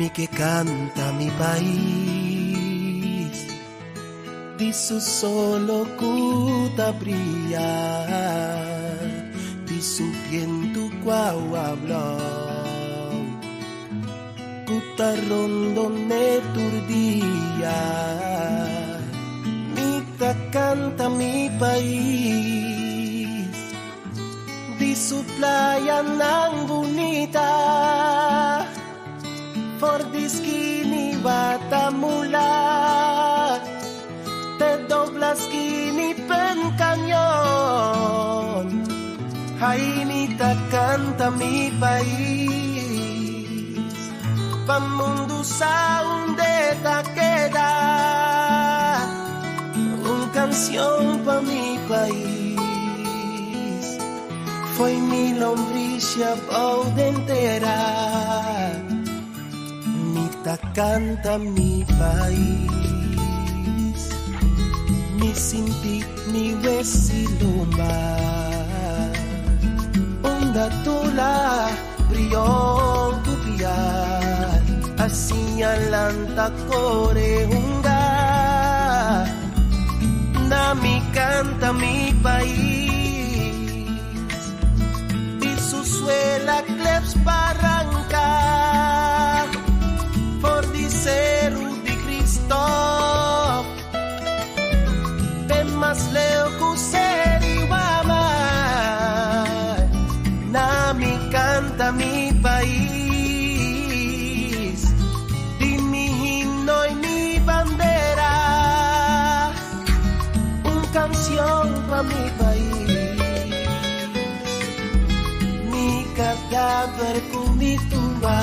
Mi ke kanta mi pais di su solo ku ta bria, di su bientu ku awa blou ku ta rondon'é tur dia. Mi ta kanta mi pais di su playanan bunita, for di skin'i Watamula te dobla skin'i Pen Cañon. Ai, mi ta kanta mi pais pa mundu sa unda e ta keda. Un kanshon pa mi pais, fo'i mi lombrisia bou den tera. Mi ta kanta mi pais, mi sinti mi wes'i lomba. Unda Tula, Brion ku Piar a siña lanta kore hunga. Na mi kanta mi pais di su suela kleps baranka, for di Seru di Kristòf te mas leu ku Ser'i Wamai. Na mi kanta mi pais di mi himno i mi bandera. Un kanshon pa mi pais, mi kadaver ku mi tumba.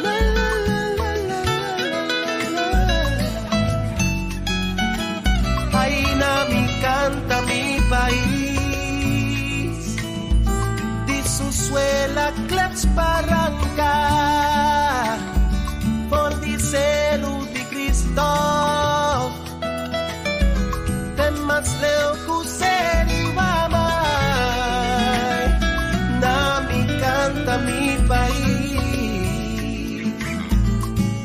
La la la la la la la. Ai, na mi kanta mi pais di su suela kleps baranka, for di Seru di Kristòf te mas leu ku Ser'i Wamai. Na mi kanta mi pais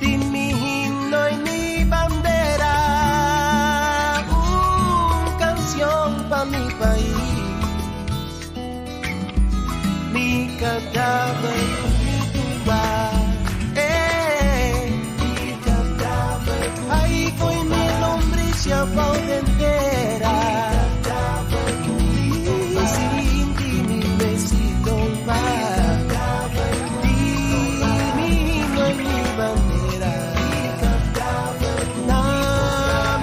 di mi himno i mi bandera. Un kanshon pa mi pais, mi kadaver ku mi tumba. Eh, mi kadaver. Ai, fo'i mi lombrisia bou den tera. Mi sinti mi wes'i lomba. Di mi himno i mi bandera. Na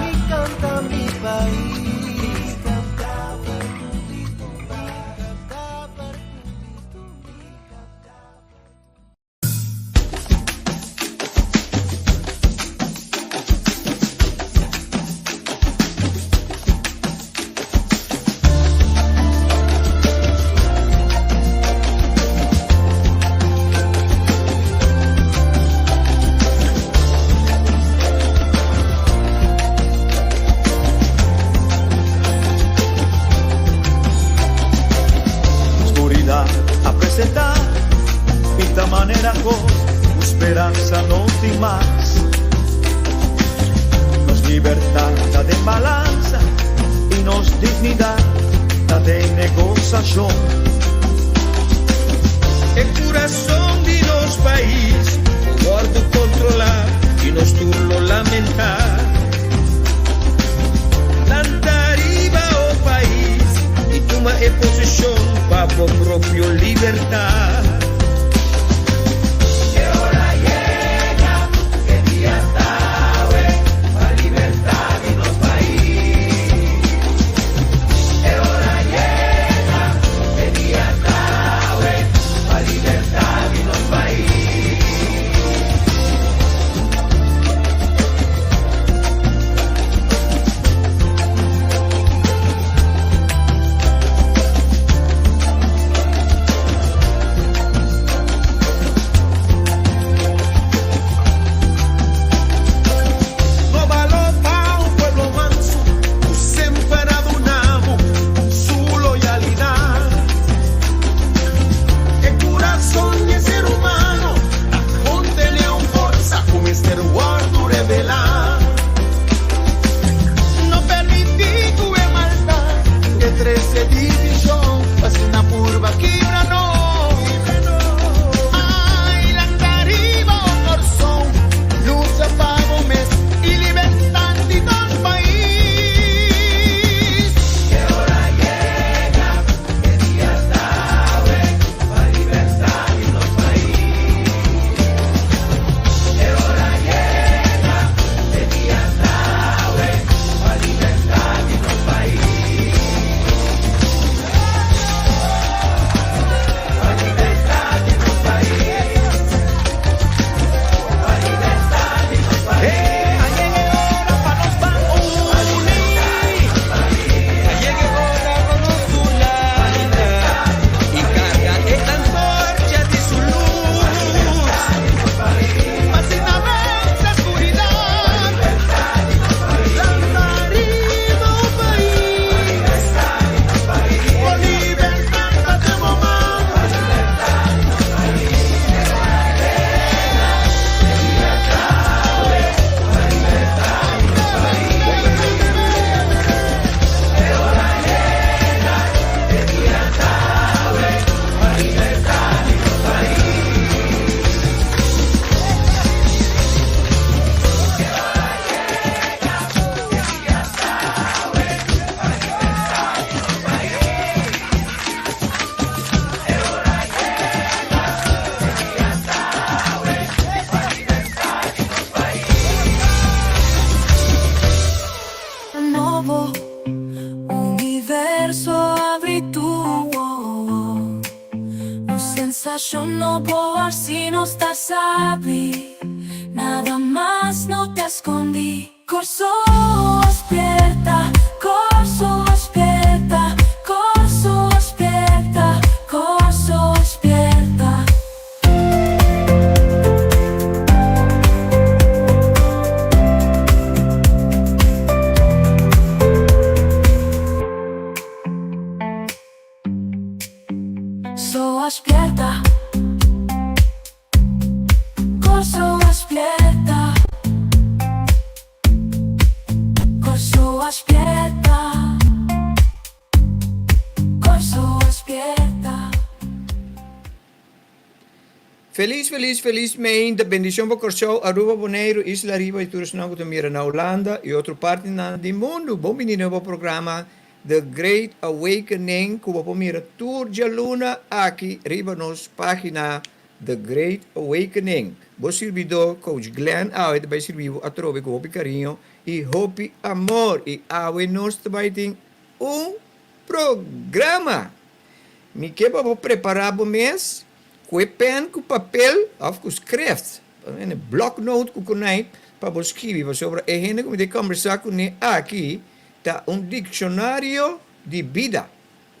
mi kanta mi pais. Kadaver ku mi tumba. Kadaver ku mi tumba. Oscuridad a presentá pinta manera kos ku speransa no tin mas. Nos libertad ta den balansa i nos dignidad ta den negosashon. E kurason di nos pais por wòrdu kontrolá i nos tur lo lamentá. Lanta ariba, o pais, i tuma e posishon pa bo propio libertat. E ora yega, e dia ta awe, pa libertat di nos pais. E ora yega, e dia ta awe, pa libertat di nos pais. sabi, nada mas no ta skondí. Kòrsou a spièrta, Kòrsou a spièrta, Kòrsou a spièrta, Kòrsou a spièrta. Kòrsou a spièrta, Kòrsou a spièrta, Kòrsou a spièrta, Kòrsou a spièrta. Felis felis felis meinta bendishon pa Kòrsou, Aruba, Boneiru, Isla Riba i tur esnan ku ta mira na Hulanda i otro partinan di mundu. Bon bini na bo programa The Great Awakening ku bo por mira tur djaluna aki riba nos página The Great Awakening. Bo sirbidó Coach Glenn awe ta bai sirbi bo atrobe ku hopi kariño i hopi amor i awe nos ta bai tin un programa. Mi ke pa bo prepará bo mes ku e pèn ku papel òf ku skreft, blòknoot ku kunai pa bo skibi pasobra e hende ku mi ta kòmbersá kuné aki ta un dikshonario di bida,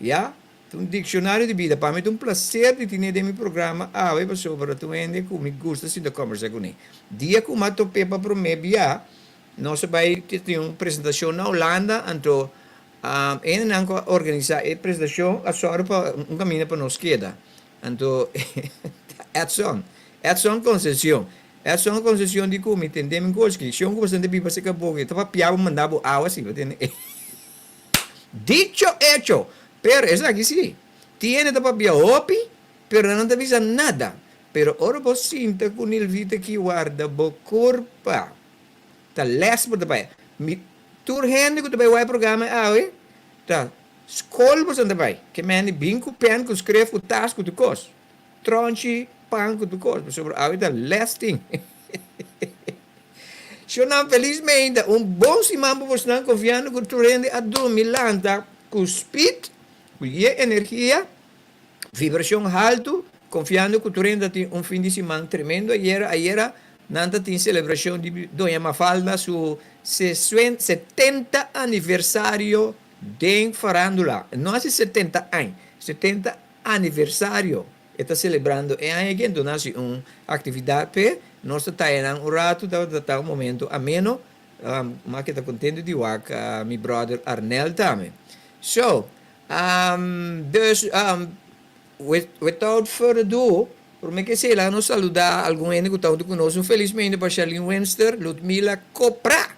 ya, ta un dikshonario di bida. Pa mi ta un plaser di tine den mi programa awe pasobra ta un hende ku mi gusta sinta kòmbersá kuné. Dia ku mi a top'é pa promé bia, nos a bai tin un presentashon na Hulanda, anto E hendenan ku a organisá e presentashon a sòru pa un kaminda pa nos keda. Anto Edson, Edson Concepcion, Edson Concepcion di ku mi tende mi koski, shon ku bastante biba serka bo, e ta papia bo manda bo awa si, bo tende. Dicho hecho! Pero esaki si, tin hende ta papia hopi, pero nan no ta bisa nada. Pero ora bo sinta ku Nilvita ki warda bo kurpa. Ta les bo ta bai. Mi tur hende ku ta bai wak e programa awe ta skol boso ta bai. Ke mende bin ku pen ku skref ku tas ku tur kos. Tronchi pan ku tur kos pasobra awe ta les tin. Shownan felismente un bon siman pa bosnan konfiando ku tur hende a drumi lanta ku spit ku ye energia. Vibracion haltu, confiando cu tur hende ta tin un fin di siman tremendo ayera. Ayera nan ta tin celebracion di Doña Mafalda su 70 aniversario den farandula. No haci 70 añ, 70 aniversario e ta celebrando e aña aki. Enton nan haci un actividad p'e. Nos ta taya nan un rato, tabata ta un momento ameno. M'a keda contento di wak mi brother Arnel tambe. So, Dus, without further ado, prome ke esei laga nos saluda algun hende ku ta huntu ku nos. Un felis mende pa Sherlyn Wimster, Ludmila Copra,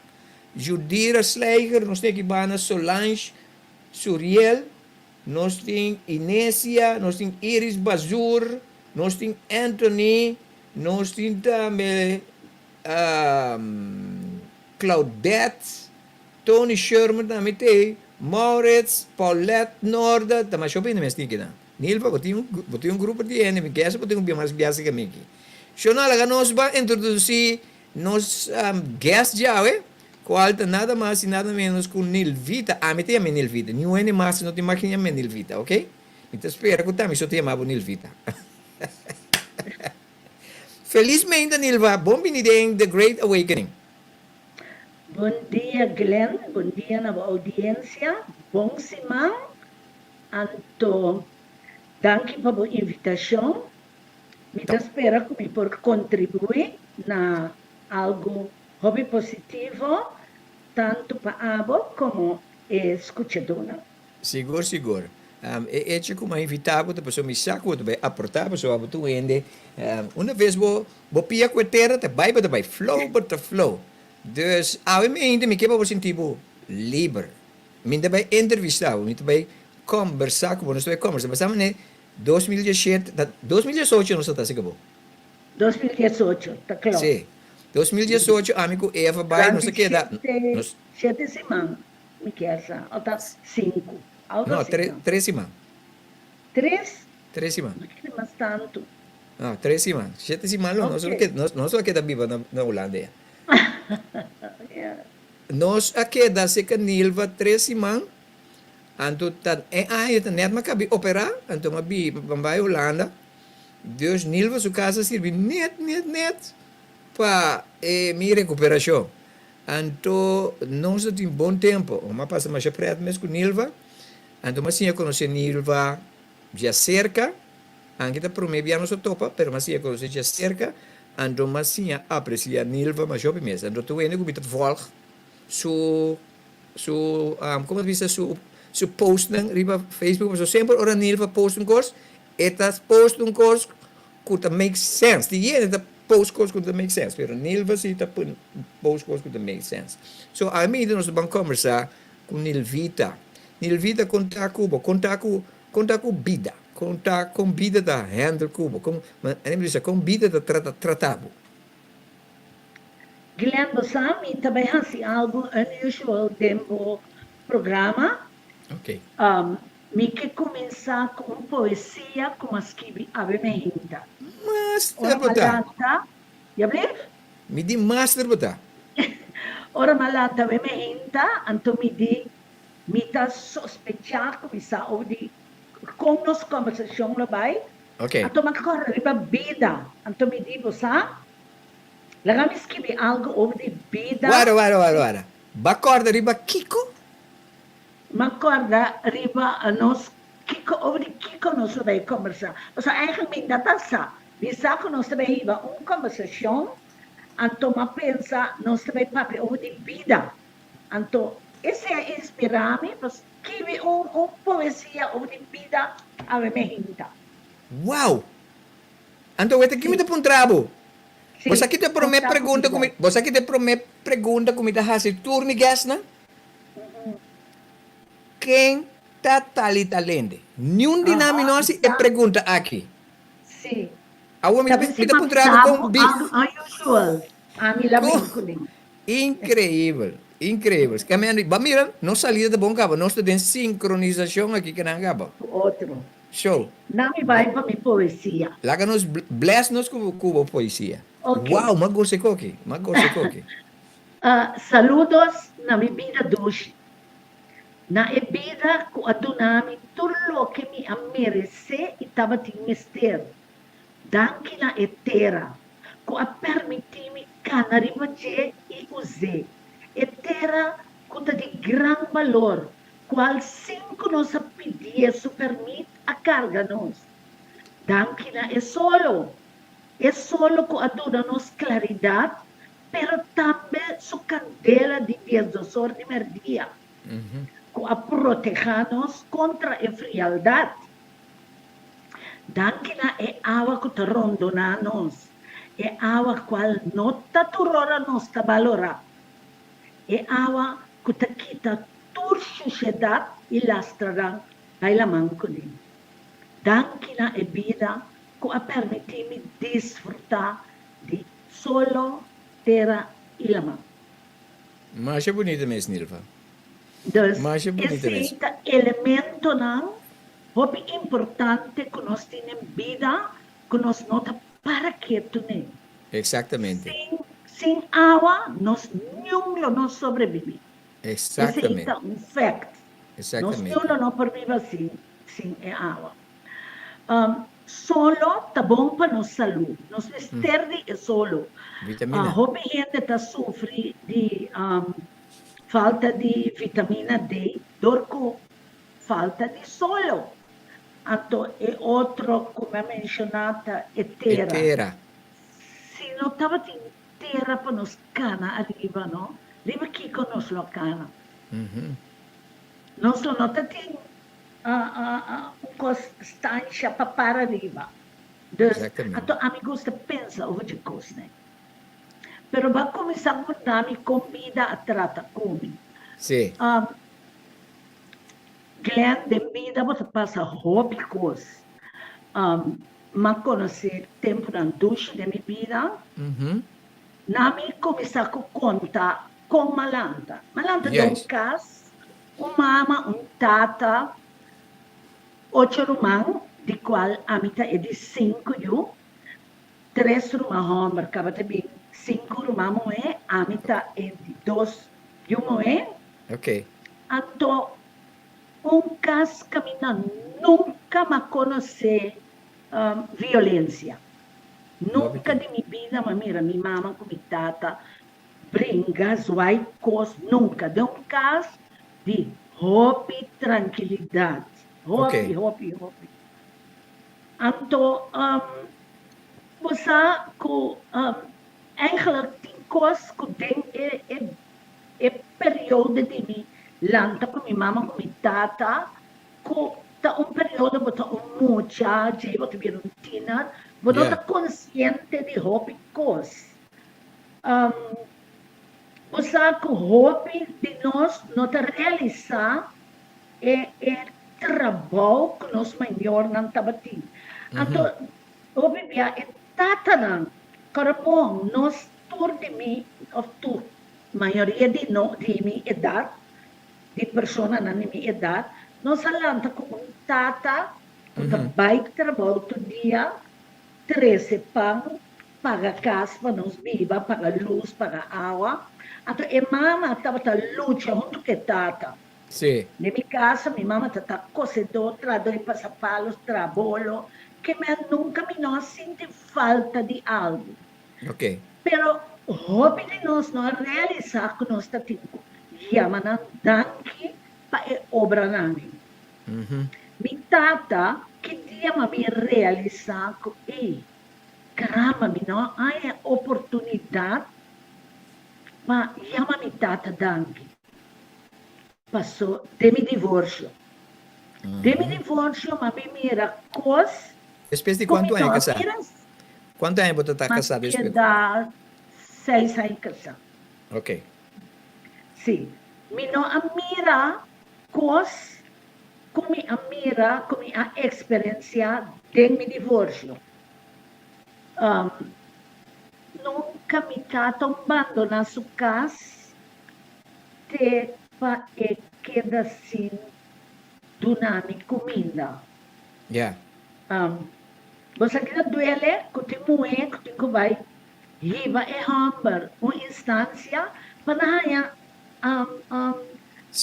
Judira Slijger, nos tin aki banda Solange Suriel, nos tin Inesia, nos tin Iris Bazur, nos tin Anthony, nos tin tambe Claudette. Tony Sherman tambe t'ei, Maurits, Paulette Norda, ta masha hopi hende mes tin kinan. Nilva, bo tin un, bo tin un grupo di hende, mi kese bo tin un bia mas biasi ke mi aki. Shona, laga nos ban introdusí nos guest djawe, kual ta nada mas i nada menos ku Nilvita. Ami ta yam'é Nilvita, niun hende mas no ta imagina yam'é Nilvita, ok? Mi ta spera ku ta mi so ta yama bo Nilvita. Felismente Nilva, bon bini den The Great Awakening. Bon dia Glenn, bon dia na bo audiencia, bon siman, anto danki pa bo invitacion, mi ta spera cu mi por contribui na algo hopi positivo tanto pa abo como e scuchadonan. Sigur sigur. E hecho cu mi a invita bo ta pasobra mi sa cu bo ta bay aporta pasobra bo ta un hende una vez bo bo pia cu e tera ta bay bo ta bay flow bo ta flow. Dus awe mi hende mi ke pa bo sinti bo liber. Mi ta bay entrevista bo mi ta bay combersa cu bo nos ta bay combersa basa mane 2017 ta 2018 nos ta ta haci cu bo. 2018 ta cla. Si 2018 ami cu Eva bay nos a keda nos. Shete siman. Mi kier sa. O ta sinku. Algo No, asina. tre, tres siman. Tres? Tres siman. No kere mas tantu. No, tres siman. Shete siman lo nos lo Ok. keda, nos, nos lo keda biba na, na Hulanda ya. Ya. Nos a keda serka Nilva tres siman, anto ta e aña ta net m'a kabi operá, anto m'a bi, m'a bai Hulanda. Dus Nilva su kas a sirbi net net net pa e mi rekuperashon. Anto nos a tin bon tempu. Mi a pasa masha pret mes ku Nilva. Anto mi a siña konosé Nilva djaserka. Anke ta promé bia nos a topa, pero mi a siña konosé djaserka. Anto mi a siña apresiá Nilva masha hopi mes. Anto tur hende ku mi ta vòlg su su komo ta bisa su su postnan riba Facebook pasobra semper ora Nilva post un kos e ta post un kos ku ta make sense. Tin hende ta post kos ku no ta make sense pero Nilva si ta post kos ku ta make sense. So ami nos ta ban kombersá ku Nilvita. Nilvita kon ta ku bo? Kon ta ku kon ta ku bida? Kon ta kon bida ta handle ku bo? Kon mi bisa kon bida ta trata trata bo? Glenn, bo sa mi ta bai hasi algu unusual den bo programa. Ok. Mi ke kuminsá ku un poesia ku m'a skibi awe meinta. Master Ora bo m'a ta. lanta, ya blief? Mi di master bo ta. Ora m'a lanta awe meinta, anto mi di, mi ta sospechá ku mi sa over di kon nos kòmbersashon lo bai. Ok. Anto m'a kòrda riba bida. Anto mi di, bo sa, Laga mi skibi algu over di bida. Wara, wara, wara, wara. Ba kòrda riba kiko? M'a kòrda riba nos kiko, over di kiko nos ta bai kòmbersá. Pasobra eigenlijk mi no ta sa. Mi sa ku nos ta bai hiba un kòmbersashon, anto m'a pensa nos ta bai papia over di bida. Anto esei a inspirá mi pa skibi un un poesia over di bida awe mi hinta. Wow! Anto wete ki mi ta puntra bo? Sí, Bo sa ki ta e promé konta ku pregunta ku mi, bida. bo sa ki ta e promé pregunta ku mi ta hasi tur mi guestnan? Ken ta Talitha Lende? Niun di nan mi no Aha, hasi e sa. pregunta aki. Sí. Awor mi Ta ta, bisa mi ta m'a puntra bisa bo bo kon bi, algu unusual. Ami la kon, bin kuné. Increibel, increibel. Caminando, ba mira, nos salida ta bon caba, nos ta den sincronisacion aki cu nan caba. Ku otro. Show. Na mi bai pa mi poesia. Laga nos bless nos cu cu bo poesia. Ok. Wow, m'a gosa e koki, m'a gosa e koki. Saludos na mi bida dushi. Na e bida cu a duna mi tur loke mi a merece y tabatin mester. Danki na e tera cu a permiti mi cana riba dje y us'é. E tera cu ta di gran balor Cual sin cu nos a pidié su permit a carga nos. Danki na e solo, e solo cu a duna nos claridad, pero tambe su candela di diesdosor di merdia, cu a proteha nos contra e frialdad. Danki na e awa cu ta rondona nos, e awa cual no ta tur ora nos ta balora, e awa cu ta kita Tur shushedat i lastranan bai laman kuné. Danki na e bida ku a permití mi disfrutá di solo, tera i laman. Masha bunita mes, Nilva. Dus, Masha bunita mes. esei ta elementonan hopi importante ku nos tin den bida ku nos no ta para ketu n'e. Exactamente. Sin sin awa nos niun lo no sobrebibí. Esei Exactamente. ta un fact. Nos Exactamente. niun lo no por biba sin sin e awa. Solo ta bon pa nos salú. Nos mester di e solo. Vitamina. Hopi hende ta sufri di falta di vitamina D dor ku falta di solo. Anto e otro ku mi a menshoná ta e E tera. tera. Si no tabatin Tera pa nos cana ariba, no? Riba kico nos lo a cana? Nos lo no ta tin un cos stancia pa para riba. Dus, anto ami gusta pensa over dje cosnan. Pero bo a cuminsa munda mi con bida a trata cu mi. Glenn, den bida bo ta pasa hopi cos. M'a konosé tempunan dushi den mi bida. Na mi kuminsá ku konta kon m'a lanta. M'a lanta den un kas, un mama, un tata, ocho ruman, di kual ami ta e di sinku yu. Tres ruman hòmber kaba ta bin sinku ruman muhé, ami ta e di dos yu muhé. Anto un kas kaminda nunka m'a konosé. Violencia. Nunca di mi bida m'a mira mi mama cu mi tata bringa, zwaai cos, nunca. Den un cas di hopi trankilidad. Hopi, hopi, hopi. Anto bo sa cu eigenlijk tin cos cu den e e periodo di mi lanta cu mi mama cu mi tata Ku ta un periodo bo ta un mucha, djei bo ta bira un tiener, bo no ta konsiente di hopi kos. Bo sa ku hopi di nos no ta realisá e e trabou ku nos mayornan tabatin. Anto hopi bia e tatanan, kòrda bon, nos tur di mi òf tur, mayoria di no di mi edat, di personanan di mi edat, nos a lanta ku un tata ku ta bai trabou tur dia, trese pan, paga kas pa nos biba, paga lus, paga awa. Anto e mama tabata lucha huntu ku e tata. Den mi kasa mi mama ta ta kosedó, trahadó di pasapalos, traha bolo, ke men nunka mi no a sinti falta di algu. Pero hopi di nos no a realisá ku nos ta tin ku yama nan danki pa e obranan ei. Mi tata ki dia m'a bin realisá ku, ey, karamba, mi no a haña e oportunidat pa yama mi tata danki. Pasó den mi divorsio. Den mi divorsio m'a bin mira kos Despues di ku mi kuantu no aña a kasá? mira. Kuantu aña bo ta ta M'a kasá despues? keda seis aña kasá. Ok. Sí. Mi no a mira kos ku mi a mira, ku mi a eksperensiá den mi divorsio. Nunka mi tata un bandoná su kas te pa e keda sin duna mi kuminda. Ya. Bo sa keda duele ku tin muhé ku tin ku bai hiba e hòmber un instansia pa nan haña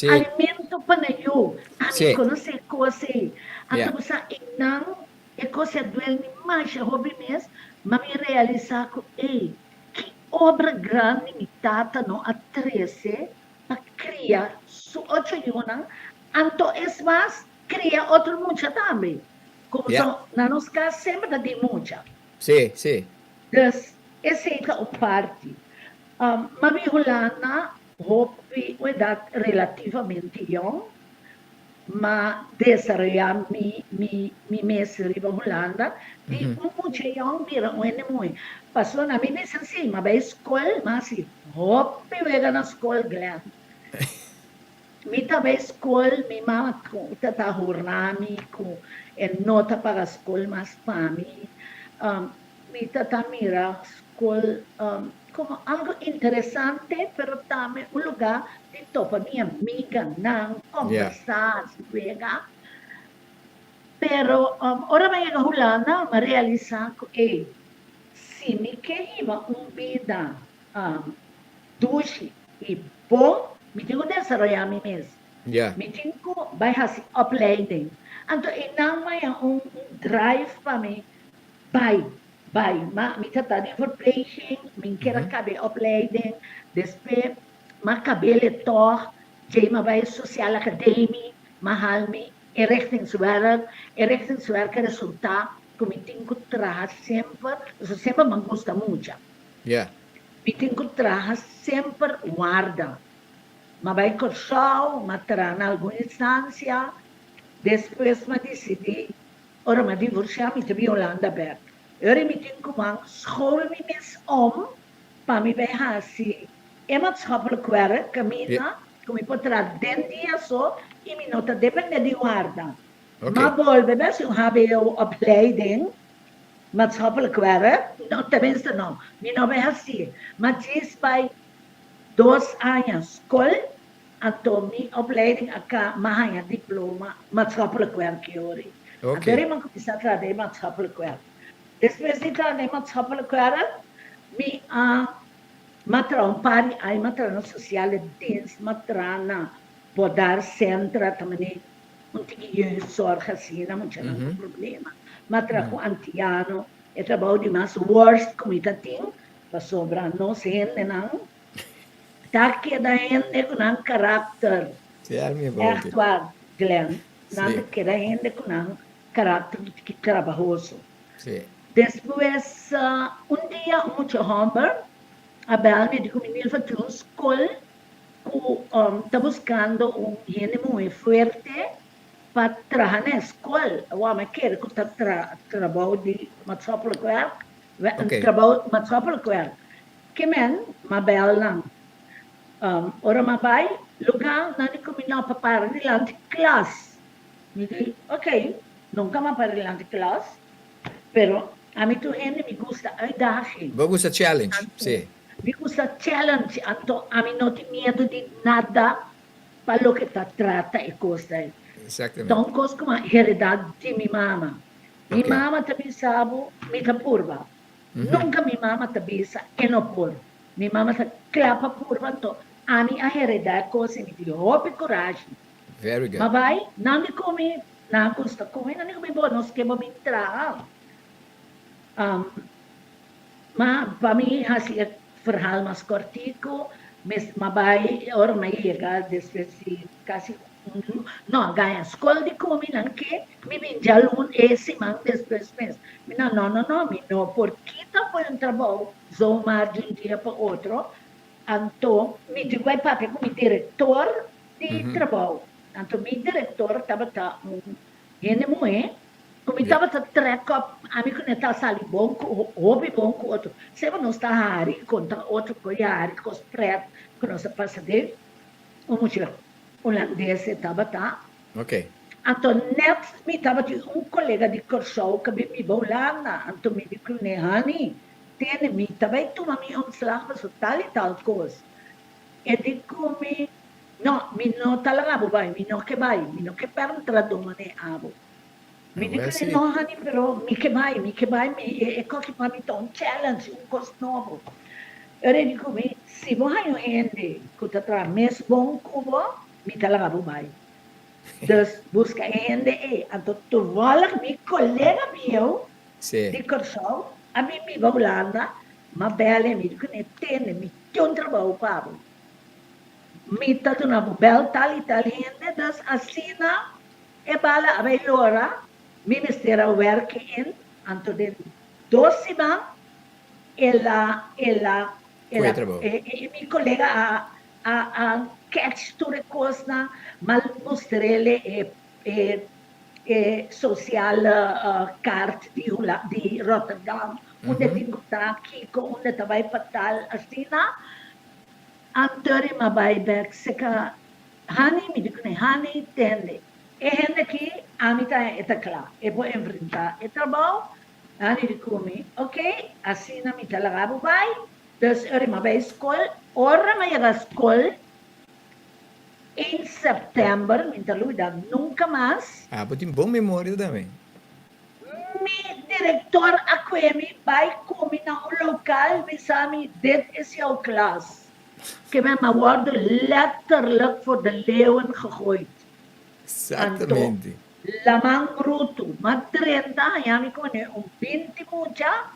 alimento pa nan yu. Ami konosé kos ei. Anto bo sa einan e kos a duel mi masha hopi mes, ma mi realisá ku ei, ki obra grandi mi tata no a trese pa kria su ocho yunan, anto es mas Cria otro mucha tambe. Como so na nos cas semper ta tin mucha. Sí, sí. Dus esey ta un parti. Ma mi Hulanda hopi un edad relativamente yong, ma desaroya mi mi mi mes riba Hulanda di un mucha yong bira un hende muhe. Pasobra na mi bisa si, ma bay scol, ma hasi hopi wega na scol Glenn. Mi ta bay skol, mi mama ta ta hurna mi ku e no ta paga skol mas pa mi. Mi ta ta mira skol komo algo interesante, pero tambe un luga di topa mi amiganan, kombersá, hasi wega. Pero ora mi a yega Hulanda, mi a realisá ku ey, si mi ke hiba un bida dushi i bon, mi tin ku desaroyá mi mes. Mi tin ku bai hasi opleiding. Anto einan maya un drive pa mi bai, bai. Ma mi ta ta den verpleging, mi kier a kaba e opleiding, despues m'a kab'el e tòg, djei m'a bai Sociale Academie, m'a hal mi inrichtingswerk. Inrichtingswerk a resultá ku mi tin ku traha semper, pasobra semper m'a gusta mucha. Mi tin ku traha semper warda. M'a bai Kòrsou, m'a traha na algun instansia, despues m'a disidí ora m'a divorsiá mi ta bin Holanda bèk. E ora mi tin ku ban school mi mes om pa mi bai hasi e maatschappelijk werk kaminda ku mi por traha den dia so i mi no ta dependé di warda. M'a bolbe bai hasi un hbo opleiding Maatschappelijk werk, no, tenminste no, mi no bai hacié, ma djis bai dos aña scol, anto mi opleiding a ca, m'a haña diploma maatschappelijk werk yori. Anto eri m'a cuminsa traha den maatschappelijk werk. Despues di traha den maatschappelijk werk, mi a, m'a traha un par di aña, m'a traha na sociale dienst, m'a traha na Podar Centra, ta manera un tiki jeugdzorg asina, muchanan cu problema. M'a traha ku antiano, e trabou di mas worst ku mi ta tin, pasobra nos hendenan ta keda hende ku nan karakter. Ègt waar, Glenn, nan ta keda hende ku nan karakter trabahoso. Despues, un dia un mucha hòmber a bèl mi, di ku mi Nilva tin un skol ku ta buskando un hende muhé fuerte pa traha na e skol. Awor mi a kere ku ta trabou di maatschappelijk werk, trabou maatschappelijk werk. Ke men m'a bèl nan. Ora m'a bai lugá nan di ku mi no pa para dilanti klas. Mi di, ok, nunka m'a para dilanti klas, pero ami tur hende mi gusta uitdaging. Bo gusta challenge, si. Mi gusta challenge, anto ami no tin miedu di nada pa loke ta trata e kos ei. Exactamente. Ta un kos ku a heredá di mi mama. Mi mama ta bisa bo, mi ta purba. Nunka mi mama ta bisa e no por. Mi mama ta kla pa purba, anto ami a heredá e kos i mi tin hopi kurashi. Very good. Ma bai, nan di ku mi, nan a gusta ku mi, nan di ku mi, bo, nos ke bo bin traha. Ma pa mi hasi e verhaal mas kòrtiku, mes m'a bai ora m'a yega despues di kasi un luna, no, a gaña skol di ku mi, nan ke mi bin djalun e siman despues mes. Mi nan, no, no, no, mi no por kita for un trabou zomaar di un dia pa otro, anto mi tin ku bai papia ku mi direktor di trabou. Anto mi direktor tabata un hende muhé ku mi tabata trek op, ami ku ne ta sali bon ku hopi bon ku otro. Semper nos ta hari konta otro ku e hari kos pret ku nos a pasa den. Un mucha hulandes e tabata. Anto net mi tabatin un kolega di Kòrsou ku a bin biba Hulanda. Anto mi di kuné, Honey, tene mi ta bai tuma mi ontslag pasobra tal i tal kos. E di ku mi, No, mi no ta laga bo bai, mi no ke bai, mi no ke pèrdè trabou manera abo. Mi di ku no, honey, pero mi ke bai, mi ke bai, mi e koki pa mi ta un challenge, un kos nobo. Ora e di ku mi, si bo haña un hende ku ta traha mes bon ku bo, mi ta laga bo bai. Dus buska e hende ei. Anto toevallig mi kolega bieu di Kòrsou a bin biba Hulanda, m'a bèl e, mi di ku ne, tende, mi tin un trabou pa bo. Mi ta duna bo bèl tal i tal hende, dus asina e bala a bai lora, mi mester a wèrk in, anto den dos siman el a, el a, el a, e mi kolega a, a, a catch tur e kosnan, m'a mustr'el e, e, e sociale kaart di Hula, di Rotterdam, unda tin ku ta, kiko, unda ta bai pa tal, asina. Antori m'a bai bek seka Hani, mi di kuné, Hani, tende, e hende aki ami ta e ta kla, e por enfrentá e trabou. Hani di ku mi, Ok, asina mi ta laga bo bai. Dus ora m'a bai skol, ora m'a yega skol, ein sèptèmber, mi ta lubidá nunka mas. Ah, bo tin bon memoria tambe. Mi director a kue mi bai ku mi na un lokaal bisa mi dit is jouw klas. Ke men a wordo letterlijk voor de leeuwen gegooid. Anto Exactamente. laman brutu m'a drenta haña mi kone un binti mucha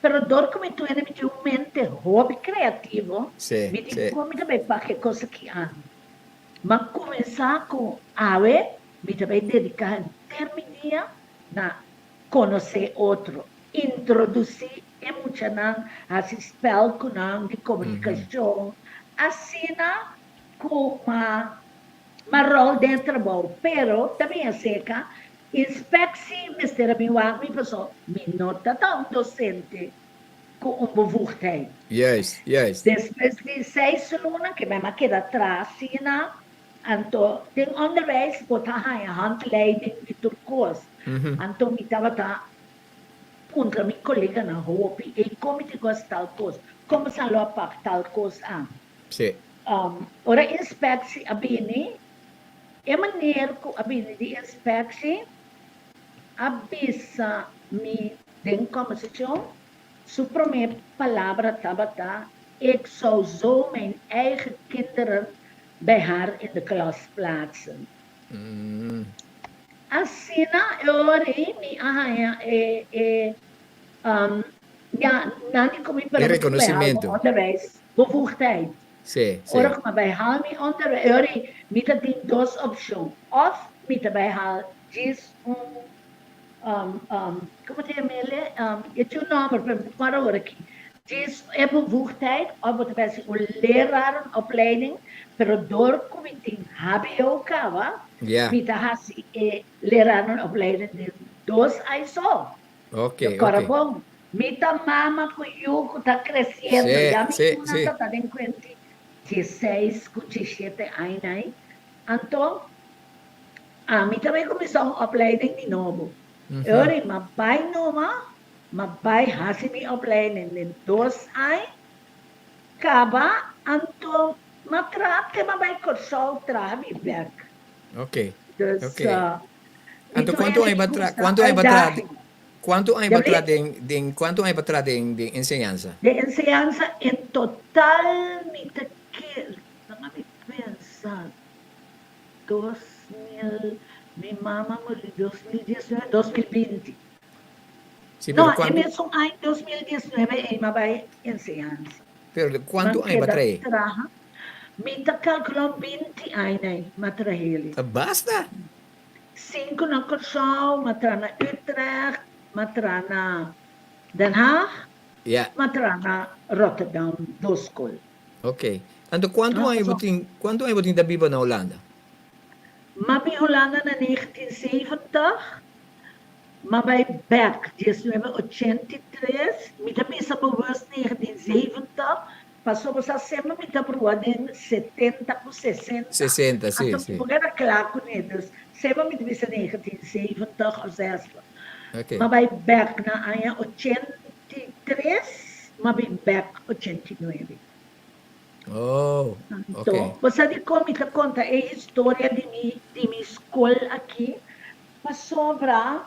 pero dor ku mi tuene mi tin un mente hopi creativo Sí, mi di sí. kon mi ta bai pak e kos aki an. M'a kuminsá ku awe Mi ta bay dedica henter mi dia na conoce otro, introduci e muchanan, haci spel cu nan di comunicacion, asina cu ma ma rol den e trabou. Pero ta bin acerca inspectie mester a bin wak mi paso mi no ta ta un docente cu un bevoegdheid. Juist, juist. Despues di seis luna ke mi a keda traha asina, Anto den onderwijs bo ta haña handleiding di tur kos. Anto mi tabata puntra mi koleganan hopi, ey kon mi tin ku hasi tal kos? Kon bo sa lo a pak tal kos an? Sí. Ora inspectie a bini, e meneer ku a bini di inspectie a bisa mi den kombersashon, su prome palabra tabata, Ik zou zo mijn eigen kinderen bij haar in de klas plaatsen. Asina e ora ei mi a haña e e ya nan di ku mi E pero mi tin ku bai hal reconocimento. bo onderwijs bevoegdheid. Sí, sí. Ora ku mi a bai hal mi onderwijs e ora ei mi ta tin dos opshon òf mi ta bai hal djis un Como ta yama el? E tin un nomber, pero mi ta kòrda awor aki. Djis e bevoegdheid òf bo ta bai hasi un lerarenopleiding, pero dor ku mi tin hbo kaba, mi ta hasi e lerarenopleiding den dos ai so. Yo kòrda bon. Mi ta mama ku yu ku ta kresiendo, ya mi yunan ta ta den kuenti dieseis ku diesshete aña ai. Anto Ami ta bai kuminsá un opleiding di nobo. E ora ei m'a bai numa, m'a bai hasi mi opleiding den dos aña, kaba, anto m'a traha te m'a bai Kòrsou traha mi bèk. Oké, Dus, oké. mi Anto tur kuantu hende aña mi bo a traha, gusta kuantu aña bo a traha, uitdaging. kuantu aña bo a traha Jabrí? den, den, kuantu aña bo a traha den, den enseñansa? Den enseñansa en total mi ta kere, laga mi pensa, 2000, mi mama muri 2019, 2020. Sí, pero No, e cuanto, mesun aña 2019 ei m'a bai enseñansa. pero de M'a cuanto aña ba keda trae? traha. Mi ta calcula un 20 aña ei m'a trah'el. Ta basta? Cinco na Kòrsou, m'a traha na Utrecht, m'a traha na Den Haag, Ja. m'a traha na Rotterdam, dos skol. Ok. Anto kuantu aña bo tin, kuantu aña bo tin ta biba na Hulanda? M'a bin Hulanda na 1970, m'a bai bèk 1983, mi ta bisa bewust 1970, pasobra sa semper mi ta brua den setenta ku sesenta, Sesenta, si, anto mi si. por keda kla kuné, dus semper mi ta bisa 1970 òf zestig. Ok. M'a bai bèk na aña 83, m'a bin bèk 89. Oh, Anto, ok. bo sa dikon mi ta konta e historia di mi di mi skol aki? Pasobra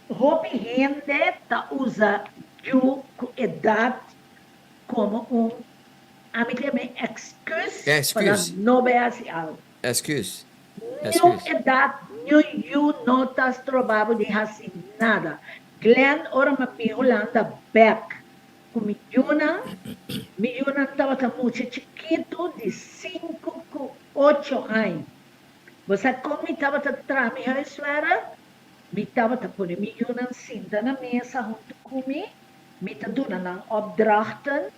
hopi hende ta usa yu ku edat komo un, ami ta yama e èksküs pa nan Èksküs. no bai hasi algu. Èksküs. Niun Èksküs. edat, niun yu no ta stroba bo di hasi nada. Glenn ora mi a bin Hulanda bèk ku mi yunan, mi yunan tabata mucha chikitu di sinku ku ocho aña. Bo sa kon mi tabata traha mi huiswerk? Mi tabata pone mi yunan sinta na mesa huntu ku mi, mi ta duna nan opdrachten,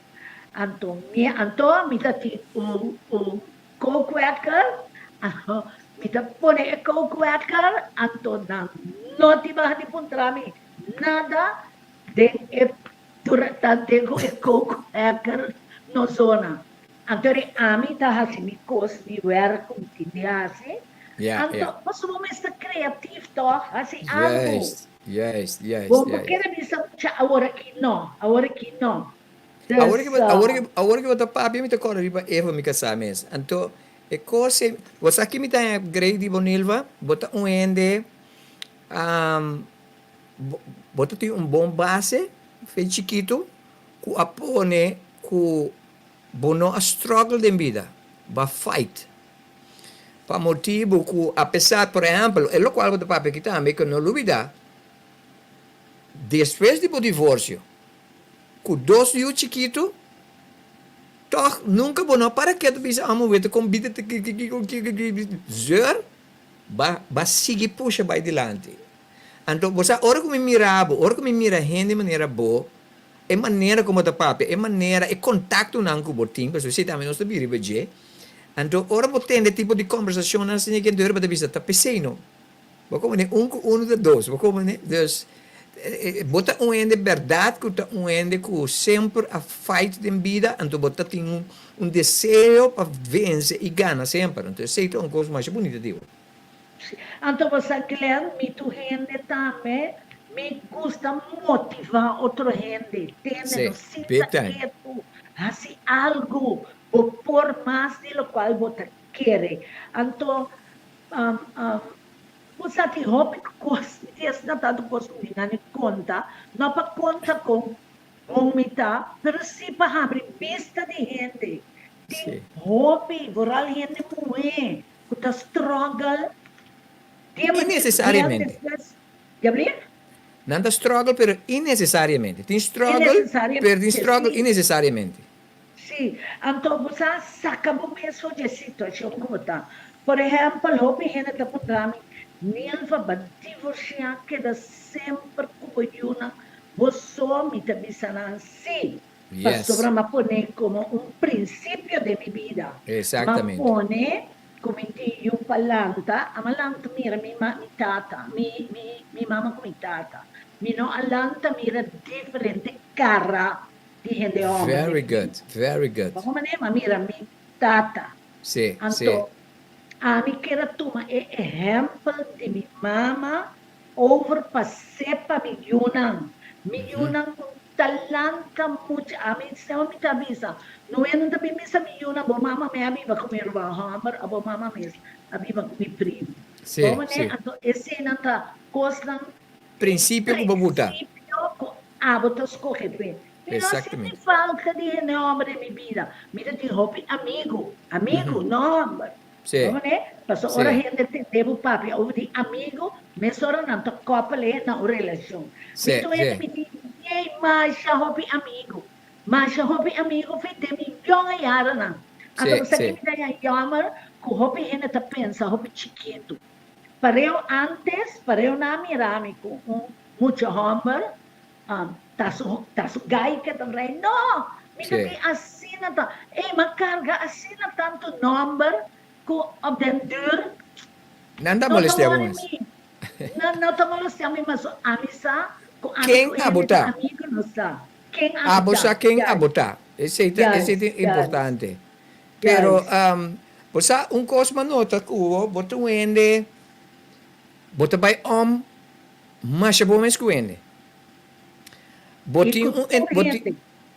anto mi anto mi ta tin un un kookwekker, anto mi ta pone e kookwekker, anto nan no tin baha di puntra mi nada den e durante ku e kookwekker no zona. Anto di ami ta hasi mi kos, mi wèrk ku mi tin di hasi. Ja, Anto, ja. pasobra bo mester kreatif tòg, hasi algu. Juist, juist, juist, Bo por juist. kere bisa mucha awor aki no, awor aki no. Awor Dus, ki bo, awor ki, awor ki bo ta papia mi ta kòrda riba Eva mi kasá mes. Anto e kos ei, bo sa ki mi ta haña great di bo Nilva? Bo ta un hende, bo, bo ta tin un bon base fe chikitu ku a pone ku Bo no a struggle den bida, bo a fight. Pa motibu ku apesar, por ehèmpel, e lokual bo ta papia aki tambe, ku no lubidá, despues di bo divorsio, ku dos yu chikitu, tòg nunka bo no a para ketu bisa, amo wete kon bida ta kiko kiko kiko kiko, zeur, ba ba sigui pusha bai dilanti. Anto bo sa ora ku mi mira bo, ora ku mi mira hende manera bo, E manera ku bo ta papia, e manera, e kontaktonan ku bo tin, pasobra esei tambe nos ta bira riba dje. Anto ora bo tende e tipo di kombersashonnan asina ke dor bo ta bisa ta p'esei no. Bo komprende? Un ku unu ta dos, bo komprende? Dus, bo ta un hende bèrdat ku ta un hende ku semper a fight den bida, anto bo ta tin un un deseo pa vense i gana semper. Anto esei ta un kos masha bunita di bo. Anto bo sa Glenn, mi tur hende tambe, mi gusta motiva otro hende, tende no Sí, sinta big time. ketu, hasi algu, bo por mas di lokual bo ta kere. Anto bo sa tin hopi kos, mi tin asina tantu kos ku mi nan konta, no pa konta kon bon mi ta, pero si pa habri bista di hende. Tin Sí. hopi, vooral hende muhé, Ku ta struggle Dia dia Innesesariamente. despues, Gabriel? Nan ta struggle pero innesesariamente. Tin struggle pero tin Innesesariamente, struggle sí. innesesariamente. Sí, anto bo sa saca bo mes for di e situacion cu bo ta. Por ehempel, hopi hende ta puntra mi, Nilva, ba divorcia keda semper cu bo yunan bo so? Mi ta bisa nan, sí, Yes. pasobra m'a pone como un principio den mi bida. M'a Exactamente. pone cu mi tin yu pa lanta, a m'a lanta mira mi ma mi tata, mi mi mi mama cu mi tata. Mi no a lanta mira diferente cara di hende homber den Very mi good, bida. very good. Bajo manera m'a mira mi tata. Sí, sí. Anto ami kier a tuma e ehempel di mi mama over pa sepa mi yunan. Mi yunan un ta lanta mucha. Ami semper mi ta bisa, no e no ta bin bisa mi yunan, bo mama me a biba ku mi ruman homber o bo mama mes a biba ku mi primo. Sí, Bo manera, sí. anto eseinan ta kosnan Prinsipio ku bo buta. Prinsipio ku abo ta skohe p'e. Mi no sinti Exactamente. falta di hende homber den mi bida. Mi ta tin hopi amigu. Amigu, no homber. Sí. Bo manera? Pasobra ora Sí. hende tende bo papia over di amigu, mesora nan ta koppel'e na un relashon. Mi Sí, tur hende sí. mi tin yei masha hopi amigu. Masha hopi amigu fi den mi yonge yaranan. Anto Sí, bo sa sí. ki mi ta haña yòmer ku hopi hende ta pensa hopi chikitu. Pareu antes, pareu nan a mira mi ku un mucha hòmber, ta su ta su gai ke ta rei. No! Mi ta Sí. tin asina ta, ey, m'a karga asina tantu nòmber ku op den duur Nan ta no ta molestia bo wòri mas. mi. Nan no ta molestia mi mas. Ami sa ku ami Ken ku abo hende ta ta? amigu no sa ken ami Abo ta. sa ken abo Juist, ta. Esei ta esei juist, ta juist, importante. Pero juist. bo sa un kos m'a nota ku bo, bo ta un hende, bo ta bai om masha bon mes ku hende. Bo I tin ku un tur bo tin, hende.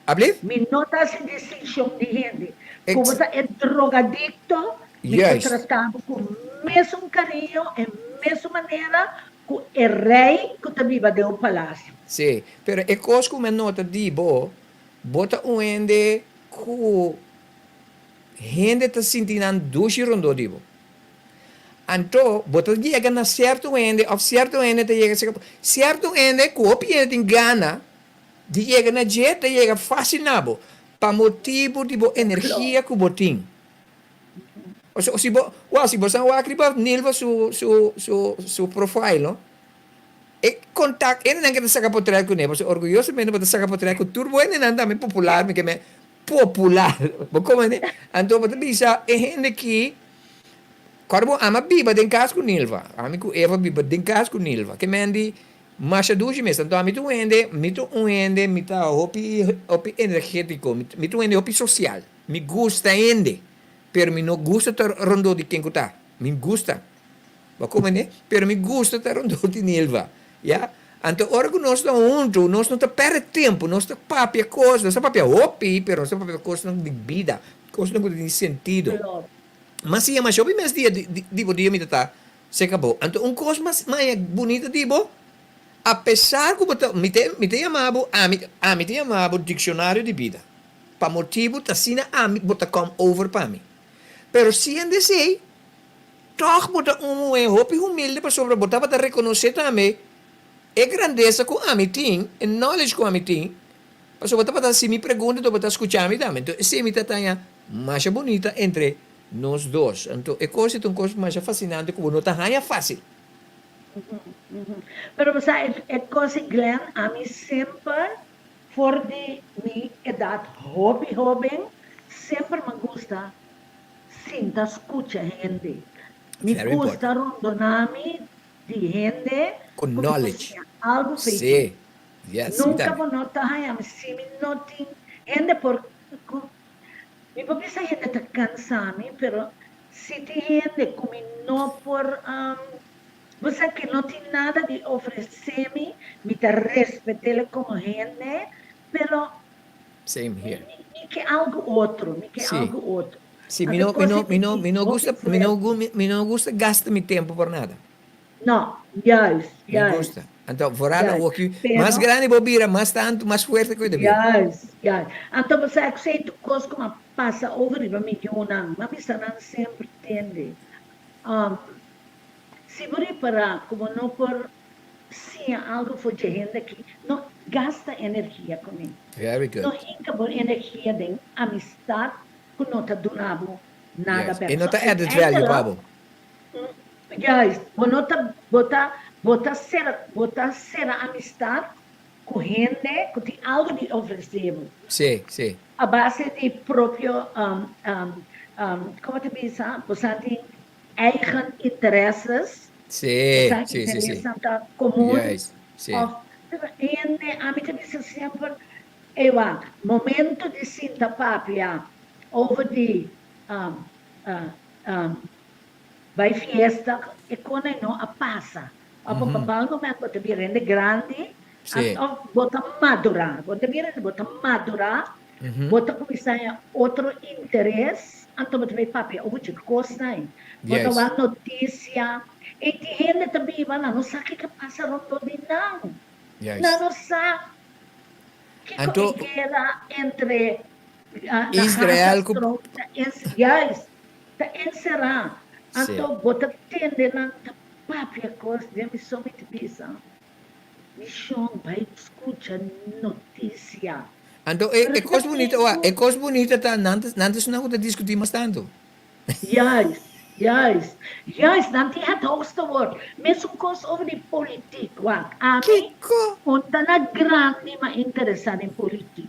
ablief? Mi no ta hasi distinshon di hende. Ku bo Ex, ta e drogadikto, mi ta juist. trata bo ku mesun kariño en mesun manera ku e rei ku ta biba den un palasio. Sí, pero e kos ku mi a nota di bo, bo ta un hende ku hende ta sinti nan dushi rondó di bo. Anto, bo ta yega na sierto hende òf sierto hende ta yega serka bo. Sierto hende ku hopi hende tin gana di yega na dje ta yega fásil na bo pa motibu di bo energia ku bo tin. Osea, si bo, wou, si bo san wak riba Nilva su, su, su, su profile, no? E kontak, hendenan ke ta saka potrèt kuné, pasobra orguyosamente bo ta saka potrèt ku tur bo hendenan tambe popular, mi ke men Popular. Bo komende? Anto bo ta bisa e hende ki kòrda bo ama biba den kas ku Nilva. Ami ku Eva biba den kas ku Nilva. Ke men di masha dushi mes. Anto ami ta un hende, mi ta un hende, mi ta hopi hopi energetiko, mi ta un hende hopi sosial. Mi gusta hende, pero mi no gusta ta rondó di ken ku ta. Mi gusta. Bo a komende? Pero mi gusta ta rondó di Nilva. Ya. Anto ora ku nos ta huntu, nos no ta pèrdè tempu, nos ta papia kos, nos ta papia hopi, pero nos ta papia kosnan di bida, kosnan ku ta tin sentido. Mas siña masha hopi mes dia di bo dia mi ta ta serka bo. Anto un kos mas maña bunita di bo, apesar ku bo ta, mi ta mi ta yama bo, ami ami ta yama bo dikshonario di bida, pa motibu ta asina ami bo ta kòm over pa mi. Pero siendo esei, Tòg bo ta un muhé hopi humilde pasobra bo tabata rekonosé tambe e grandesa ku ami tin, e knowledge ku ami tin, pasobra bo tabata hasi mi pregunta anto bo ta skucha mi tambe. Anto esei mi ta taña masha bunita entre nos dos. Anto e kos ei ta un kos masha fasinante ku bo no ta haña fásil. Pero bo sa e kos ei Glenn, ami semper for di mi edat hopi hóben semper mi a gusta Sinta scucha hende. Mi Very gusta important. rondona mi di hende Cu cu mi por knowledge. siña algo fei Sí. dje. Yes, mi Nunca tambe. bo no ta haña mi si mi no tin hende por cu mi por bisa hende ta cansa mi pero si tin hende cu mi no por bo sa que no tin nada di ofrece mi, mi ta respetele como hende pero Same here. Mi, mi ke algo otro, mi ke Sí. algo otro. Sí, mi Anto no, mi kos no, ei mi no, tin mi no hopi gusta, mi no, fuerte. mi, mi no gusta gasta mi tempo por nada. No, juist, Mi juist, gusta. Anto, vooral juist. awoki, mas Pero, grandi bo bira, mas tantu, mas fuerte ku e ta bira. juist, juist. Anto bo sa ku esei tur kos ku a pasa over riba mi yunan. Mi a bisa nan semper, tende, um, Si bo ripará ku bo no por siña algu for dje hende akí, no gasta energia kuné. Very No good. hinka bo energia den amistat ku no ta duna bo nada Yes. bèk. E no So ta added value pa uiteindelijk, bo. juist, bo no ta, bo ta, bo ta sera, bo ta sera amistat ku hende ku tin algu di ofresé bo. Sí, sí. A base di propio, komo ta bisa, bo sa tin eigen intereses, Sí, bo sa sí, sí, sí. interesnan ta komun Juist, sí. òf pero hende, ami ta bisa semper, ewa, momento di sinta papia over di bai fiesta, e kon ei no a pasa. Òf un bepaaldo momento bo ta bira hende grandi, òf bo ta madurá, bo ta bira hende, bo ta madurá, bo ta kuminsá haña otro interes, anto bo ta bai papia over dje kosnan ei. Bo ta wak notisia, ei tin hende ta biba, nan no sa kiko a pasa rondó di nan. Nan no sa kiko e guera entre na Gaza Stroop ta juist, ta enserá. Anto bo ta tende nan ta Papia kos den mi so mi ta bisa, Mi shon bai skucha notisia. Anto e e kos bunita wak, e kos bunita ta nan ta nan ta esnan ku ta diskutí mas tantu. Juist, juist, juist, nan tin het hoogste woord. Mesun kos over di politiek wak, ami Kiko? un ta na grandi ma interesá den politiek.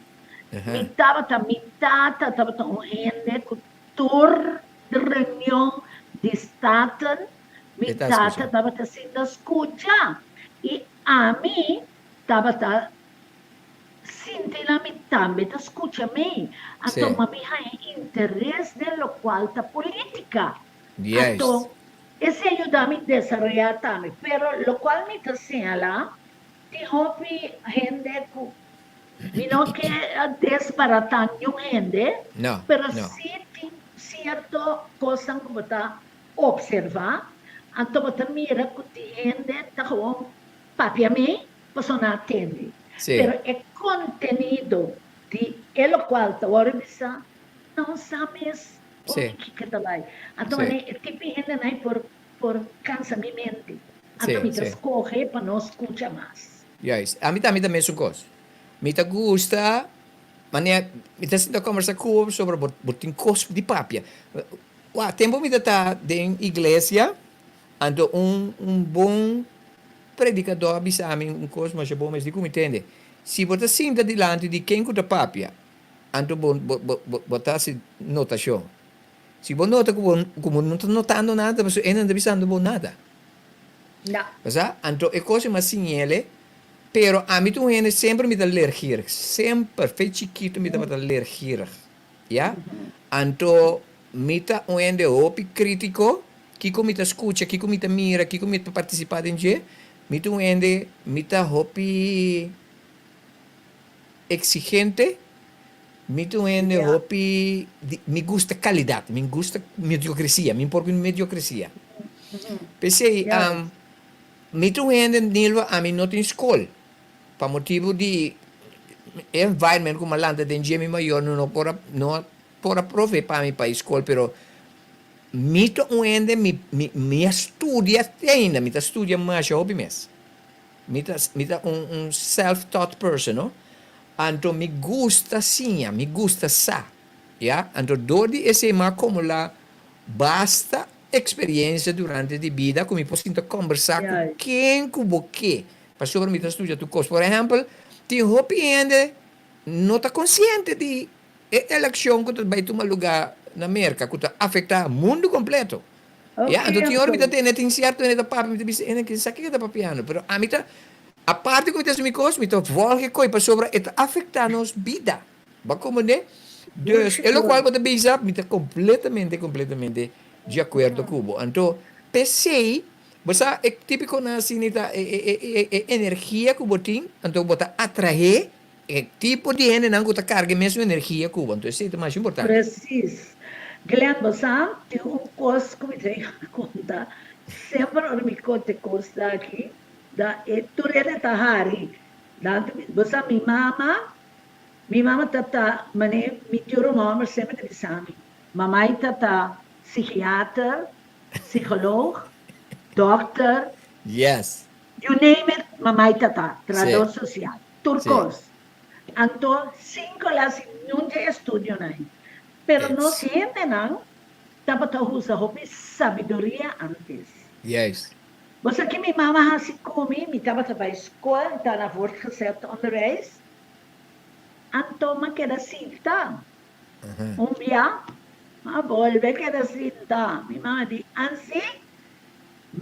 Mi tabata, mi tata tabata un hende ku tur reunion di Staten Mi tata tabata sinta skucha i ami tabata sinti na mi tambe ta skucha mi. Anto mami haña interes den lokual ta politika. Anto esei a yuda mi desaroyá tambe. Pero lokual mi ta señalá, tin hopi hende ku mi no ke desbaratá niun hende, pero sí tin sierto kosnan ku bo ta Observa, anto bo ta mira cu tin hende ta gewoon papia mi pasobra nan a tende. Pero e contenido di e locual ta worde bisa, nan sa mes unda kico ta bay. Anto manera e tipo di hendenan ei por por cansa mi mente. Anto mi ta scoge pa no scucha mas. Juist. Ami tambe ta mesun cos. Mi ta gusta manera mi ta sinta combersa cu bo pasobra bo tin cos di papia. Kua tempu mi ta ta den iglesia, anto un un bon predikadó a bisa mi un kos masha bon mes di ku mi tende, Si bo ta sinta dilanti di ken ku ta papia, anto bo bo bo bo ta hasi notashon. Si bo nota ku bo ku bo no ta notando nada, pasobra e nan ta bisando bo nada. Bo sa? Anto e kos ei mas siñele, pero ami ta un hende semper mi ta leergierig, semper, fe chikitu mi tabata leergierig. Ya? Anto mi ta un hende hopi critico, kico mi ta scucha, kico mi ta mira, kico mi ta participa den dje, mi ta un hende, mi ta hopi exigente, mi ta un hende hopi, mi gusta calidad, mi gusta mediocrecia, mi por cu mediocrecia. P'esey, mi ta un hende, Nilva, ami no tin scol. Pa motibu di e environment ku mi a lanta den dje mi mayor no por a no por a prove pa mi pa e skol pero mi ta un hende mi mi mi a studia te ainda mi ta studia masha hopi mes mi ta mi ta un un self taught person no anto mi gusta siña mi gusta sa ya anto dor di esei mi a akomulá basta eksperiencia durante di bida ku mi por sinta kombersá ku ken ku bo ke Pasobra mi ta studia tur kos. Por ehèmpel, tin hopi hende no ta konsiente di e elekshon ku ta bai tuma lugá na Merka, ku ta afektá mundu kompleto. Ya, anto tin ora mi ta tende, tin sierto hende ta papia, mi ta bisa, hende kin sa kiko ta papiando. Pero ami ta, aparte ku mi ta hasi mi kos, mi ta vòlg e koi pasobra e ta afektá nos bida. Bo a komprendé? Dus, e lokual bo ta bisa, mi ta kompletamente, kompletamente di akuerdo ku bo. Anto, p'esei, Bo sa e típikonan asina ta e energia ku bo tin, anto bo ta atraé e tipo di hendenan ku ta karga e mesun energia ku bo. Anto esei ta masha importante. Presis. Glenn, bo sa tin un kos ku mi ta konta semper ora mi konta e kos aki, da e tur hende ta hari. Bo sa mi mama, mi mama ta ta manera mi tio Romomer semper ta bisa mi, mamai ta ta psikiater, Psicoloog. Dòkter. Yes. You name it, mama i tata, trahador sosial, tur kos. Anto sin kola sin niun dje estudionan ei. Pero nos hendenan tabata usa hopi sabiduria antes. Juist. Bo sa ki mi mama hasi ku mi, mi tabata bai skol, mi tabata na voortgezet onderwijs, anto m'a keda sinta. Un bia, m'a bolbe keda sinta. Mi mama di, Ansi,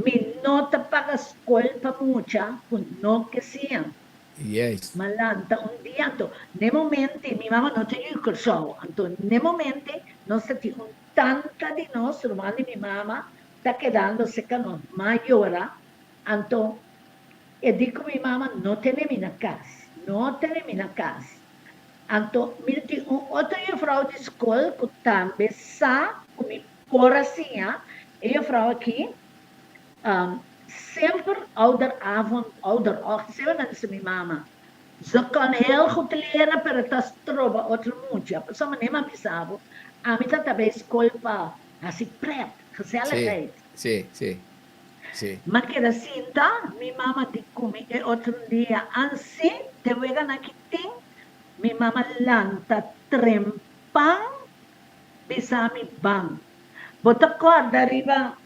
mi no ta paga skol pa mucha ku no ke siña. Juist. M'a lanta un dia, anto n'e momente mi mama no ta yu Kòrsou, anto n'e momente nos ta tin un tanta di nos, ruman di mi mama, ta kedando serka nos. M'a yora, anto e di ku mi mama no tene mi na kas, no tene mi na kas. Anto mi ta tin un otro jufrou di skol ku tambe sa ku mi por a siña, e jufrou aki Semper ouderavond, ouderochtend, semper nan bisa mi mama, Ze kan heel goed leren, pero ta stroba otro mucha. Pasobra manera mi a bisa bo, ami ta ta bay skol pa hasi pret, gezelligheid. Sí, sí, sí. Mi a keda sinta, mi mama di ku mi e otro dia, Ansi, te weganan ki tin, mi mama lanta trempan bisa mi ban. Bo ta kòrda riba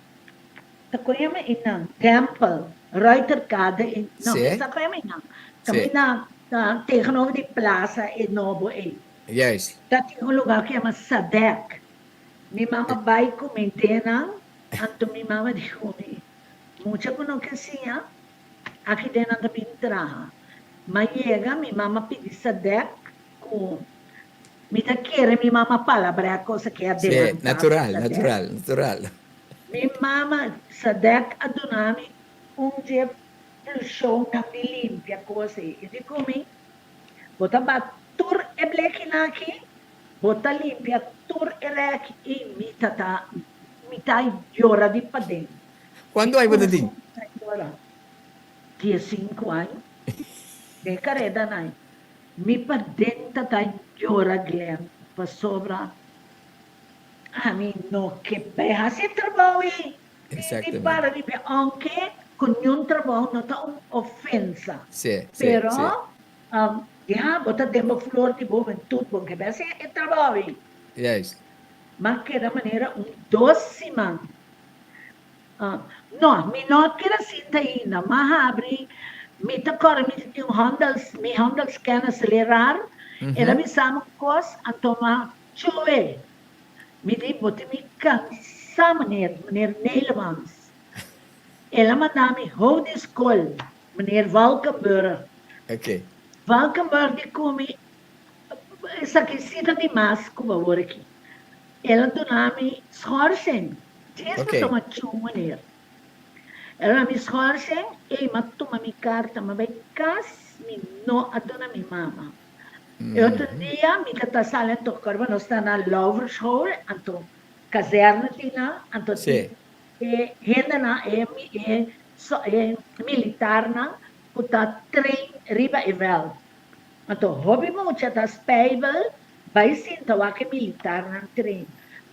Ta kon yama e nan? Tempel, Ruiterkade e, no, Sí. sa kon yama e nan? Sí. Kaminda ta tegenover di plaza e nobo ei. Juist. Ta tin un lugar ku yama Sadek. Mi mama bai ku mi den nan, anto mi mama di ku mi, Mucha ku no ke siña, aki den nan ta bin traha. M'a yega, mi mama pidi Sadek ku mi ta kere mi mama palabrá cosa ke a Sí, delantá natural, Sadek. natural, natural. Mi mama Sadek a duna mi un dje plushonnan di limpia kos ei. E di ku mi, Bo ta bat tur e blekinan aki, bo ta limpia tur e rèk i mi ta ta mi ta yora di paden. Kuantu aña bo ta tin? Diesinku aña. Den karedanan mi paden ta ta yora Glen pasobra Ami no ke bai hasi e trabou ei di para riba e aunke ku niun trabou no ta un ofensa. Pero ya bo ta den bo flor di bo hubentud bo ke bai hasi e trabou ei. M'a keda manera un dos siman. No, mi no a keda sinta ainda. M'a habri, mi ta kòrda mi ta tin un handels, mi handelskennisleraar, el a bisa mi un kos, anto m'a Choe, mi di bo tin mi cansa meneer, meneer Nelemans. El a manda mi hou di scol, meneer Valkenburg. Ok. Valkenburg di cu mi, esaki si ta di mas cu awor aki. El a duna mi schorsing. Djes mi toma chu meneer. El a duna mi schorsing, ey m'a tuma mi carta, m'a bay cas, mi no a duna mi mama. E otro dia mi ta ta sali anto kòrba nos ta na Lauverschool anto kazerne tin nan anto tin e hendenan e e e militarnan ku ta train riba e vèlt anto hopi mucha ta spijbel bai sinta wak e militarnan train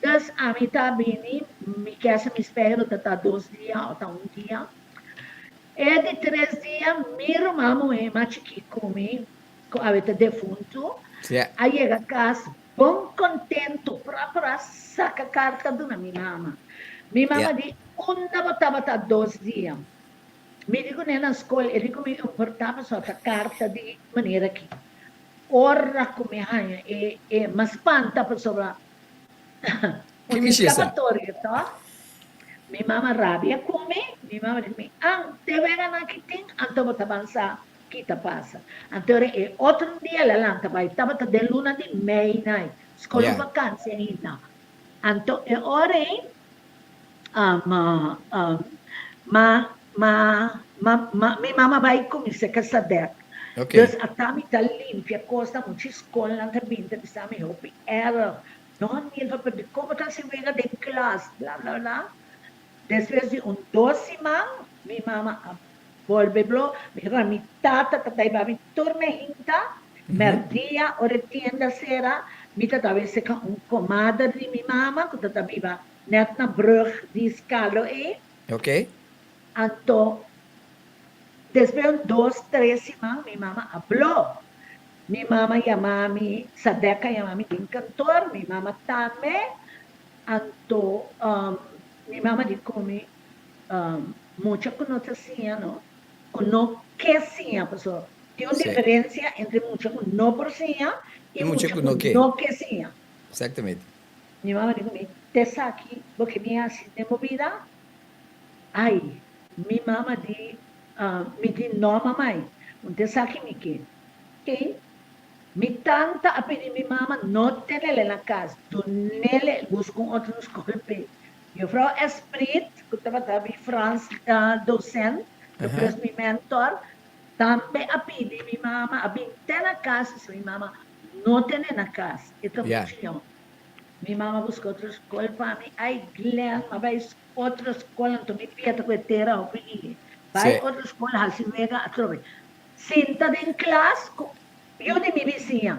dus ami ta bini mi kesa mi spijbel ta ta dos dia òf ta un dia e di tres dia mi ruman muhé mas chikí ku mi ku awe ta defuntu, a yega kas bon kontentu, pra pra saka karta duna mi mama. Mi mama di, Unda bo tabata dos dia? Mi di kuné na skol, e di ku mi importá pasobra ta karta di manera aki. Ora ku mi haña e e m'a spanta pasobra un eskapatorio tòg. Mi mama rabia ku mi, mi mama di ku mi, An, te weganan ki tin, anto bo ta bansa Ki ta pasa? Anto ora e otro dia el a lanta bai, tabata den luna di mei nai, skol un vakansi ainda. Anto e ora ei, ma, ma, ma, ma, mi mama bai kuminsá kasa dèk. Dus ata mi ta limpia kosnan, mucha skolnan ta bin ta bisa mi hopi erg, no Nilva, pero dikon bo ta hasi wega den klas, bla bla bla. Despues di un dos siman, mi mama a bolbe blo, mi ta kòrda mi tata ta taiba mi tur mehinta, mèrdia ora e tienda sera, mi ta ta wese ka un komader di mi mama ku ta ta biba nèt na brùg di Skalo ei. Ok. Anto despues un dos tres siman mi mama a blo. Mi mama yama mi, Sadek a yama mi den kantor, mi mama tambe. Anto mi mama di ku mi, Mucha ku no ta siña no, ku no ke siña pasobra tin un diferensia entre mucha ku no por siña i mucha ku no ke siña. Exactamente. Mi mama di ku mi, T'esaki bo ke mi hasi den bo bida? Ai, mi mama di, Mi di no mamai, un t'esaki mi ke. Ke? Mi tanta a pidi mi mama no tenele na kas, dunele buska un otro skol p'e. Juffrouw Esprit, ku tabata mi Frans docent, despues mi mentor, tambe a pidi mi mama, a bin te na kas, a bisa mi mama no tene na kas, e ta muchu yòn. Mi mama buska otro skol pa mi, ai Glen, m'a bai otro skol, anto mi pia ta ku e tera hopi lihe. Bai otro skol hasi wega atrobe. Sinta den klas ku yu di mi bisiña.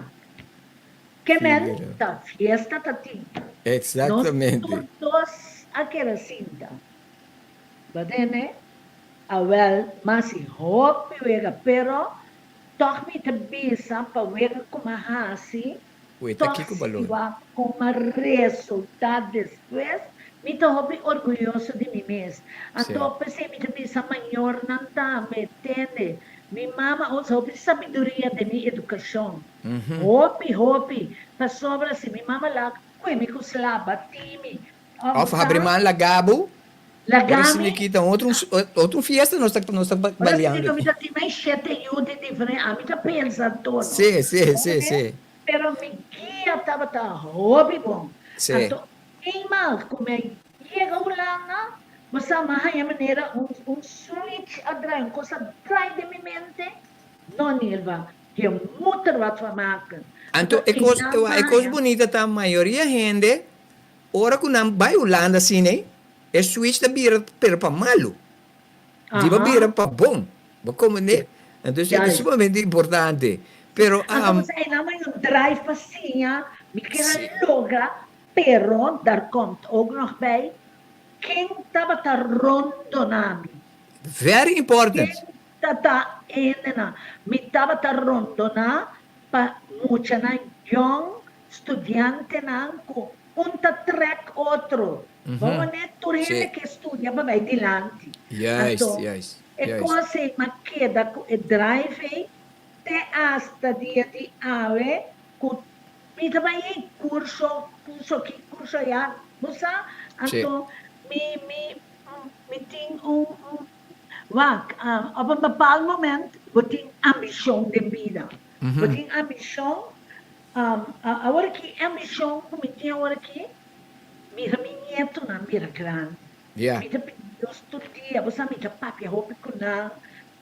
Ke men ta fiesta ta tin. Exactamente. Nos tur dos a keda sinta. Badene, awel mas i hopi wega pero tog mi ta bisa pa wega ku m'a hasi Weta tog kiko si balor. wak kon m'a resulta despues mi ta hopi orguyoso di mi mes. Anto p'esei mi ta bisa mayornan tambe, tende, mi mama a usa hopi sabiduria den mi edukashon. Hopi, hopi, pasobra si mi mama lak kue mi ku sla, bati mi, Of òf sa. habri man laga bo. Laga Ora si mi. mi kita otro otro fiesta nos ta nos ta Ora si baleando mi aki. ta tin mai shete yu di diferente, ami ta pensa anto no. Sí, sí, sí, sí. Pero mi guia tabata hopi bon. Sí. Anto eenmaal ku mi a yega Hulanda, bo sa mi a haña manera un un switch a draai, un kos a draai den mi mente, no Nilva, Je moet er wat van maken. Anto e kos, e kos bunita ta mayoria hende ora ku nan bai Hulanda asina ei, e switch ta bira pero pa malu. Di bo bira pa bon. Bo komprende? Anto esei ta sumamente importante. Pero Anto bo sa einan bo hay un drive pa siña, mi kier a logra, pero daar komt ook nog bij, ken tabata rondona mi? Very important. Ken Tata hendenan, mi tabata rondoná pa muchanan yòn, studiantenan ku un ta trèk otro. Bo wone tur hende ke studia pa bai dilanti. Anto, e kos ei m'a keda ku e drive ei te asta dia di awe ku mi ta bai ei kurso, kurso aki, kurso ayá, bo sa? Anto, mi mi mi tin un un. Wak, op un bepaald moment bo tin ambishon den bida. Bo tin ambishon, awor aki e ambishon ku mi tin awor aki, mira mi nietonan bira grandi. Mi ta pidi Dios tur dia, bo sa mi ta papia hopi ku nan,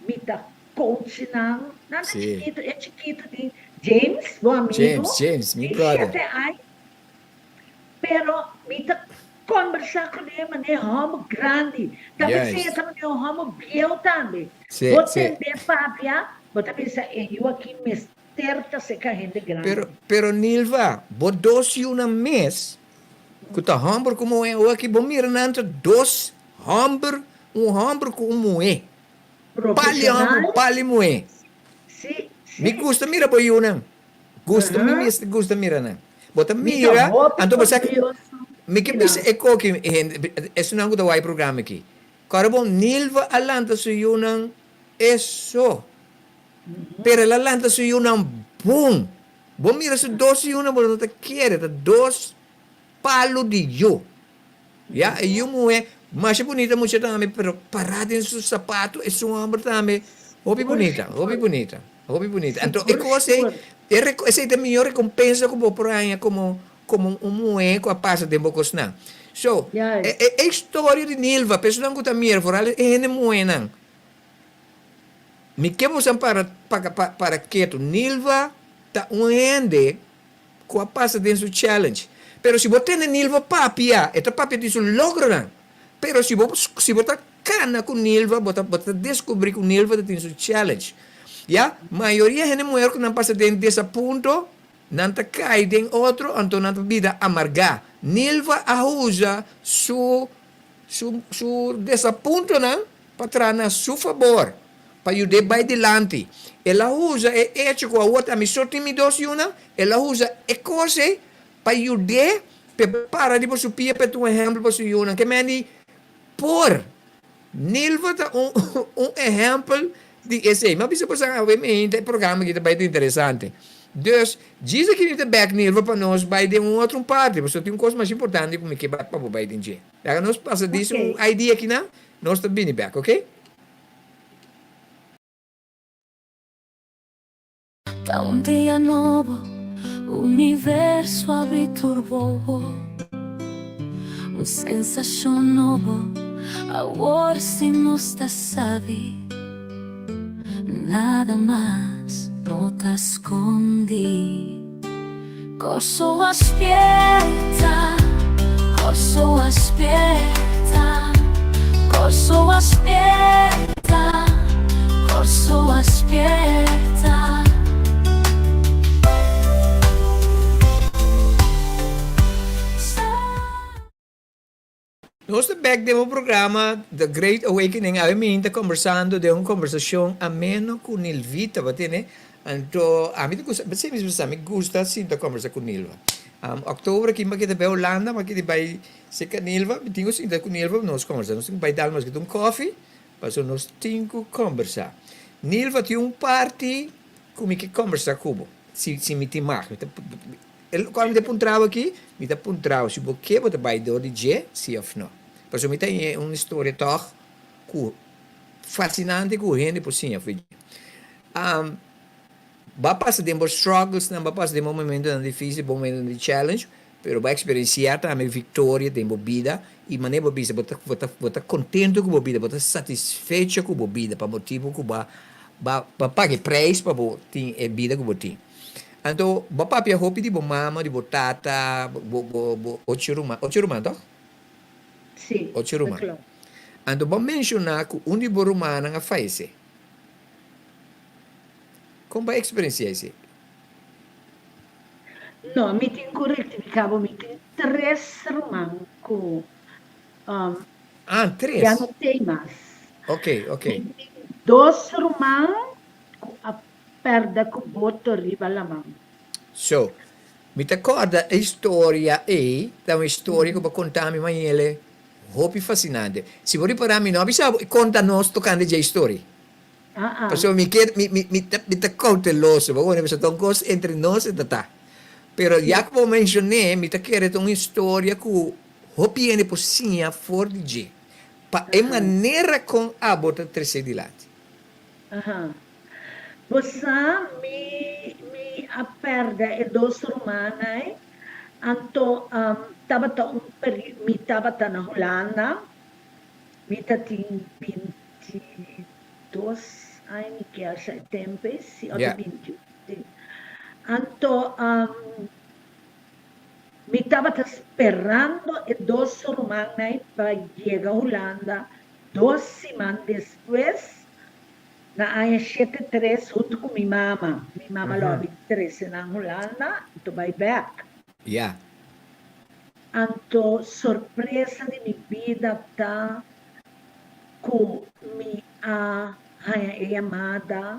mi ta coach nan. Nan ta chikitu, e chikitu di James, bo amigu, di shete aña. Pero mi ta combersa cu ne manera homber grandi. Ta bisa e ta manera un homber bieu tambe. Bo tende papia, bo ta bisa e yu aki mester ta seca hende grandi. Pero, pero Nilva, bo dos yunan mes cu ta homber cu muhe awor aki bo mira nan ta dos homber, un homber cu un muhe. Pali homber, pali muhe. Si, si. Mi gusta mira bo yunan. Gusta mi mes gusta mira nan. Bo ta mira, anto bo sa mi ke bisa e koki hende esunnan ku ta wak e programa aki. Kòrda bon Nilva a lanta su yunan eso. Pero el a lanta su yunan bon. Bo mira su dos yunan bo no ta kere ta dos palu di yu. Ya e yu muhé masha bunita mucha tambe pero pará den su sapato esun hòmber tambe hopi bunita hopi bunita hopi bunita anto e kos ei e esei ta e mihó rekompensa ku bo por haña komo komo un muhé ku a pasa den bo kosnan so e e historia di Nilva personan ku ta mira foral e hende muhénan mi ke boso para para ketu Nilva ta un hende Cu a pasa den su challenge. Pero si bo tene Nilva papia, e ta papia di su logronan. Pero si bo si bo ta cana cu Nilva, bo ta bo ta descubri cu Nilva ta tin su challenge. Ya, mayoria hende muher cu nan pasa den desapunto, nan ta cay den otro, anto nan ta bida amarga. Nilva a usa su su su desapuntonan. pa traha na su fabor, pa yud'é bai dilanti. El a usa e echo ku awor ta mi so tin mi dos yunan, el a usa e kos ei pa yud'é p'e para riba su pia p'e ta un ehèmpel pa su yunan. Ke men di por. Nilva ta un un ehèmpel di esei. Mi a bisa boso awe meinta e programa aki ta bai ta interesante. Dus, djis aki mi ta bèk Nilva pa nos bai den un otro parti, pasobra tin un kos mas importante ku mi ke pa bo bai den dje. Laga nos pasa dis un idea akinan, nos ta bini bèk, oke? Ta un dia nobo, universo abri tur wowo. Un sensashon nobo, awor si nos ta sabi. Nada mas no ta skondi. Kòrsou a spierta, Kòrsou a spierta, Kòrsou a spierta, Kòrsou a spierta. Nos ta bek den bo programa The Great Awakening. Awe mi ta kombersando den un kombersashon ameno ku Nilvita. Bo tene? Anto ami ta gusta, si mi bisa mi gusta sinta kombersa ku Nilva. Oktober aki mi a keda bai Holanda, mi a keda bai serka Nilva. Mi tin ku sinta ku Nilva pa nos kombersa. Nos tin ku bai dal nos kita un kofi pasobra nos tin ku kombersa. Nilva tin un parti ku mi ke kombersa ku bo, si si mi tin mag. Mi ta. E lokual mi ta puntrabo aki, mi ta puntrabo si bo ke bo ta bai dor di dje, si òf no. Pasobra mi ta haña un historia tòg ku fasinante ku hende por siña for di dje. Bo a pasa den bo strugglesnan, bo a pasa den bo momentonan difísil, bo momentonan di challenge, pero bo a eksperensiá tambe viktoria den bo bida i manera bo bisa bo ta bo ta bo ta kontentu ku bo bida, bo ta satisfecho ku bo bida pa motibu ku bo a bo a paga e preis pa bo tin e bida ku bo tin. Anto bo papia hopi di bo mama, di bo tata, bo bo bo ocho ruman, ocho ruman toch? Sí, Ocho ta ruman. klò. Anto bo menshoná ku un di bo rumannan a fayesé. Kon bo a eksperensiá esei? No, mi tin ku rektifiká bo, mi tin tres ruman ku um Ah, ya tres. no tei mas. Oké, oké. Mi tin dos ruman ku a Pèrdè ku boto riba laman. So, mi ta kòrda e historia ei ta un historia ku bo a konta mi Mayele hopi fasinante. Si bo ripará mi no a bisa bo konta nos tokante dje historia. Pasobra mi ke mi mi mi ta mi ta kouteloso bo wòrdu pasobra ta un kos entre nos e ta ta. Pero ya ku bo menshon'é mi ta kere ta un historia ku hopi hende por siña for di dje pa e manera kon abo ta tres'é dilanti. Aha. Bo sa, mi, mi a pèrdè e dos rumannan ei. Anto, tabata un peri, mi tabata na Hulanda, mi ta tin 22 aña, mi kier sa e tempu ei, si òf Ja. 21, si. Anto, mi tabata sperando e dos rumannan ei pa yega Hulanda dos siman despues. Na aña 73 huntu ku mi mama. Mi mama lo a bin trese nan Hulanda, anto bai bek. Ya. Anto sorpresa di mi bida ta ku mi a haña e yamada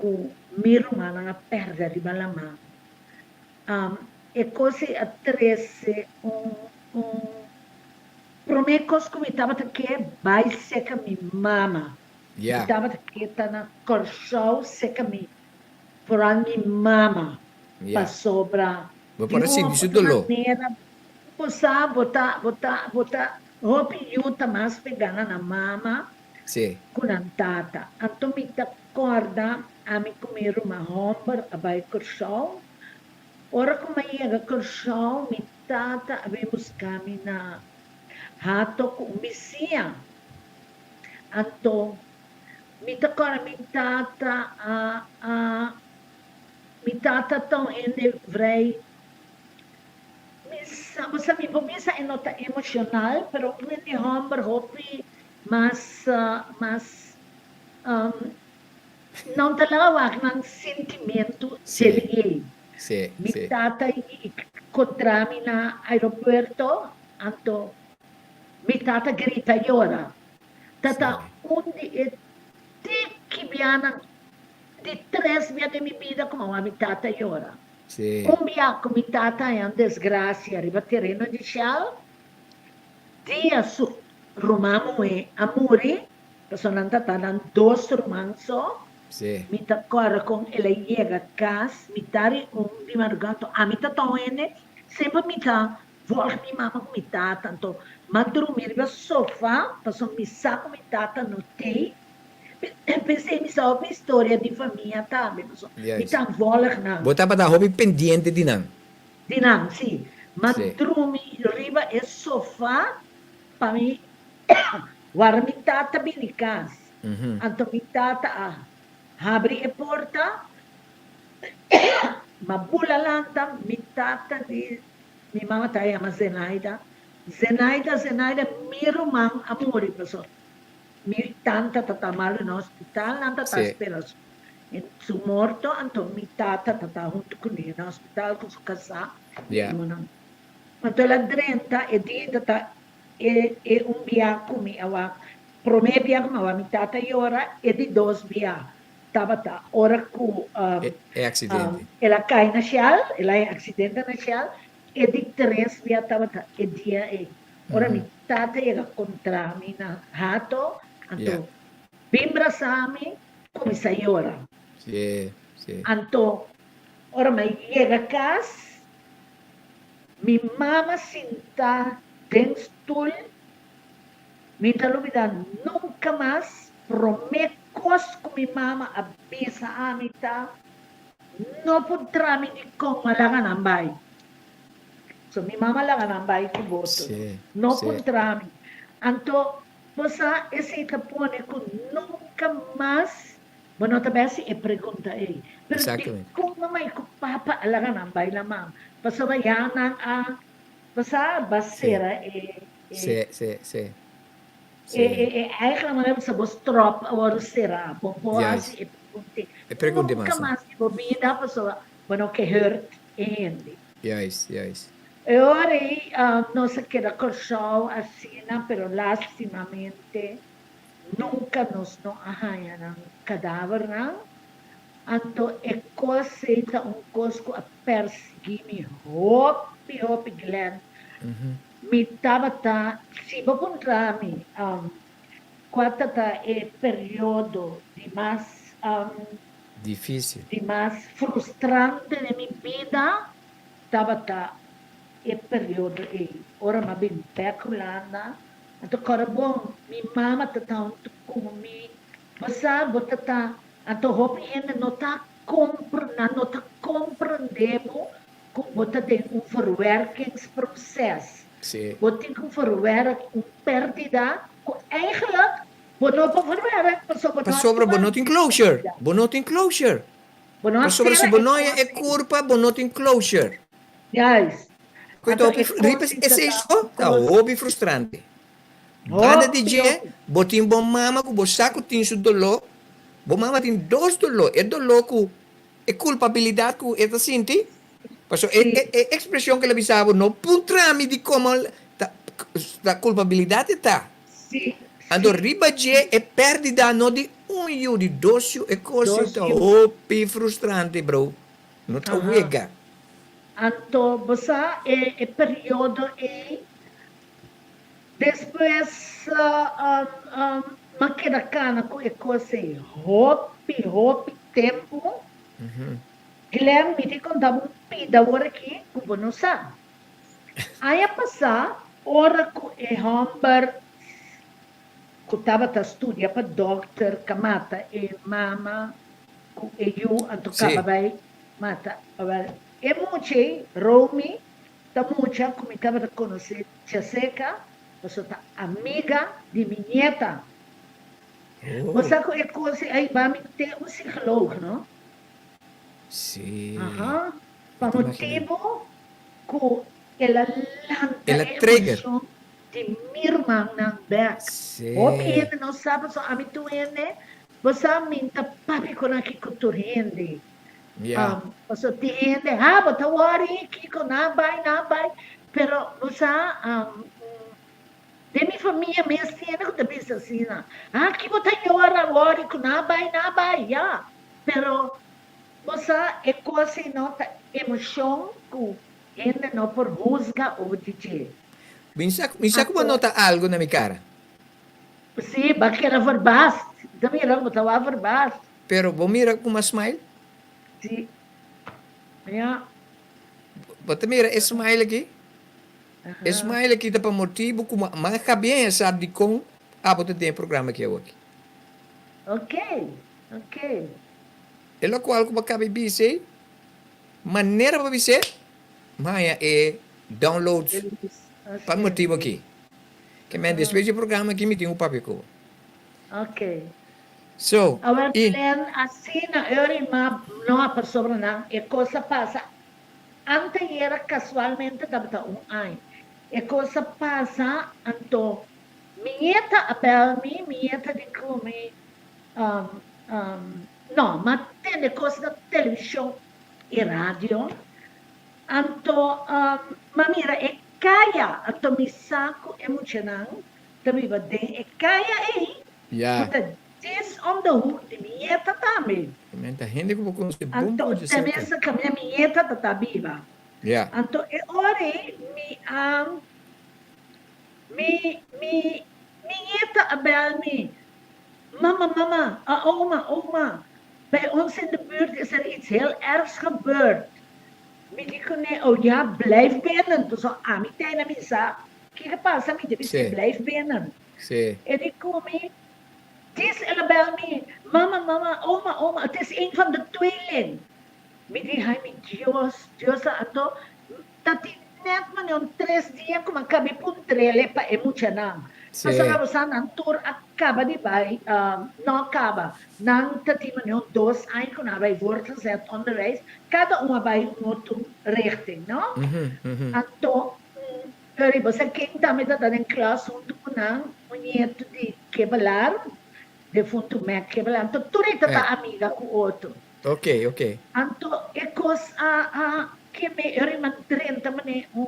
ku mi rumannan a pèrdè riba laman. E kos ei a trese un un promé kos ku mi tabata ke bai seka mi mama. Mi tabata ke ta na Kòrsou seka mi, foral mi mama, pasobra Bo di por a un sinti of su otro doló. manera bo sa bo ta bo ta bo ta hopi yu ta mas pegá na nan mama ku nan tata. Anto mi ta kòrda ami ku mi ruman hòmber a bai Kòrsou. Ora ku mi a yega Kòrsou mi tata a bin buska mi na Hato ku un bisiña. Anto mi ta kòrda mi tata a a mi tata ta un hende vrij mi sa bo sa mi por bisa e no ta emoshonal pero un hende hòmber hopi mas mas nan ta laga wak nan sintimentu djeliei. Mi tata i kontra mi na aeropuerto anto Mi tata grita yora. Tata Sorry. un di e tiki bianan, di tres bia den mi bida ku mi a wak mi tata yora. Un bia ku mi tata haña un desgrasia riba tereno di Shell, dia su ruman muhé a muri, pasobra nan tata nan dos ruman so, mi ta kòrda kon el a yega kas mitad di un di madrugá, anto ami ta tou hende, semper mi ta Volg mi mama ku mi tata. Anto m'a drumi riba sofa pasobra mi sa ku mi tata no tei. P'esei mi sa hopi historia di famia tambe pasobra mi ta volg nan. Bo tabata hopi pendiente di nan? Di nan, si. M'a drumi riba e sofa pa mi warda mi tata bini kas. Anto mi tata a habri e porta, m'a bula lanta, mi tata di. Mi mama ta yama Zenaida. Zenaida, Zenaida, mi ruman a muri paso mi tanta ta ta malu na hospital, nan ta ta spera su su morto, anto mi tata ta ta huntu kuné na hospital ku su kasá i yunan. Anto el a drenta e dia ta ta e e un bia ku mi a wak, promé bia ku mi a wak mi tata yora, e di dos bia Tabata ora ku E aksidente. el a kai na Shell, el a e aksidente na Shell, e di tres bia tabata e dia ei. Ora mi tata yega kontra mi na Hato, anto bin brasa mi, kuminsá yora. Sí, sí. Anto ora mi a yega kas, mi mama sinta den stul. Mi ta lubida nunca mas prome cos cu mi mama a bisa ami ta, No puntra mi dicon a laga nan bay. So mi mama a laga nan bay cu boto. No puntra mi. Anto bo sa esey ta pone cu nunca mas bo no ta bay haci e pregunta ey. Pero dicon mama y cu papa a laga nan bay la mama? Pasobra ya nan a bo sa ba cera e. Sí, sí, sí. E, e, e eigenlijk manera bo sa bo strop a wòrdu será. Bo por Juist. hasi e pregunta. E pregunta Nunka mas. mas di bo bida pasobra bo no ke hurt e hende. Juist, juist. E ora ei nos a keda Kòrsou asina, pero lastimamente nunka nos no a haña nan kadavernan. Anto e kos ei ta un kos ku a persiguí mi hopi, hopi, Glenn. Mi tabata, si bo puntra mi kua ta ta e periodo di mas Difícil. di mas frustrante den mi bida, tabata e periodo ei. Ora mi a bin bek Hulanda, anto kòrda bon, mi mama ta ta huntu ku mi. Bo sa, bo ta ta, anto hopi hende no ta kompr, nan no ta komprendé bo Ku bo ta den un verwerkingsproces. Sí. Bo tin ku verwerk un pèrdida ku eigenlijk bo no por verwerk pasobra bo no a Pasobra bo tuma no tin closure. Bo no tin closure. Bo no a Pasobra si sera bo e no haña e kos ei. kurpa, bo no tin closure. Juist. Ku Anto ta hopi e riba kos ei ta esei ta so un ta kos. hopi frustrante. Banda di Hopi, dje, hopi. bo tin bo mama ku bo sa ku tin su doló. Bo mama tin dos doló. E doló ku E culpabilidad cu e ta sinti, pasobra e e e expresion cu el a bisa bo, no puntra mi di como ta ta culpabilidad e ta. Anto riba dje e perdida no di un yu, di dos yu, e cos ei ta hopi frustrante bro, no ta wega. Anto bo sa e e periodo ei despues m'a keda cana cu e cos ei hopi hopi Tempu, Glenn, mi tin konta bo un pida awor aki ku bo no sa. Aña pasá, ora ku e hòmber ku tabata studia pa dòkter ka mata e mama ku e yu, anto kaba bai mata. Awèl, e mucha ei, Romy, ta mucha ku mi tabata konosé djaseka, pasobra ta amiga di mi nieta. Bo sa ku e kos ei a hiba mi te un psikoloog, no? Sí. Aha. Pa motibu ku el a lanta El a e trigger. emoshon di mi rumannan bèk. Sí. Hopi hende no sa pasobra ami tur hende, bo sa mi ta papia ku nan kiko tur hende. Ya. Pasobra tin hende, ha bo ta wòri kiko, nan a bai, nan a bai. Pero bo sa, den mi. famia mes tiene ku ta bisa asina. Ah, ki bo ta yora awor i ku nan a bai, nan a bai, ya. Pero bo sa e kos ei no ta emoshon ku hende no por husga over di dje. Mi sa, mi sa ku bo nota algu na mi kara. Sí, bo a keda verbaasd. Mi ta mira ku bo ta wak verbaasd. Pero bo mira ku mi a smile? Sí. Ya. Bo ta mira e smile aki? E smile aki ta pa motibu ku mi a kabia sa dikon abo ta den e programa aki awoki. Ok, ok. E lokual ku bo a kaba di bisa ei, manera bo a bis'é, mi haña e download pa motibu aki. Ke men despues di e programa aki mi tin ku papia ku bo. Ok. So, Awor i. Glenn, asina ora i ma no a pasobra nan e kos a pasa Antayera casualmente tabata un aña. E cos a pasa, anto mi nieta a bel mi, mi nieta di cu mi, no, m'a tende cos na television y radio, anto m'a mira e caya, anto mi sa cu e muchanan ta biba den e caya ey, cu ta Djis om de hoek di mi nieta tambe. Men ta hende ku bo konosé bon Anto bon dje te serka. mester kambia mi nieta ta ta biba. Ya. Anto e ora ei mi a mi mi mi nieta a bel mi, Mama, mama, a oma, oma, bij ons in de buurt is er iets heel ergs gebeurd. Mi di kuné, oh ja, blijf binnen. Pasobra ami tei na misa, kiko pasa mi ta bis'é Sí. blijf binnen. Sí. E di ku mi, Tis el a bel mi, Mama, mama, oma, oma, het is een van de tweeling. Mi di, Hai mi Dios, Dios a anto ta tin net manera un tres dia ku mi a kabi puntrele pa e muchanan. Sí. Pasobra bo sa nan tur a kaba di bai, no a kaba, nan ta tin manera un dos aña ku nan a bai voortgezet onderwijs, kada un a bai un otro richting, no? Anto, Eri, bo sa ken tambe ta ta den klas huntu ku nan? Un nietu di Kevelaar, defuntu Mac Kevelaar. Anto tur e ta ta amiga ku otro. Ok, ok. Anto e kos a a keme eri man drenta mane un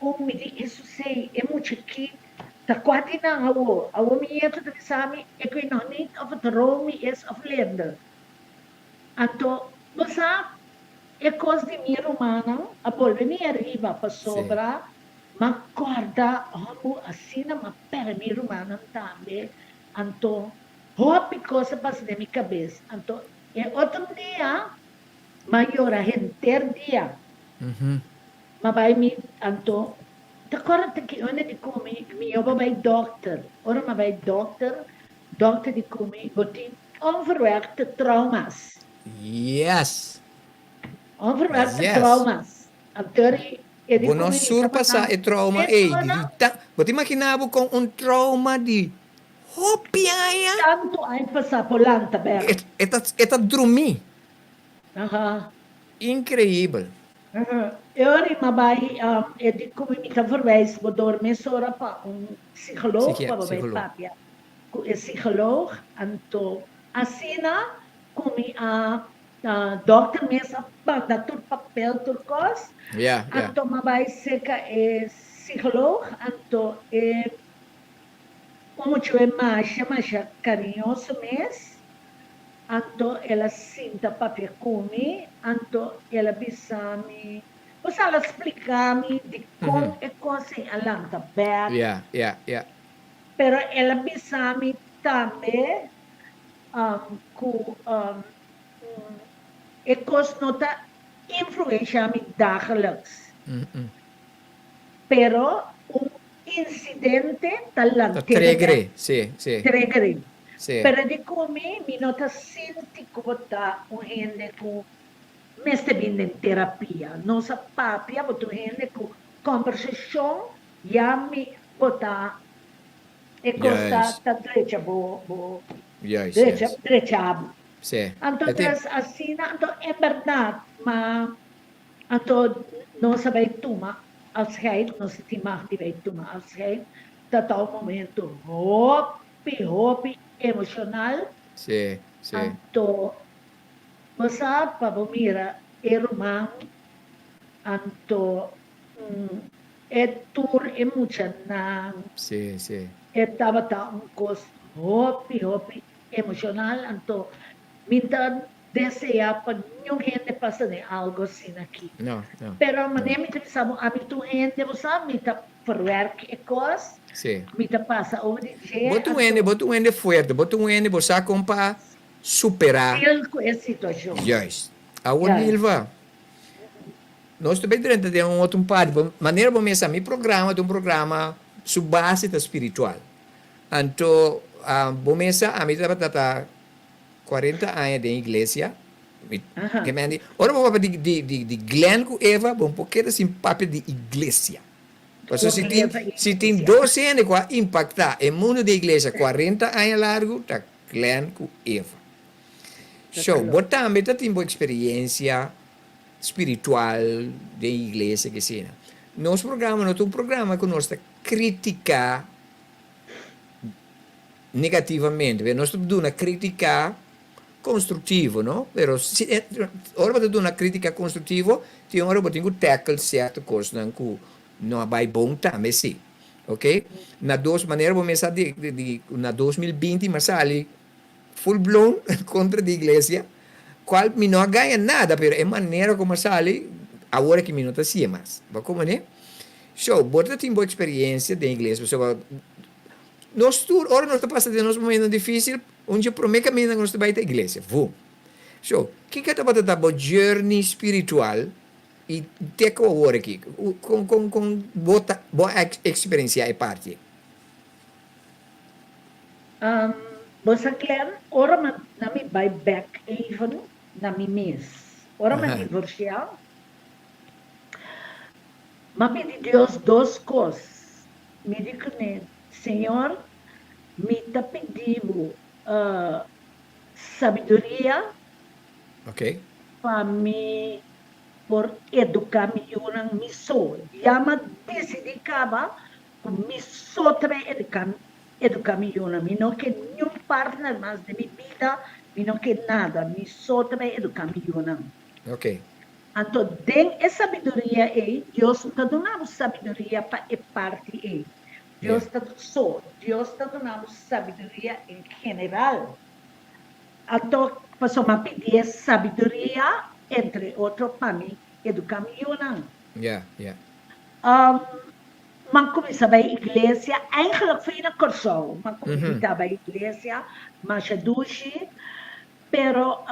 un mi di Hesusei e mucha ki ta kua di nan awo? Awo mi nietu ta bisa mi ik weet nog niet of het Romy is of Linde. Anto bo sa E kos di mi rumannan a bolbe mi ariba pasobra m'a kòrda hòmbu asina m'a pèrdè mi rumannan tambe. Anto hopi kos a pasa den mi kabes. Anto e otro dia m'a yora henter dia. M'a bai mi anto ta kòrda ta ki unda di ku mi mi yoba bai dòkter. Ora m'a bai dòkter, dòkter di ku mi bo tin onverwerkte trauma's. Yes! Onverwerkte Yes! trauma's. Anto ri e di Bo no ku mi surpasá tabata e trauma ei. Di persona. ta, bo ta imaginá bo kon un trauma di hopi aña? Tantu aña pasá por lanta bèk. E, e ta, e ta drumí. Aha. Inkreibel. Aha. E ora i m'a bai, e di ku mi mi ta verwijs bo dor mesora pa un psicoloog Psikia, pa bo bai psicoloog. papia ku e psicoloog. Anto asina Ku mi a dokter mes a manda tur papel tur kos, anto m'a bai serka e psicoloog, anto e un muchacho e masha masha kariñoso mes, anto el a sinta papia ku mi, anto el a bisa mi, bo sa el a splika mi dikon e kos ei a lanta bèk, pero el a bisa mi tambe Ku e kos no ta influensha mi dagelijks, pero un insidente ta lant'é bek, trigger'é. Pero di ku mi, mi no ta sinti ku bo ta un hende ku mester bin den terapia. Nos a papia, bo ta un hende ku kombersashon ya mi bo ta E kos ta ta drecha bo bo drecha drecha bo. Anto des asina anto en berdad ma anto nos a bay tuma afscheid nos a tin mag di bay tuma afscheid ta ta un momento hopi hopi emocional anto bo sa pa bo mira e ruman anto E tur e muchanan. Sí, sí. E tabata un kos hopi hopi emoshonal anto mi ta desea pa niun hende pasa den algo asina aki. Pero manera mi ta bisa bo ami tur hende bo sa mi ta verwerk e kos, mi ta pasa over di dje. Bo ta un hende, bo ta un hende fuerte, bo ta un hende bo sa kon pa superá. Deal ku e situashon. Juist. Awor Nilva, nos ta bay drenta den un otro parti, manera bo mesa mi programa ta un programa su base ta spiritual. Anto bo mesa ami tabata ta 40 aña den iglesia, mi ke men di ora bo papia di di di Glenn ku Eva bo no por keda sin papia di iglesia. Pasobra si tin si tin dos hende ku a impaktá e mundu di iglesia 40 aña largu ta Glenn ku Eva. So bo tambe ta tin bo eksperensia spiritual den iglesia ke asina. Nos programa no ta un programa ku nos ta kritiká negativamente, pero nos ta duna kritika konstruktivo, no? Pero si ora bo ta duna kritika konstruktivo, tin ora bo tin ku tackle sierto kosnan ku no a bai bon tambe si. Ok? Na dos manera bo mester di di na 2020 mi a sali full blown kontra di iglesia, kual mi no a gaña nada, pero e manera ku mi a sali awor aki mi no ta hasié mas. Bo a komprende? So, bo ta tin bo eksperensia den iglesia pasobra Nos tur, ora nos ta pasa den nos momentonan difícil, un dje promé kaminda ku nos ta bai ta iglesia. Vum. So, kiko tabata ta bo journey spiritual i te ku awor aki? Kon, kon, kon bo ta, bo a eksperensiá e parti ei? Bo sa Glenn, ora mi na mi bai bek even na mi mes, ora mi a divorsiá, Mi a pidi Dios dos kos. Mi di kuné, Señor, mi ta pidi bo sabiduria pa mi por eduká mi yunan mi so. Ya mi a disidí kaba ku mi so ta bai eduká mi yunan. Mi no ke niun partner mas den mi bida, mi no ke nada. Mi so ta bai eduká mi yunan. Anto den e sabiduria ei, Dios no ta duna bo sabiduria pa e parti ei. Dios ta so, Dios ta duna bo sabiduria en general. Anto, pasobra mi a pidié sabiduria, entre otro, pa mi eduká mi yunan. Mi a kuminsá bai iglesia, eigenlijk fui na Kòrsou, mi a kuminsá bai iglesia masha dushi. Pero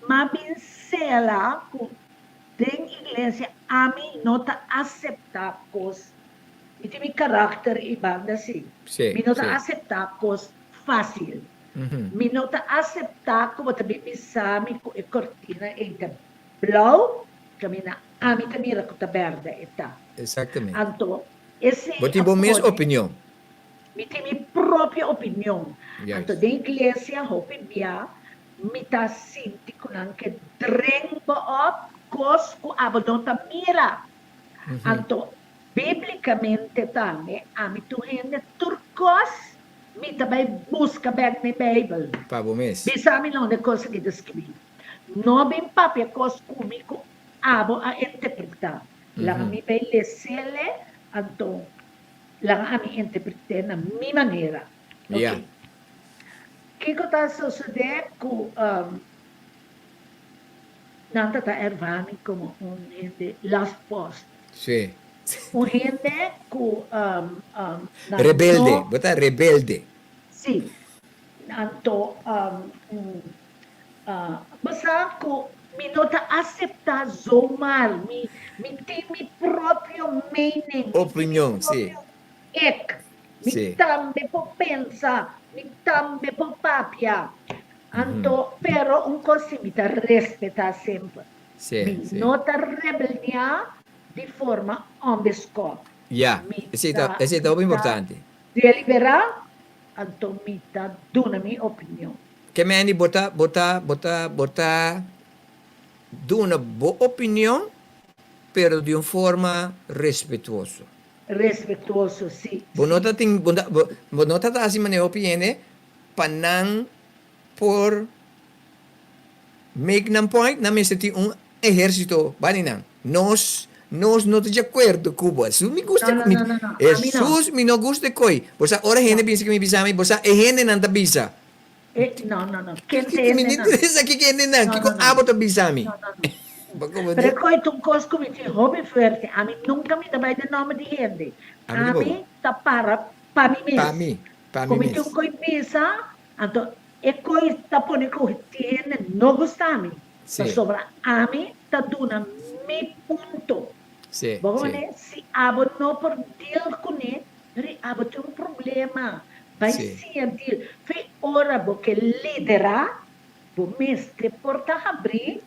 m'a bin sela ku den iglesia ami no ta aseptá kos, mi tin mi karakter i banda si, mi no ta aseptá kos fásil. Mi no ta aseptá ku bo ta bin bisa mi ku e kortina ei ta blou, kaminda ami ta mira ku ta bèrdè e ta. Anto esei Bo tin a bo mes pone. opinion. Mi tin mi propio opinion. Anto den iglesia hopi bia mi ta sinti ku nan ke dren bo op kos ku abo no ta mira. Anto biblikamente tambe ami tur hende tur kos mi ta bai buska bek den Beibel. Pa bo mes. Bisa mi londe kos aki ta skibí. No bin papia kos ku mi ku abo a interpretá. Laga mi bai lesele anto Laga ami interpreté na mi manera. Ya. Ok. Kiko ta sosodé ku nan ta ta erva mi komo un hende last post? Sí. Un hende ku nan no. Rebelde. Bo ta rebelde. Sí. Anto Bo sa ku mi no ta aseptá zomaar. Mi mi tin mi propio mening. Mi tin mi Opinion, sí. propio ek. Mi Sí. tambe por pensa, mi tambe por papia. Anto, pero un kos si mi ta respetá semper. Sí, Mi sí. no ta rebeldiá di forma onbeskòp. Ya, Mi esei ta, ta, esei ta mi hopi ta importante. deliberá, anto mi ta duna mi opinion. Ke meni bo ta bo ta bo ta bo ta duna bo opinion pero di un forma respetuoso. Respetuoso, si, Bo no si. ta tin bo ta bo no ta ta hasi manera hopi hende pa nan por make nan point nan mester tin un ehersito bani nan. Nos nos no ta di akuerdo ku bo. Hesus mi gusta No, no, mi no, no, no. Ami no. Hesus mi no gusta e koi. Bo sa ora hende No. bisa ku mi bisa mi, bo sa e hendenan ta bisa. E, no, no, no. Ken ta Mi no hendenan? interesa kiko hendenan, No, kiko no, no. abo ta bisa mi. No, no, no. Bo Pero komprende? e koi ta un kos ku mi tin hopi fuerte. Ami nunka mi ta bai den nòmber di hende. Ami ta bobo. Ami ta para pa mi mes. Pa mi, pa mi Ku mi mes. tin un koi bisa, anto e koi ta pone ku tin hende no gusta mi. Sí. Pasobra ami ta duna mi punto. Sí, Bo sí. komprende? Si abo no por deal kuné, pero abo tin un problema. Bai Sí. siña deal. Fe ora bo ke liderá, bo mester por ta habrí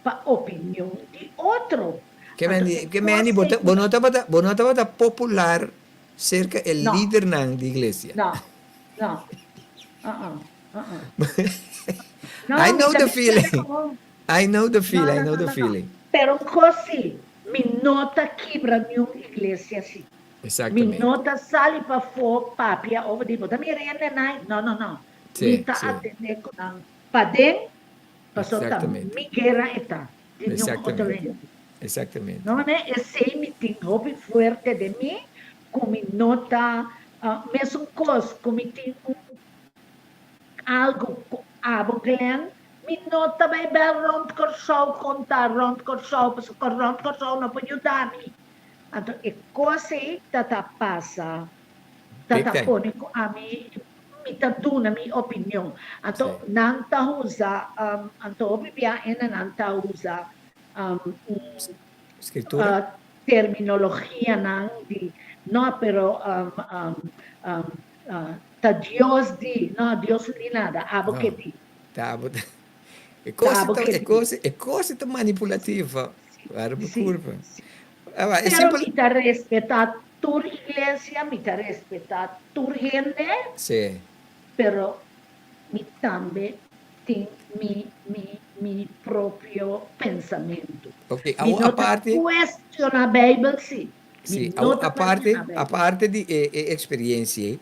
pa opinion di otro. Ke Anto men di, e ke men di, bo kos ta, ei bo no tabata, bo no tabata popular serka e No. lidernan di iglesia. No, no, uh-uh, uh-uh. No, I mi know ta the bisa feeling. no. I know the No, feeling, I no, know no, the no, no. feeling. Pero un kos sí, mi no ta kibra niun iglesia sí. Mi Exactamente. no ta sali pafó papia over di bo ta mira hende nai. No, no, no. Sí, Mi ta sí. atendé ku nan paden, pasobra ta Exactamente. mi guera e ta, di niun otro Exactamente. hende. Exactamente. No, ne, esei mi tin hopi fuerte den mi, ku mi no ta, mesun kos ku mi tin un algu ku abo Glenn, mi no ta bai bel rond Kòrsou konta rond Kòrsou, pasobra rond Kòrsou no por yuda mi. Anto e kos ei ta ta pasa, ta Big ta time. pone ku ami mi ta duna mi opinion. Anto Sí. nan ta usa, anto hopi bia hende nan ta usa un Scritura? terminologianan di no pero ta Dios di, no Dios no di nada, abo No. ke di. Ta abo ta E kos Ta abo ta ke e di. kos e kos ta manipulativa. Wara bo Sí, kurpa. sí. Awa, e Pero simpel mi ta respetá tur iglesia, mi ta respetá tur hende. Sí. Pero mi tambe tin mi mi mi propio pensamentu. Ok, Mi awor no ta aparte cuestiona Bijbel si. Mi Sí, no awor ta aparte cuestiona Bijbel. aparte di e e experiencia ei,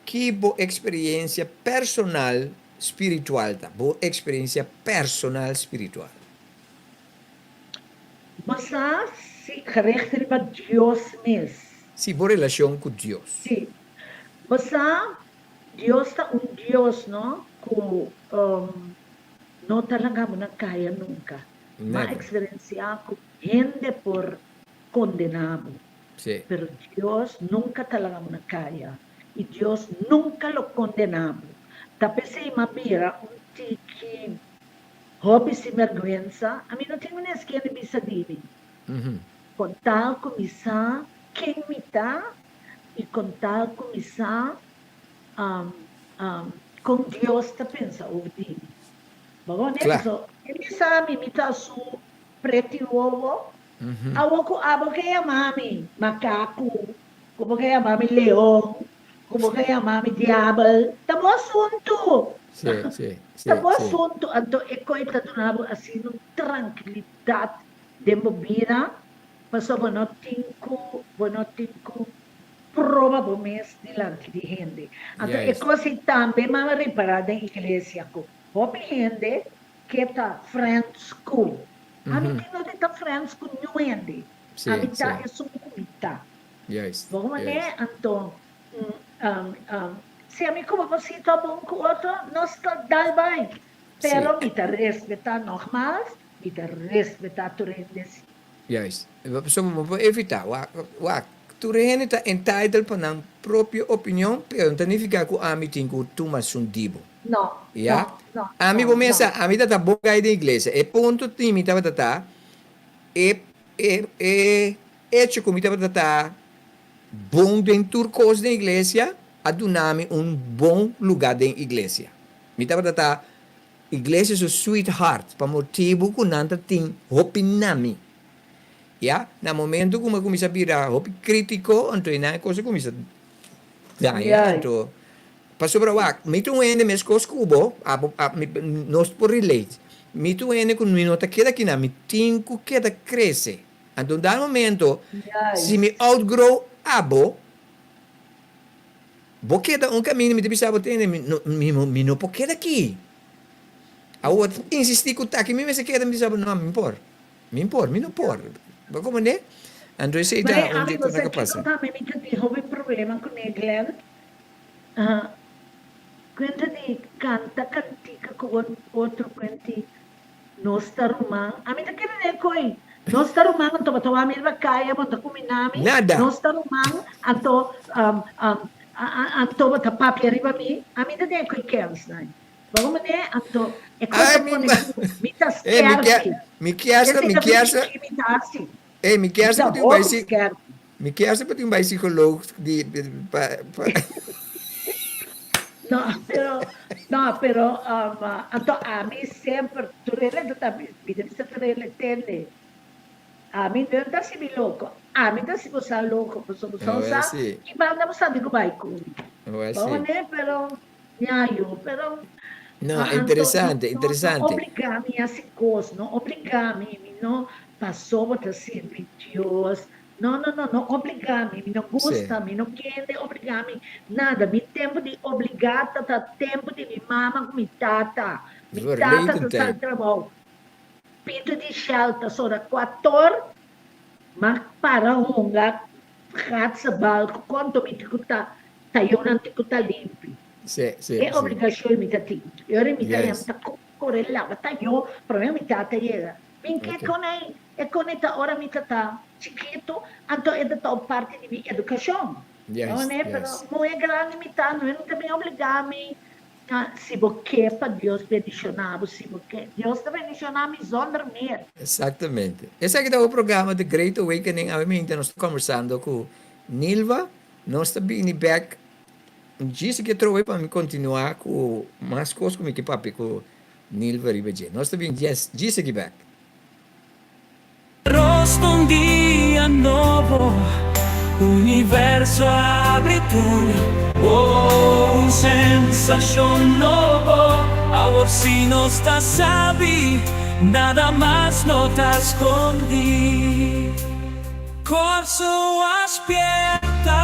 ki bo experiencia personal spiritual ta? Bo experiencia personal spiritual. Bo sa si gericht riba Dios mes. Sí, bo relacion cu Dios. Sí. Bo sa Dios ta un Dios no cu no ta laga bo na caya nunca. M'a Never. experiencia cu hende por condena bo, Sí. pero Dios nunca ta laga bo na caya y Dios nunca lo condena bo. Ta p'esey m'a bira un tiki hopi sinberguensa, ami no tin mes kende bisa di mi. Con tal cu mi sa ken mi ta i kon tal ku mi sa kon Dios ta pensa over di mi. Bo wak Kla. So, e bisa mi, mi ta su preti wowo. Awor ku abo ke yama mi makaku, ku bo ke yama mi leon, ku bo ke yama mi diabel, ta bo asuntu. Sí, sí, sí, Ta bo sí. asuntu. Anto e koi ta duna bo asina un trankilidat den bo bida. Pasobra bo no tin ku bo no tin ku proba bo mes dilanti di hende. Anto e kos ei tambe mama a ripará den iglesia ku hopi hende ke ta friends ku. Ami tin no tin ta friends ku niun hende. Ami ta esun ku mi ta. Bo manera anto si ami kuma bo sita bon ku otro nos ta dal bai. Pero mi ta respetá nogmaals mi ta respetá tur hende si. Juist. Pasobra bo por evitá. Wak, wak, tur hende ta entitled pa nan propio opinion, pero no ta nifiká ku ami tin ku tuma asun di bo. No, Ya? no, no, Ami no, bo mester no. sa, ami ta ta bon gai den iglesia. E punto di mi tabata ta, e, e, e echo ku mi tabata ta bon den tur kos den iglesia, a duna mi un bon lugá den iglesia. Mi tabata ta Iglesia su sweetheart pa motibu ku nan ta tin hopi na mi. Ya, na momento ku mi a kuminsá bira hopi kritiko, anto e nan e kos a kuminsá daña. Anto, pasobra wak, mi ta un hende meskos ku bo, abo, mi, nos por relate. Mi ta un hende ku mi no ta keda kinan, mi tin ku keda krese. Anto un dado momento, si mi outgrow abo, Bo keda un kaminda, mi ta bisa bo tende, mi no, mi, mi no por keda aki. Awor ta insistí ku ta aki mi mester keda, mi bisa bo, no, mi por. Mi por, mi no por. Bo komprendé? Anto esei Mane ta un ami di bo kos sa ku a kiko pasa. tambe mi ta tin hopi problema kuné Glenn? Kuenta di kanta kantika ku otro kuenti nos ta ruman. Ami ta kere den koi nos ta ruman anto bo ta wak mi riba kaya bo ta kumina mi Nada. nos ta ruman anto anto bo ta papia riba mi. Ami ta den koi kens nan. Bo mane anto e kos Ai ta mi pone ma ku mi ta eh mi kier skerpi. mi kier sa Esei mi ta kier sa mi ta hasi. eh mi kier Mi sa ta ku tin un bai hopi si skerpi. Mi kier sa pa tin un bai psicoloog di pa pa. No, pero no, pero anto ami semper tur hende ta mi ta bisa tur hende tende ami no ta hasi mi loko ami ta hasi bosa loko pasobra bosa Awel sa si. ki banda bosa di ku bai ku mi Awel bo si. mane pero ñayo pero No, anto no interesante, no no interesante. obliga mi hasi kos no obliga mi mi no pasobra bo ta sirbi Dios No, no, no, no obligá mi, mi no gusta, mi no kende obligá mi nada. Mi tempu di obligá ta ta tempu di mi mama ku mi tata. Mi tata Verleden ta sali tijd. trabou, pito di Shell ta sora kuator, m'a para hunga gatse bal ku konto mi tin ku ta tayonan tin ku ta limpi. Sí, sí, E sí. obligashon mi ta tin. E ora mi ta Yes. ta kore laba tayo, promé mi tata yega. Bin ke Okay. kon ei E conecta ora mi ta ta chikito, anto e ta ta un parti di mi educacion. Juist, No, pero juist. muhe grandi mi ta, no e no ta bin obliga mi. Si bo ke pa Dios bendiciona bo, si bo ke. Dios ta bendiciona mi zonder meer. Exactamente. Esaki ta bo programa The Great Awakening. Awe mainta nos ta conversando cu Nilva. Nos ta bini bek djis aki atrobe pa mi continua cu mas cos cu mi ke papia cu Nilva riba dje. Nos ta bini djis aki bek. Rosto un dia nobo, universo a abri tur oh, un sensacion nobo, awor si nos ta sabi, nada mas no ta scondi. Kòrsou a spierta.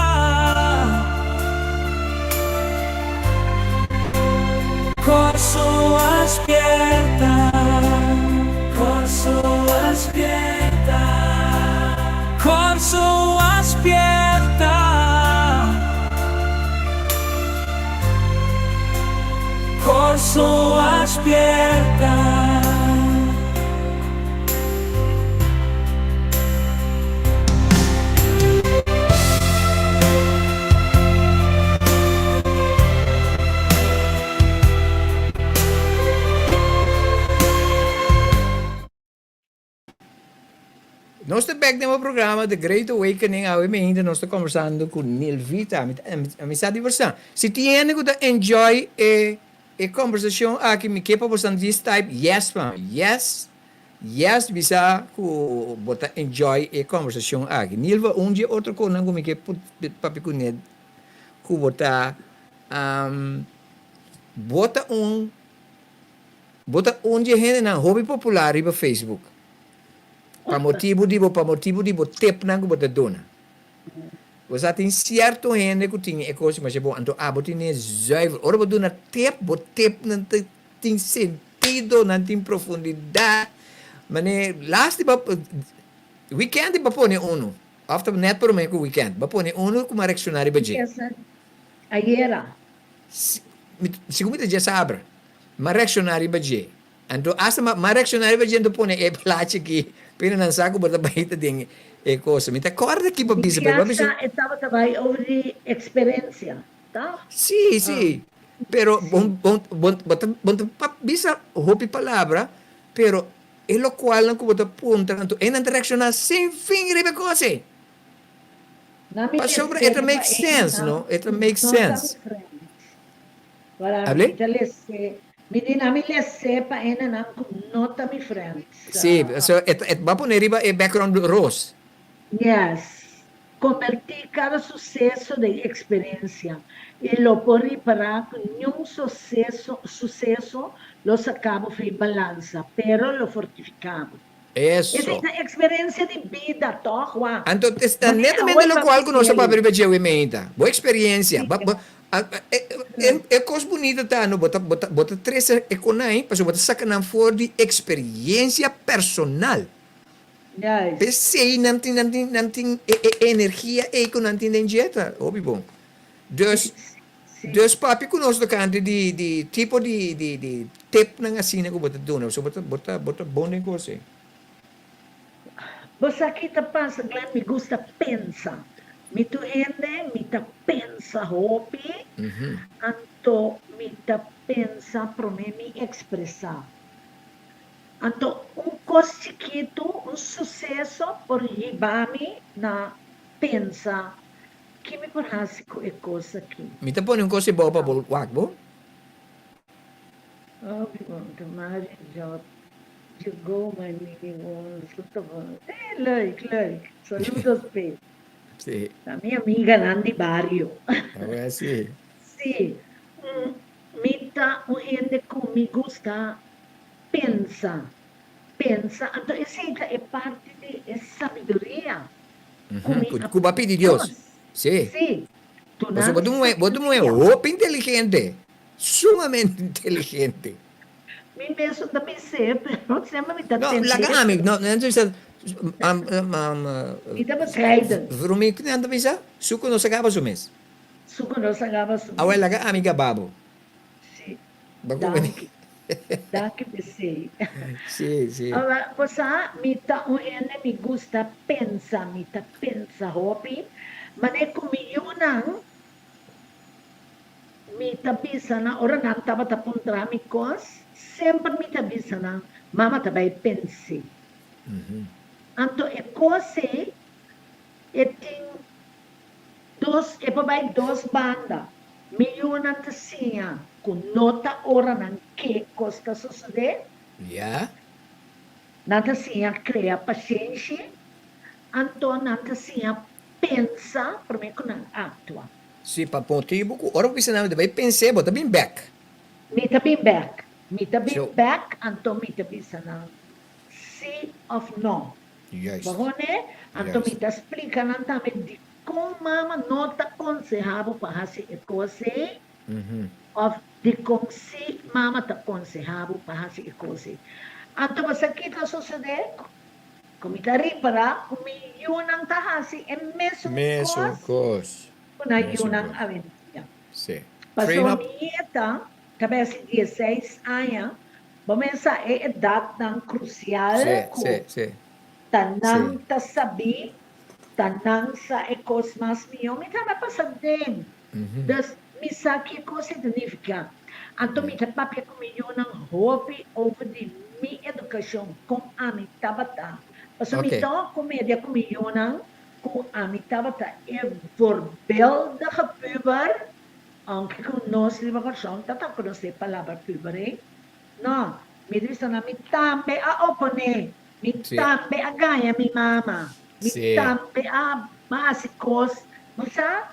Kòrsou a spierta. Kòrsou a spierta. Kòrsou a spierta. Kòrsou a spierta. Nos ta bek den bo programa The Great Awakening awe mainta nos ta conversando cu Nilvita mi sa di bosan si tin hende cu ta enjoy e e conversacion aki mi ke pa bosan djis type yes pa mi yes Yes bisa ku bo ta enjoy e conversacion aki. Nilva un dje otro konan ku mi ke papia ku ne ku bo ta bo ta un bo ta un dje hendenan hopi popular riba Facebook pa motibu di bo pa motibu di bo tipnan ku bo ta duna. Bo sa tin cierto hende ku tin e kos masha bon anto abo tine zuiver ora bo duna tip bo tipnan ta Tin sentido, nan tin profundidat. Mane lasti bo weekend bo pone unu of ta net prome ku weekend bo pone unu ku mi a reakshoná riba dje. Ayera. Segun mi ta dje sabra mi a reakshoná riba dje. Anto asta mi a reakshoná riba dje anto pone e plachi aki p'e nan sa ku bo ta bai ta den e kosa. Mi ta kòrda ki bo bisa pero bo a bisa. Mi piensa e tabata bai over di eksperensia. Ta? Sí, sí. Pero bon, bon, bon, bo ta, bo ta pa bisa hopi palabra, pero e locualnan cu bo ta puntra, anto einan ta reacciona sin fin riba e cos ei. Na mi Pasobra e ta lese make pa sense, einan no? E ta make no ta mi sense. friends. Wara Hable? mi ta lese, mi di na mi lese pa enanan cu no ta mi friends. Sí, so e ta, e bo a pone riba e background roos. Yes. Kombertí kada suseso den eksperensia i lo por ripará ku niun soseso, suseso, lo saká bo fei balansa, pero lo fortifiká bo. Eso. Esei ta eksperensia di bida, tòg, wak? Anto, ta Manera netamente awe lokual ku nos ta papia papia riba dje awe meinta. Bo eksperensia. Sí. Bo, bo, a, a, e, e, e kos bunita ta no, bo ta, bo ta, bo ta trese e konai pasobra bo ta saka nan for di eksperensia personal. Juist. P'esei nan tin nan tin nan tin e e energia ei ku nan tin den dje ta hopi bon. Dus dus papia ku nos tokante di di tipo di di di tipnan asina ku bo ta duna pasobra bo ta bo ta bo ta bon den kos ei. Bo sa ki ta pasa Glenn mi gusta pensa mi tur hende mi ta pensa hopi anto mi ta pensa prome mi expresa anto un kos chikitu un suseso por hiba mi na pensa ki mi por hasi ku e kos aki. Mi ta pone un kos ebou pa bo wak bo. Hopi bon ta mari job you go my mini ones lo ta bon eh leuk leuk saludos pe Sí. Ta mi amiganan di bario. Awor sí. Sí mi ta un hende ku mi gusta pensa pensa anto esei ta e parti di e sabiduria ku mi a Ku bo a pidi Dios. Sí. Sí. Pasobra bo ta un muhé hopi inteligente. Sumamente inteligente. Mi mes no ta bis'é, pero semper mi ta No, tend'é. laga ami, no, nan ta bisa, Mi ta bescheiden. Vrumi, ku nan ta bisa? Su ku no sa gaba su mes. Su ku no sa gaba su mes. Awel, laga ami gaba bo. Si. Bo ku bini. Danki. Danki p'esei. Si, si. Awel, bo sa, mi ta un hende mi gusta pensa, mi ta pensa hopi, manera ku mi yunan, Mi ta bisa nan ora nan tabata puntra mi kos, semper mi ta bisa nan, Mama ta bai pens'é. Anto e kos ei e tin dos, e por bai dos banda. Mi yunan ta siña ku no ta ora nan ke kos ta sosodé. Nan ta siña krea pashenshi, anto nan ta siña pensa promé ku nan aktua. Si, pa motibu ku ora bo bisa nan bo ta bai pens'é, bo ta bin bèk. Mi ta bin bèk. Mi ta bin bèk, anto mi ta bisa nan si òf nò. Juist. Bo hone? Anto mi ta splika nan tambe dikon mama no ta konsehá bo pa hasi e kos ei, òf dikon si mama ta konsehá bo pa hasi e kos ei. Anto bo sa kiko a sosodé? Ku mi ta ripará ku mi yunan ta hasi e mesun Mesun kos kos. ku nan Mesun yunan kos. awendia. Sí. Pasobra Train up. mi nieta ta bai hasi dieseis aña, bo mester sa e edatnan krusial Sí, ku sí, sí. ta nan Sí. ta sabí, ta nan sa e kos mas mihó. Mi tambe a pasa den. Dus mi sa kiko significa. Anto mi ta papia ku mi yunan hopi over di mi edukashon, kon ami tabata. Pasobra mi ta komedia ku mi yunan ku ami tabata e voorbeeldige puber, aunke ku nos riba Kòrsou ta ta konosé e palabra puber ei. No, mi ta bisa nan mi tambe a oponé, mi tambe a gaña mi mama, mi tambe a hasi kos, bo sa?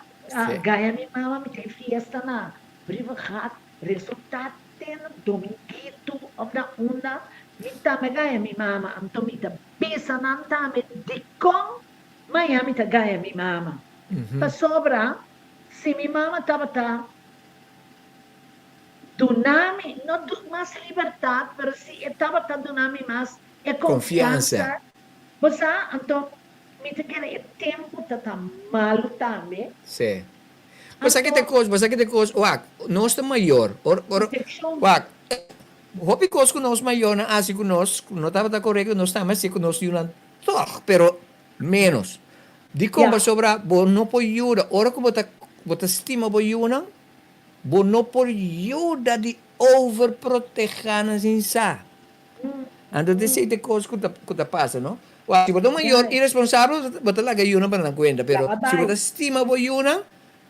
Gaña mi mama mi tin fiesta na Brievengat, resulta te na dominguito of na unda mi tambe gaña mi mama, anto mi ta bisa nan tambe dikon maña mi ta gaña mi mama, pasobra si mi mama tabata duna mi no mas libertad pero si e tabata duna mi mas e confiansa, bo sa, anto Mi ta kere e tempu ta ta malu tambe. Sí. Bo sa ki ta kos, bo sa ki ta kos, wak, nos ta mayor, or, or, wak, hopi kos ku nos mayornan a hasi ku nos, ku no tabata korekto, nos tambe a hasi ku nos yunan tòg, pero ménos. Dikon? Pasobra bo no por yuda, ora ku bo ta, bo ta stima bo yunan, bo no por yuda di overprotehá nan sin sa. Anto ta esei ta e kos ku ta ku ta pasa no. Wak si bo ta un mayor iresponsabel bo ta laga e yunan pa nan kuenta pero si bo ta stima bo yunan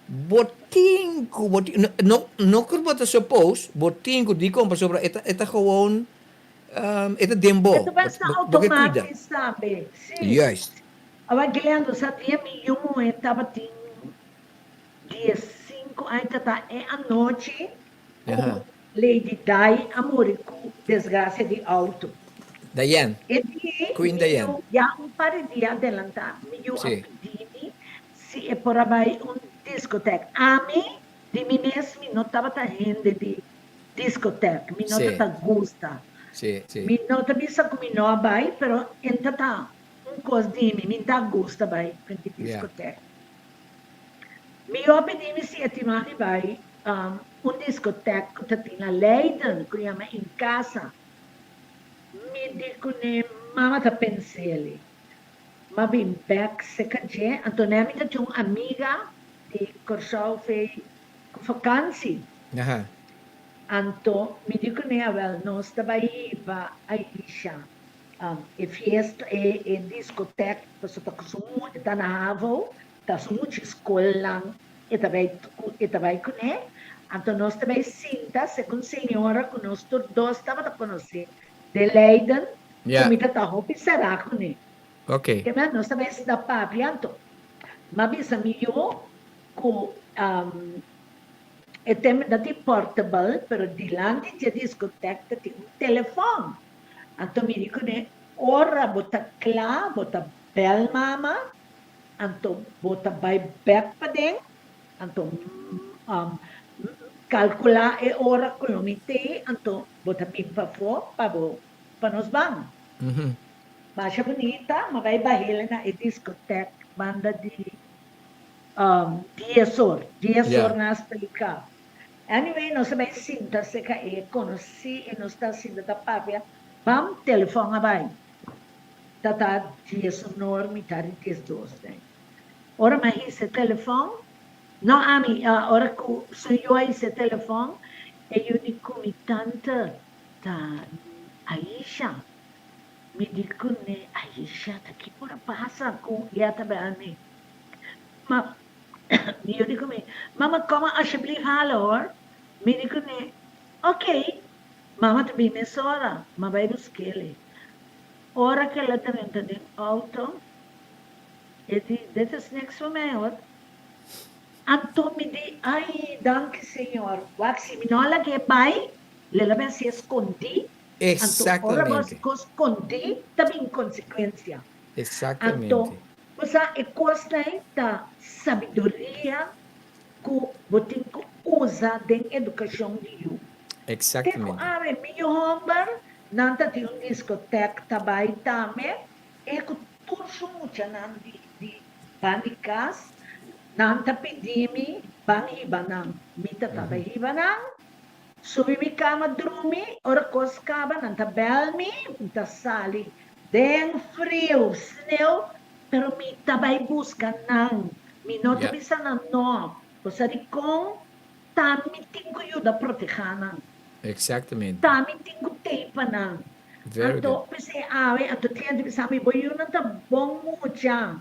bo tin ku bo tin no no ku bo ta suppose bo tin ku dikon pasobra e ta e ta gewoon e ta den bo E ta basta bo ke kuida. automatisch tambe si. Juist. Awor Glendo sa dia mi yu muhe tabatin diesinku aña ta ta e anochi Ku Lady Di a muri ku desgrasia di auto. Diane. E di Queen mi Diane. yu ya un par di dia adelantá mi yu a pidi mi si e por a bai un diskotek. Ami di mi mes mi no tabata hende di diskotek, mi no tata gusta. Mi no ta bisa ku mi no a bai pero en tata. un kos di mi, mi ta gusta bai frente diskotek. Mi yo a pidi mi si e tin mag di bai un diskotek ku ta tin na Leiden ku yama In Casa. Mi di kuné mama ta pens'el. M'a bin bek seka dje, anto nè mi ta tin un amiga di Kòrsou fei ku fakansi. Anto mi di kuné awèl nos ta bai hiba Aisha e fiesta e e diskotek pasobra ta ku su e ta na havo ta su mucha skolnan e ta bai e ta bai kuné anto nos ta bai sinta segun señora ku nos tur dos tabata konosé den Leiden ku mi ta ta hopi será kuné. Keme nos ta bai sinta papia anto m'a bisa mi yu ku e tem ta tin portable pero dilanti dje diskotek ta tin un telefòn. Anto mi di kuné, Ora bo ta kla, bo ta bèl mama, anto bo ta bai bèk paden, anto kalkulá e ora ku lo mi t'ei, anto bo ta bin pafó pa bo pa nos ban. Masha bunita, m'a bai bahele na e diskotèk banda di dies or, dies or nan a splika. Anyway nos a bai sinta serka e konosí i nos ta sinta ta papia, bam telefòn a bai. Ta ta diesunor mitar di diesdos den. Ora mi a hisa e telefòn, no ami, ora ku su yu a hisa e telefòn, e yu di ku mi tante ta Aisha. Mi di kuné, Aisha ta ki por a pasa ku e a ta bel mi? Ma Mi yu di ku mi, Mama kòm alsjeblief hala hor. Mi di kuné, Oké. Mama ta bin mesora, m'a bai busk'el. Ora ku el a drenta den outo, e di, Dit is niks voor mij hoor. Anto mi di, Ai, danki Señor. Wak, si mi no a lag'é bai, lo el a bin hasié skondí. Anto ora bo hasi kos skondí, ta bin konsekuensia. Anto, bo sa e kosnan ta sabiduria ku bo tin ku usa den edukashon di yu. Te ku awe mi yu hòmber, nan ta tin un diskotek ta bai tambe, e ku tur su muchanan di di ban di kas, nan ta pidi mi ban hiba nan. Mi ta ta bai hiba nan, subi mi kama drumi, ora kos kaba nan ta bèl mi, mi ta sali Den friu, sneu, pero mi ta bai buska nan. Mi no ta bisa nan no. Bo sa dikon? Ta mi tin ku yuda protehá nan. Exactamente. Ta mi tin ku tei pa nan. Very Anto, good. p'esei awe, anto tin hende bisa mi, bo yunan ta bon mucha.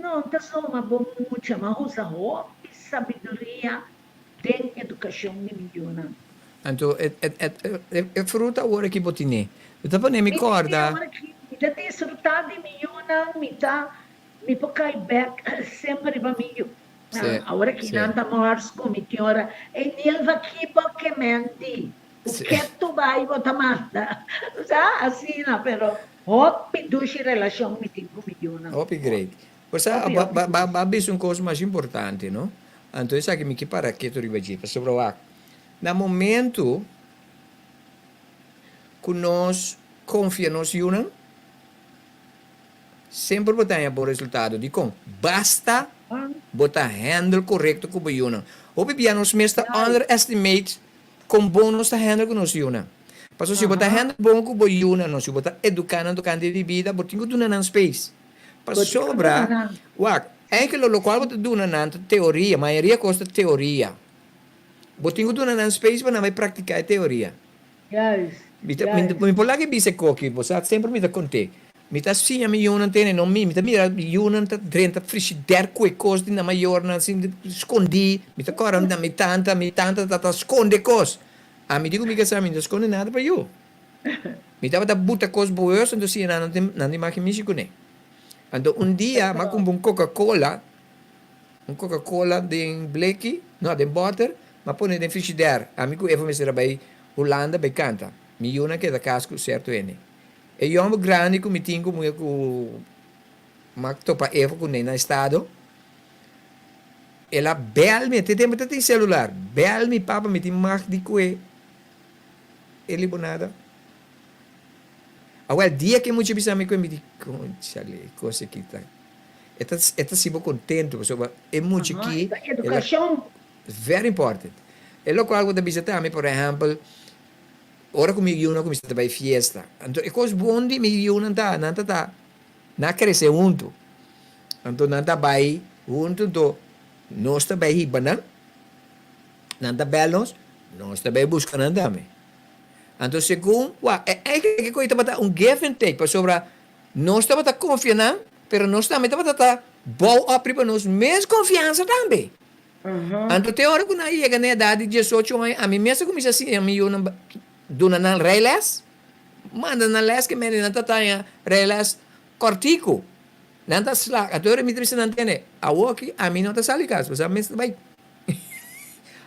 No ta soma bon mucha, ma usa hopi sabiduria den edukashon di mi yunan. Anto e e fruta awor aki bo tine. Mi ta pone mi Mi tine kòrda. awor aki, mi ta disfrutá di mi yunan, mi ta, mi por kai bèk semper riba mi yunan. Awor aki nan ta mòrs ku mi tin ora, Ey Nilva ki bo ke menti? Ku ke tu bai bo ta manda? Sa, asina, pero hopi dushi relashon mi tin ku mi yunan. Hopi great. Bo sa, Hopi, hopi ba dushi. bisa un kos mas importante, no? Anto esaki mi ke para ketu riba dje, pasobra wak, Na momento ku nos konfia nos yunan, semper bo ta haña bon resultado. Dikon? Basta bo ta handle korekto ku bo yunan. Hopi bia nos mes ta underestimate kon bon nos ta handle ku nos yunan. Pasobra si bo ta handle bon ku bo yunan, no, si bo ta eduká nan tokante di bida, bo tin ku duna nan space. Pasobra, wak, eigenlijk lokual bo ta duna nan ta teoria, mayoria kos ta teoria. Bo tin ku duna nan space pa nan bai praktiká e teoria. Mi ta, mi por laga e bisa e koki, bo sa, semper mi ta kont'é. Mi ta siña mi yunan tene, no mi, mi ta mira yunan ta drenta frishider ku e kos di nan mayornan sin skondí. Mi ta kòrda na mi tanta, mi tanta ta ta skonde kos. Ami di ku mi kasá, mi no ta skonde nada pa yu. Mi tabata buta kos boeus, anto siña nan, nan tin maki mishi kuné. Anto un dia mi a kumpra un Coca-Cola. Un Coca Cola den bleki, no, den bòter, m'a pone den frishider. Ami ku Eva mester a bai Hulanda bai kanta. Mi yunan keda kas ku sierto hende. E yòmber grandi ku mi tin ku muhé ku m'a topa Eva kuné na estado, el a bèl mi, te tempu ta tin selular, bèl mi, papa mi tin mag di kue e libonada. Awel, dia ku e mucha bisa mi ku mi di, Konchale, e kos aki ta, e ta, e ta hasi bo kontentu pasobra e mucha Aha, aki, ta el a, edukashon. very important. E lokual ku ta bisa tambe, por ehèmpel, ora ku mi yunan kuminsá ta bai fiesta, anto e kos bon di mi yunan ta, nan ta ta, nan a krese huntu, anto nan ta bai huntu, anto nos ta bai hiba nan, nan ta bèl nos, nos ta bai buska nan tambe. Anto segun wak, e eigenlijk e koe tabata un give and take, pasobra nos tabata konfia nan, pero nos tambe tabata ta bou op riba nos mes konfiansa tambe. Anto te ora ku nan a yega na edat di diesocho aña, ami mes a kuminsá siña mi yunan duna nan rijles, manda nan les ke mende nan ta taña rijles kòrtiku. Nan ta slag. Anto ora mi ta bisa nan tene, awoki ami no ta sali kas, pasobra ami mes ta bai.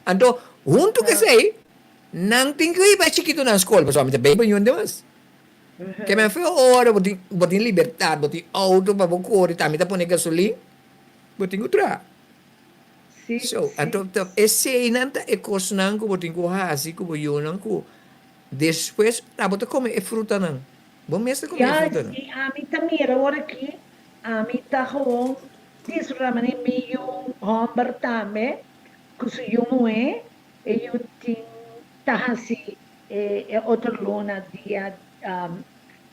Anto huntu ku esei, Nan tin ku hiba e chikitunan skol pasobra mi ta bay pa yun demas. Ke men fe ora bo tin bo tin libertad, bo tin auto pa bo kore, tambe ta pone gasolin, bo tin ku traha. So, anto ta eseinan ta e kosnan ku bo tin ku hasi ku bo yunan ku despues abo ta kome e frutanan. Bo mes ta kome e Ya, frutanan. i ami ta mira ora aki, ami ta gewoon disfruta manera mi yu homber tambe ku su yu muhé. E yu tin ta hasi e otro luna dia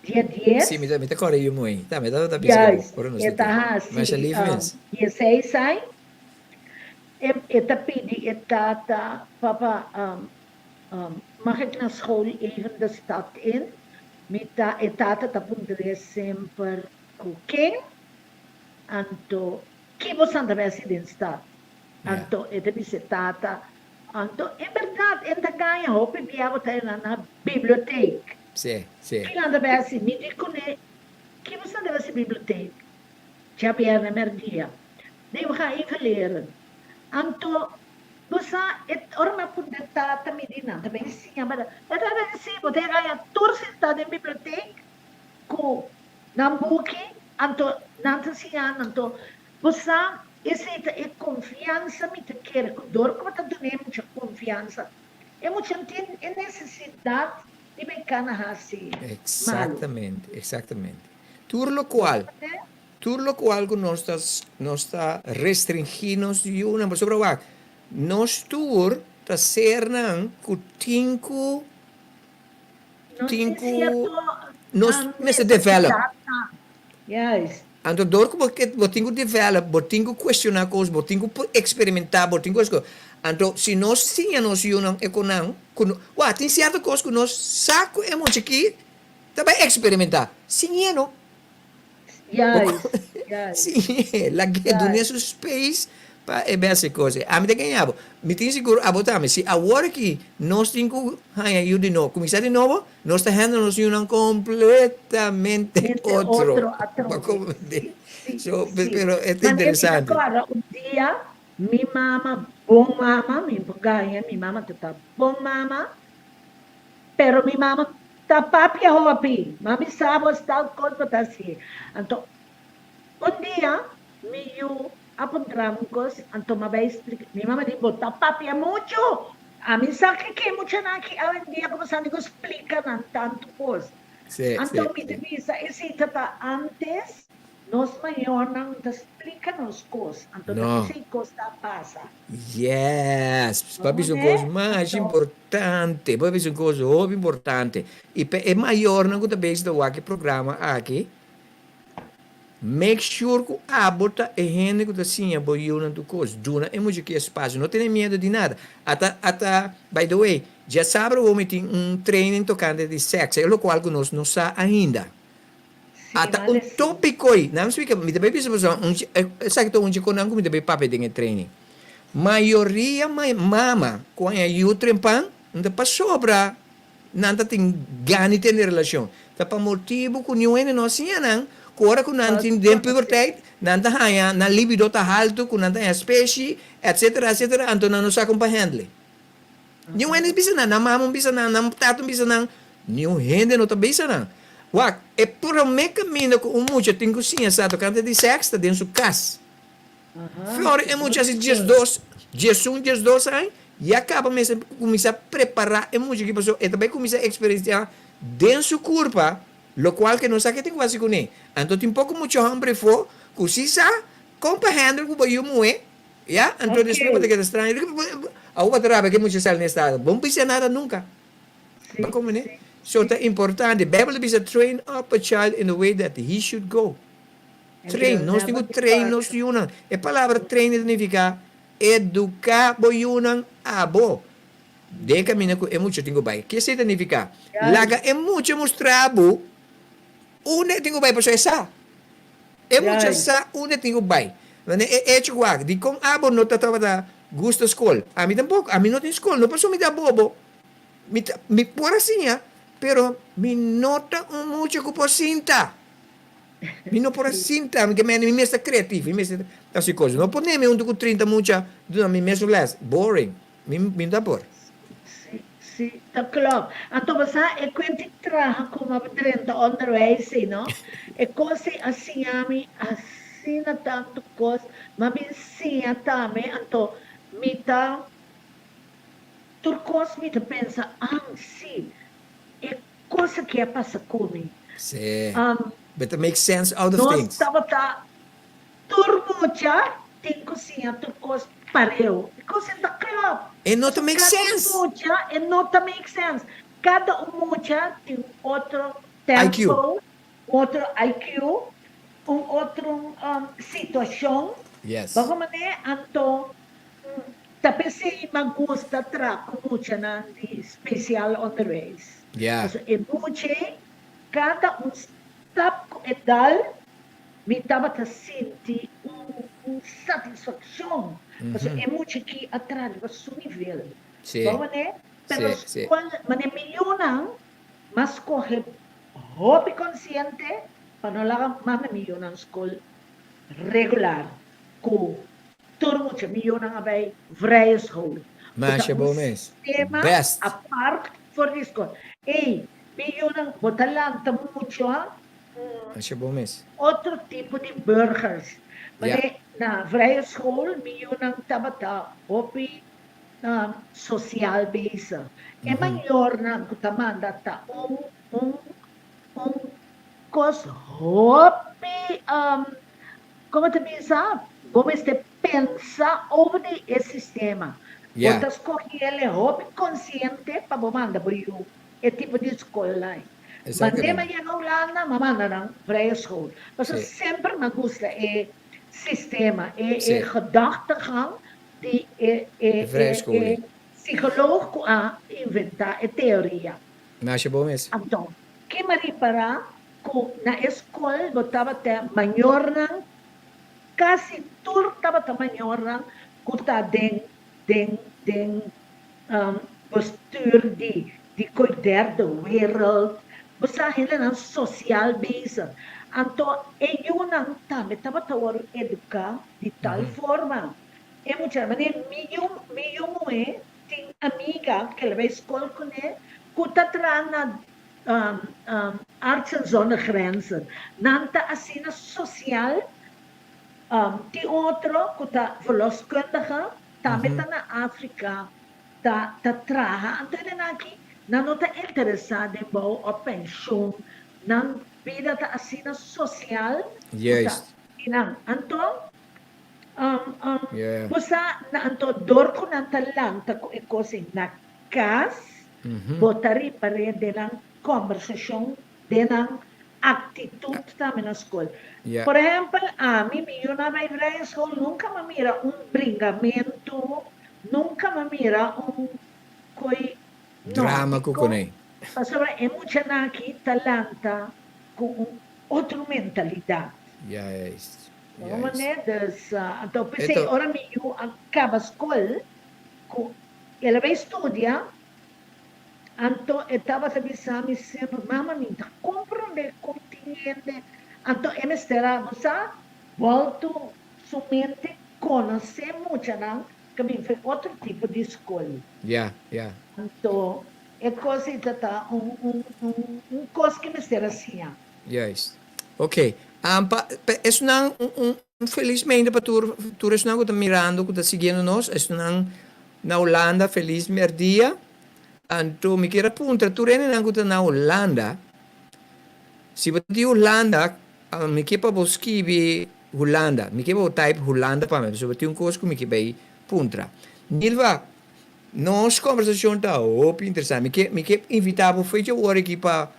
dia dies. Sí, mi ta mi ta kòrda e yu muhé. Ta, mi tabata bisa ku bo Juist, ora nos e ta ta tin. hasi Masha lief mens. dieseis ai. E e ta pidi e tata, Papa, mag ik na school even de stad in? Mi ta, e tata ta puntr'é semper ku ken, anto ki bo san ta bai hasi den stad? Anto e ta bisa e tata, Anto en berdad e ta gaña hopi bia bo ta na na biblioteek. Sí, sí. Kinan ta bay haci? Mi di cune, Ki bo sa ta bay haci biblioteek? Djabierne merdia. Nee, we gaan even leren. Anto bo sa, e ora mi a puntra e tata, mi di nan ta bay siña bo. E tata di, Sí, bo ta gaña tur sinta den biblioteek cu nan buki, anto nan ta siña nan. Anto Bo sa, esei ta e konfiansa mi ta kere ku dor ku bo ta duna e mucha konfiansa, e mucha no tin e nesesidat di bai kana hasi malu. Eksaktamente, eksaktamente. Tur lokual, tur lokual ku nos ta nos ta restringí nos yunan, pasobra wak, nos tur ta sernan ku tin ku Nos tin tin ku sierto nos mester develop. nesesidatnan. Juist. Anto dor ku bo ke bo tin ku develop, bo tin ku kuestioná kos, bo tin ku por eksperimentá, bo tin ku hasi kos. Anto si nos siña nos yunan e konan ku no wak tin sierto kos ku nos sa ku e mucha aki ta bai eksperimentá, siñ'é no. Juist, juist. Siñ'é, lag'é, dun'é su space pa e bai hasi kos ei. Ami ta gaña bo. Mi tin sigur abo tambe. Si awor aki nos tin ku haña yu di nobo, kuminsá di nobo, Nos ta handle nos yunan completamente Mente otro. otro Pa atrobe. comprende. Sí, So, sí. pero e ta Manera mi ta interesante. kòrda un dia mi mama, bon mama, mi por gaña, mi mama ta ta bon mama, pero mi mama ta papia hopi. Mami sa bo tal kos bo ta hasi. Anto un dia mi yu A puntra mi un kos, anto mi a bai splika. Mi mama di, Bo ta papia muchu! Ami sa ke ke muchanan aki awendia ku bo sa di ku splika nan tantu kos. Sí, Anto sí, mi ta sí. bisa, Esei ta ta antes, nos mayornan ta splika nos kos, anto ta No. esei kos ta pasa. Yes! Bo a bisa un kos Oné? mas Anto. importante. Bo a bisa un kos hopi importante. I pa e mayornan ku ta bezig ta wak e programa aki, Make sure ku abo ta e hende ku ta siña bo yunan tur kos. Duna e mucha ki espasio. No tene miedu di nada. Ata, ata, by the way, djasabra awor mi tin un training tokante di seks, e lokual ku nos no sa ainda. Sí, Ata un manda sí. topiko ei. Nan splika, mi ta bai bisa boso, un esaki ta un dje konan ku mi ta bai papia den e training. Mayoria mama ku haña yu trempan, no ta pasobra Nan ta tin gana di tene relashon. Ta pa motibu ku niun hende no a siña nan ku ora ku nan tin den puberteit, nan ta haña nan libido ta haltu, ku nan ta haña speshi, etsetera, etsetera, anto nan no sa kon pa handle. Niun hende bisa nan, nan mama un bisa nan, nan tata un bisa nan, niun hende no ta bisa nan. Wak, e promé kaminda ku un mucha tin ku siña sa tokante di sèks ta den su kas. Flor e mucha si diesdos, diesun, diesdos aña, ya caba mester cuminsa prepara e mucha aki pasobra e ta bay cuminsa experiencia den su curpa. Lokual ku e no sa ke tin ku hasi kuné. Anto tin poko mucha hòmber efó ku si sa kon pa handle ku bo yu muhé, ya, anto despues bo ta keda straño. Awor bo ta rabia ke mucha sali na estado. Bo no bisa nada nunka. Bo komprende? So ta importante. Beibel ta bisa train up a child in the way that he should go. Train, nos tin ku train nos yunan. E palabra train ta nifiká eduká bo yunan abo den e kaminda ku e mucha tin ku bai. Ke esei ta nifiká? Laga e mucha mustra bo unda e tin ku bai pasobra e sa. E mucha sa unda e tin ku bai. Manera e echo ku wak, dikon abo no ta tabata gusta skol? Ami tampoko, ami no tin skol, no pasobra mi ta bobo. Mi ta, mi por a siña, pero mi no ta un mucha ku por sinta. Mi no por a sinta, mi ke mende mi mes ta creativo, mi mes ta hasi cos. No pone mi hunto cu 30 mucha duna mi mes un les. Boring. Mi mi no ta por. Si, si, ta klopt. Anto bo sa e cuenti traha como a drenta onderwijs ei, no? E cos ei a siña mi asina tanto cos, ma mi siña tambe, anto mi ta tur cos mi ta pensa, ah, si, e Cos aki a pasa cu mi. Sí. Better make sense out of Nos things. tabata tur mucha tin cu siña tur cos pareu. E cos e ta klopt. E no ta make Cada sense. mucha e no ta make sense. Cada un mucha tin un otro IQ. tempo, un otro IQ, un otro situacion. Yes. Bo manera anto Ta p'esei m'a gusta tra ku muchanan di spesial onderwijs. Pasobra e mucha kada un stap ku e dal mi tabata sinti un satisfakshon pasobra e mucha aki a tra riba su nivel. Bo manera? Pero skol manera mi yunan m'a skohe hopi konsiente pa no laga manda mi yunan skol regular ku Tur mucha miyonan a bay vrije school, cu ta Masha un bo mes. sistema Best. apart for di school. Ey, miyonan bo ta lanta mucho ha? Masha bo mes. Otro tipo di burgers. Ja. Mane na vrije school miyonan tabata hopi social bezig. E mayornan cu ta manda ta un un un cos hopi Como ta bisa, bo mester pensa over di e sistema. Bo ta scoge el e hopi consciente pa bo manda bo yu e tipo di scol ai. Mande mi a yega Hulanda, mi a manda nan vrije school. Pasobra semper mi a gusta e sistema, e gedachtegang di e e psicoloog cu a inventa e teoria. Anto, ki mi a ripara? Ku na e skol bo tabata mayornan, kasi tur tabata mayornan ku ta den den den bestuur di di koe derde wereld, bo sa hendenan sosial bezig. Anto e yunan tambe tabata wòrdu eduká di tal forma. E muchanan, manera mi yu mi yu muhé tin amiga ku el a bai skol kuné ku ta traha na Artsen zonder Grenzen. Nan ta asina sosial. Tin otro ku ta verloskundige, tambe ta na Afrika ta ta traha. Anto e nan aki nan no ta interesá den bou òf penshun. Nan bida ta asina sosial ku ta nan. Anto bo sa anto dor ku nan ta lanta ku e kos ei na kas, Bo ta ripar'é den nan kòmbersashon, den nan aktitut tambe na skol. Por ehèmpel, ami, mi yu na bai vrije school, nunka m'a mira un bringamentu, nunka m'a mira un koi, no. Drama ku Dikon? kuné. Pasobra e muchanan aki ta lanta ku un otro mentalidat. Juist, Bo juist. manera? Dus, anto p'esei ora mi yu a kaba skol ku El a bai studia, anto e tabata bisa mi semper, Mama, mi ta komprondé kon tin hende. Anto e mester a, bo sa, bòltu su mente konosé muchanan ku bin for otro tipo di skol. Ya, ya. Anto e kos ei ta ta un, un, un, un kos ku mester a siña. Juist. Oké. Pa, pa esnan un, un. Felismente pa tur tur esnan ku ta mirando ku ta siguiendo nos, esnan na Hulanda felis merdia. Anto mi kier a puntra tur hendenan ku ta na Hulanda. Si bo ta di Hulanda, mi ke pa bo skibi Hulanda. Mi ke pa bo type Hulanda pa mi, pasobra tin un kos ku mi ke bai puntra. Nilva, nos kombersashon ta hopi interesante. Mi ke mi ke invitá bo fecha ora aki pa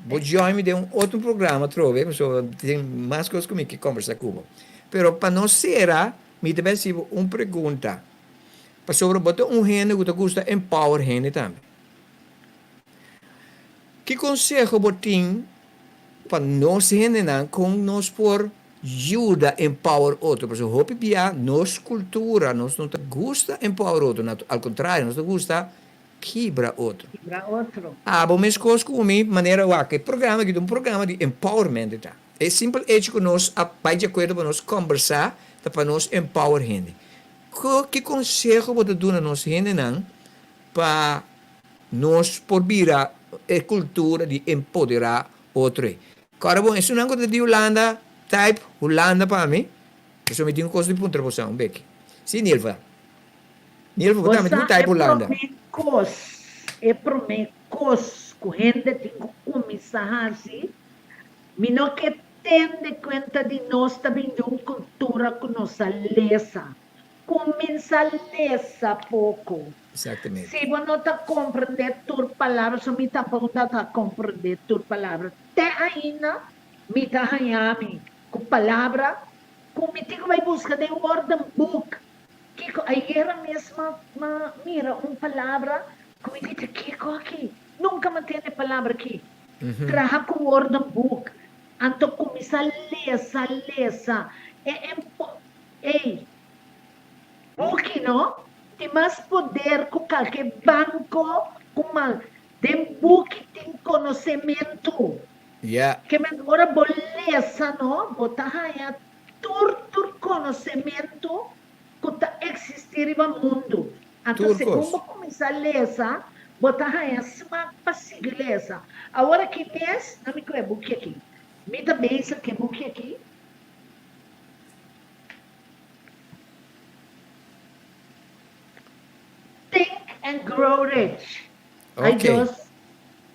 bo join mi den un otro programa atrobe, pasobra tin mas kos ku mi ke kombersá ku bo. Pero pa nos sera, mi ta bai hasi bo un pregunta, pasobra bo ta un hende ku ta gusta empower hende tambe. Ki konseho bo tin pa nos hendenan kon nos por yuda empower otro? Pasobra hopi bia nos kultura nos no ta gusta empower otro, al kontrario nos ta gusta kibra otro. Kibra otro. Abo meskos ku mi manera wak e programa aki ta un programa di empowerment e ta. E simpel echo ku nos a bai di akuerdo pa nos kombersá ta pa nos empower hende. Ki konseho bo ta duna nos hendenan pa nos por bira e cultura di empodera otro e. Kòrda bon, esunnan ku ta di Hulanda, type Hulanda pa mi, pasobra mi tin un kos di puntra boso un beki. Si, Nilva? Nilva, bo tambe tin ku Bosa type e Hulanda. promé kos, e promé kos ku hende tin ku kuminsá hasi, mi no ke tende kuenta di nos ta bin di un kultura ku nos a lesa. Kuminsá lesa poko. Exactamente. Si bo no ta komprendé tur palabra, so mi tampoko no ta komprendé tur palabra. Te ainda mi ta haña mi ku palabra ku mi tin ku bai buska den woordenboek. Kiko? Ayera mes m'a mira un palabra ku mi di ta kiko aki? Nunka m'a tende e palabra aki. Traha ku woordenboek. Anto kuminsá lesa, lesa. E Ey, buki no tin mas poder ku kalke banko ku mal. Den buki tin konosementu. Ya. Ke men ora bo lesa no, bo ta haña tur tur konosementu ku ta eksistí riba mundu. Anto Tur segun kos. bo kuminsá lesa, bo ta haña smak pa sigui lesa. Awor aki mes, na mi ku e buki aki. Mi ta bezig ku e buki aki. Think and Grow Rich. I Okay. just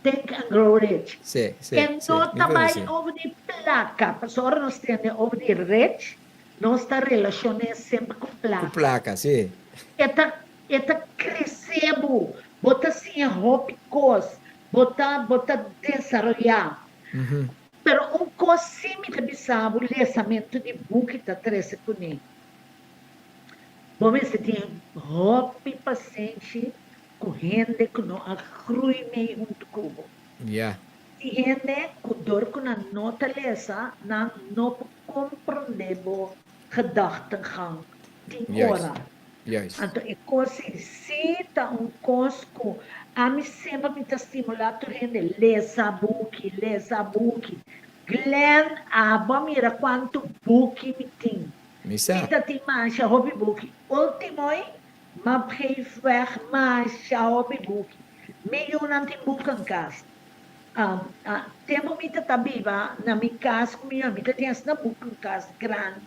Think and Grow Rich. Sí, sí, E sí, no mi ta bai conocí. over di placa, pasobra ora nos tende over di rich, nos ta relacion'é semper cu Cu placa. placa, sí. E ta, e ta crece bo, bo ta siña hopi cos, bo ta, bo ta desaroyá. Pero un kos sí mi ta bisa bo, lesamentu di buki ta trese kuné. Bo mester tin hopi pasenshi ku hende ku no a grui mei huntu ku bo. Ya. Tin hende ku dor ku nan no ta lesa, nan no por komprondé bo gedachtengang tin Juist. ora. Juist. Anto e kos ei sí ta un kos ku ami semper mi ta stimulá tur hende, lesa buki, lesa buki. Glenn, abo a mira kuantu buki mi tin. Mi sa. Mi ta tin masha hopi buki. Ultimo ei, m'a geef weg masha hopi buki. Mi yunan tin boekenkast. Tempu mi ta ta biba na mi kas ku mi yuna, mi ta tin asina boekenkast grandi.